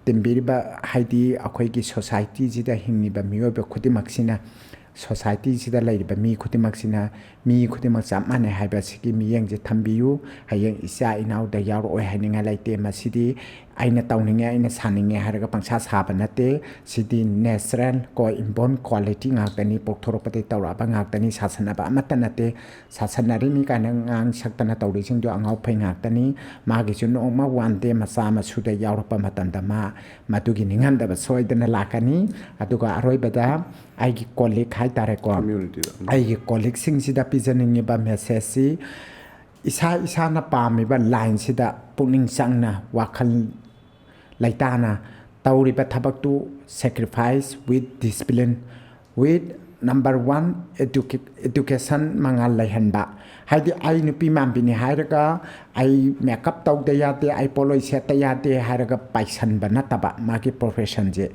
ꯇꯤꯟꯕꯤꯔꯤꯕ, ꯍꯥꯏꯗꯤ ꯑꯩꯈꯣꯏꯒꯤ ꯁꯣꯁꯥꯏꯇꯤꯁꯤꯗ ꯍꯤꯡꯉꯤꯕ ꯃꯤꯑꯣꯏꯕ ꯈꯨꯗꯤꯡꯃꯛꯁꯤꯅ, ꯁꯣꯁꯥꯏꯇꯤꯁꯤꯗ ꯂꯩꯔꯤꯕ ꯃꯤ ꯈꯨꯗꯤꯡꯃꯛꯁꯤꯅ ꯃꯤ ꯈꯨꯗꯤꯡꯃꯛ ꯆꯞ ꯃꯥꯟꯅꯩ ꯍꯥꯏꯕꯁꯤꯒꯤ ꯃꯤꯠꯌꯦꯡꯁꯦ ꯊꯝꯕꯤꯌꯨ꯫ ꯍꯌꯦꯡ ꯏꯆꯥ ꯏꯅꯥꯎꯗ ꯌꯥꯎꯔꯛꯑꯣꯏ ꯍꯥꯏꯅꯤꯡꯉꯥꯏ ꯂꯩꯇꯦ꯫ ꯃꯁꯤꯗꯤ ꯑꯩꯅ ꯇꯧꯅꯤꯡꯉꯦ, ꯑꯩꯅ ꯁꯥꯅꯤꯡꯉꯦ ꯍꯥꯏꯔꯒ ꯄꯪꯁꯥ ꯁꯥꯕ ꯅꯠꯇꯦ꯫ ꯁꯤꯗꯤ ꯅꯦꯆꯔꯦꯜ ꯀꯣ ꯏꯟꯕꯣꯔꯟ ꯀ꯭ꯋꯥꯂꯤꯇꯤ ꯉꯥꯛꯇꯅꯤ, ꯄꯣꯛꯊꯣꯔꯛꯄꯗꯒꯤ ꯇꯧꯔꯛꯑꯕ ꯉꯥꯛꯇꯅꯤ, ꯁꯥꯁꯟꯅꯕ ꯑꯃꯠꯇ ꯅꯠꯇꯦ꯫ ꯁꯥꯁꯟꯅꯔꯤꯅꯤ ꯀꯥꯏꯅ ꯉꯥꯡ ꯁꯛꯇꯅ ꯇꯧꯔꯤꯁꯤꯡꯗꯣ ꯑꯉꯥꯎ ꯐꯩ ꯉꯥꯛꯇꯅꯤ꯫ ꯃꯥꯒꯤꯁꯨ ꯅꯣꯡꯃ ꯋꯥꯟ ꯗꯦ ꯃꯆꯥ ꯃꯁꯨꯗ ꯌꯥꯎꯔꯛꯄ ꯃꯇꯝꯗ ꯃꯥ ꯃꯗꯨꯒꯤ ꯅꯤꯡꯍꯟꯗꯕ ꯁꯣꯏꯗꯅ ꯂꯥꯛꯀꯅꯤ꯫ ꯑꯗꯨꯒ ꯑꯔꯣꯏꯕꯗ ꯑꯩꯒꯤ ꯀꯣꯂꯤꯛ ꯍꯥꯏꯇꯥꯔꯦꯀꯣ, ꯀꯝꯃ꯭ꯌꯨꯅꯤꯇꯤꯗ꯫ ꯑꯩꯒꯤ ꯀꯣꯂꯤꯛꯁꯤꯡꯁꯤꯗ ꯄꯤꯖꯅꯤꯡꯉꯤꯕ ꯃꯦꯁꯦꯖꯁꯤ, ꯏꯁꯥ ꯏꯁꯥꯅ ꯄꯥꯝꯃꯤꯕ ꯂꯥꯏꯟꯁꯤꯗ ꯄꯨꯛꯅꯤꯡ ꯆꯪꯅ, ꯋꯥꯈꯜ ꯂꯩꯇꯥꯅ ꯇꯧꯔꯤꯕ ꯊꯕꯛꯇꯨ sacrifice with discipline, with number one education ꯃꯉꯥꯜ ꯂꯩꯍꯟꯕ꯫ ꯍꯥꯏꯗꯤ ꯑꯩ ꯅꯨꯄꯤ ꯃꯥꯟꯕꯤꯅꯤ ꯍꯥꯏꯔꯒ ꯑꯩ ꯃꯦꯀꯞ ꯇꯧꯗ ꯌꯥꯗꯦ, ꯑꯩ ꯄꯣꯠꯂꯣꯏ ꯁꯦꯠꯇ ꯌꯥꯗꯦ ꯍꯥꯏꯔꯒ ꯄꯥꯏꯁꯟꯕ ꯅꯠꯇꯕ, ꯃꯥꯒꯤ ꯄ꯭ꯔꯣꯐꯦꯁꯟꯁꯦ꯫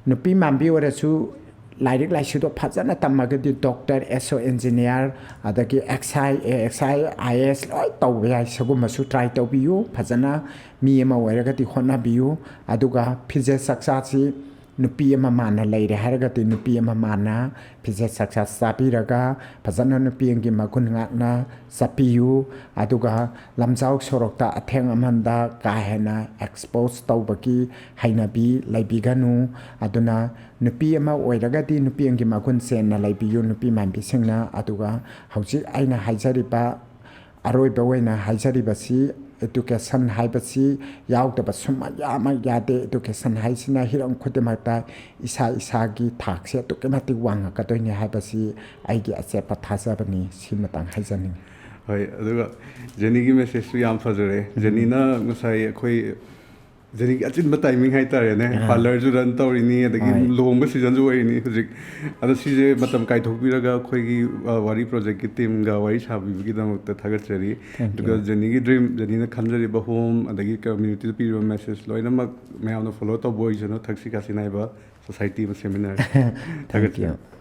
ꯅꯨꯄꯤ ꯃꯥꯟꯕꯤ ꯑꯣꯏꯔꯁꯨ ꯂꯥꯏꯔꯤꯛ ꯂꯥꯏꯁꯨꯗꯣ ꯐꯖꯅ ꯇꯝꯃꯒꯗꯤ ꯗꯣꯛꯇꯔ, ꯑꯦꯁ ꯑꯣ, ꯏꯟꯖꯤꯅꯤꯌꯥꯔ, ꯑꯗꯒꯤ X I, A X I, I A S ꯂꯣꯏ ꯇꯧꯕ ꯌꯥꯏ꯫ ꯁꯤꯒꯨꯝꯕꯁꯨ ꯇ꯭ꯔꯥꯏ ꯇꯧꯕꯤꯌꯨ꯫ ꯐꯖꯅ ꯃꯤ ꯑꯃ ꯑꯣꯏꯔꯒꯗꯤ ꯍꯣꯠꯅꯕꯤꯌꯨ꯫ ꯑꯗꯨꯒ ꯐꯤꯖꯦꯠ ꯆꯥꯛꯆꯥꯁꯤ ꯅꯨꯄꯤ ꯑꯃ ꯃꯥꯟꯅ ꯂꯩꯔꯦ ꯍꯥꯏꯔꯒꯗꯤ ꯅꯨꯄꯤ ꯑꯃ ꯃꯥꯟꯅ ꯐꯤꯖꯦꯠ ꯆꯥꯛꯆꯥ ꯆꯥꯕꯤꯔꯒ ꯐꯖꯅ ꯅꯨꯄꯤ ꯑꯃꯒꯤ ꯃꯒꯨꯟ ꯉꯥꯛꯅ ꯆꯠꯄꯤꯌꯨ꯫ ꯑꯗꯨꯒ ꯂꯝꯖꯥꯎ ꯁꯣꯔꯣꯛꯇ ꯑꯊꯦꯡ ꯑꯃꯟꯗ ꯀꯥ ꯍꯦꯟꯅ ꯑꯦꯛꯁꯄꯣꯖ ꯇꯧꯕꯒꯤ ꯍꯩꯅꯕꯤ ꯂꯩꯕꯤꯒꯅꯨ꯫ ꯑꯗꯨꯅ ꯅꯨꯄꯤ ꯑꯃ ꯑꯣꯏꯔꯒꯗꯤ ꯅꯨꯄꯤ ꯑꯃꯒꯤ ꯃꯒꯨꯟ ꯆꯦꯟꯅ ꯂꯩꯕꯤꯌꯨ, ꯅꯨꯄꯤ ꯃꯥꯟꯕꯤꯁꯤꯡꯅ꯫ ꯑꯗꯨꯒ ꯍꯧꯖꯤꯛ ꯑꯩꯅ ꯍꯥꯏꯖꯔꯤꯕ, ꯑꯔꯣꯏꯕ ꯑꯣꯏꯅ ꯍꯥꯏꯖꯔꯤꯕꯁꯤ, education ꯍꯥꯏꯕꯁꯤ ꯌꯥꯎꯗꯕ ꯁꯨꯝꯃꯌꯥꯃꯛ ꯌꯥꯗꯦ꯫ Education ꯍꯥꯏꯁꯤꯅ ꯍꯤꯔꯝ ꯈꯨꯗꯤꯡꯃꯛꯇ ꯏꯁꯥ ꯏꯁꯥꯒꯤ ꯊꯥꯛꯁꯦ ꯑꯗꯨꯛꯀꯤ ꯃꯇꯤꯛ ꯋꯥꯡꯉꯛꯀꯗꯣꯏꯅꯤ ꯍꯥꯏꯕꯁꯤ ꯑꯩꯒꯤ ꯑꯆꯦꯠꯄ ꯊꯥꯖꯕꯅꯤ꯫ ꯁꯤꯃꯇꯪ ꯍꯥꯏꯖꯅꯤꯡꯉꯤ꯫ ꯍꯣꯏ, ꯑꯗꯨꯒ ꯖꯦꯅꯤꯒꯤ message ꯁꯨ ꯌꯥꯝ ꯐꯖꯔꯦ꯫ ꯖꯦꯅꯤꯅ ꯉꯁꯥꯏ ꯑꯩꯈꯣꯏ ꯖꯦꯅꯤꯒꯤ ꯑꯆꯤꯟꯕ timing ꯍꯥꯏꯇꯥꯔꯦꯅꯦ, ꯑꯥ꯫ Parlour ꯁꯨ run ꯇꯧꯔꯤꯅꯤ, ꯑꯗꯒꯤ ꯍꯣꯏ꯫ ꯂꯨꯍꯣꯡꯕ season ꯁꯨ ꯑꯣꯏꯔꯤꯅꯤ ꯍꯧꯖꯤꯛ꯫ ꯑꯗꯣ ꯁꯤꯁꯦ ꯃꯇꯝ ꯀꯥꯏꯊꯣꯛꯄꯤꯔꯒ ꯑꯩꯈꯣꯏꯒꯤ, ꯑ, ꯋꯥꯔꯤ project ꯀꯤ team ꯒ ꯋꯥꯔꯤ ꯁꯥꯕꯤꯕꯒꯤꯗꯃꯛꯇ ꯊꯥꯒꯠꯆꯔꯤ꯫ Thank you. ꯑꯗꯨꯒ ꯖꯦꯅꯤꯒꯤ dream, ꯖꯦꯅꯤꯅ ꯈꯟꯖꯔꯤꯕ home, ꯑꯗꯒꯤ community ꯗ ꯄꯤꯔꯤꯕ message ꯂꯣꯏꯅꯃꯛ ꯃꯌꯥꯝꯅ follow ꯇꯧꯕ ꯑꯣꯏꯁꯅꯨ, ꯊꯛꯁꯤ ꯈꯥꯁꯤ ꯅꯥꯏꯕ society ꯑꯃ ꯁꯦꯝꯃꯤꯟꯅꯔꯦ꯫ Thank ꯊꯥꯒꯠꯆꯔꯤ꯫ You.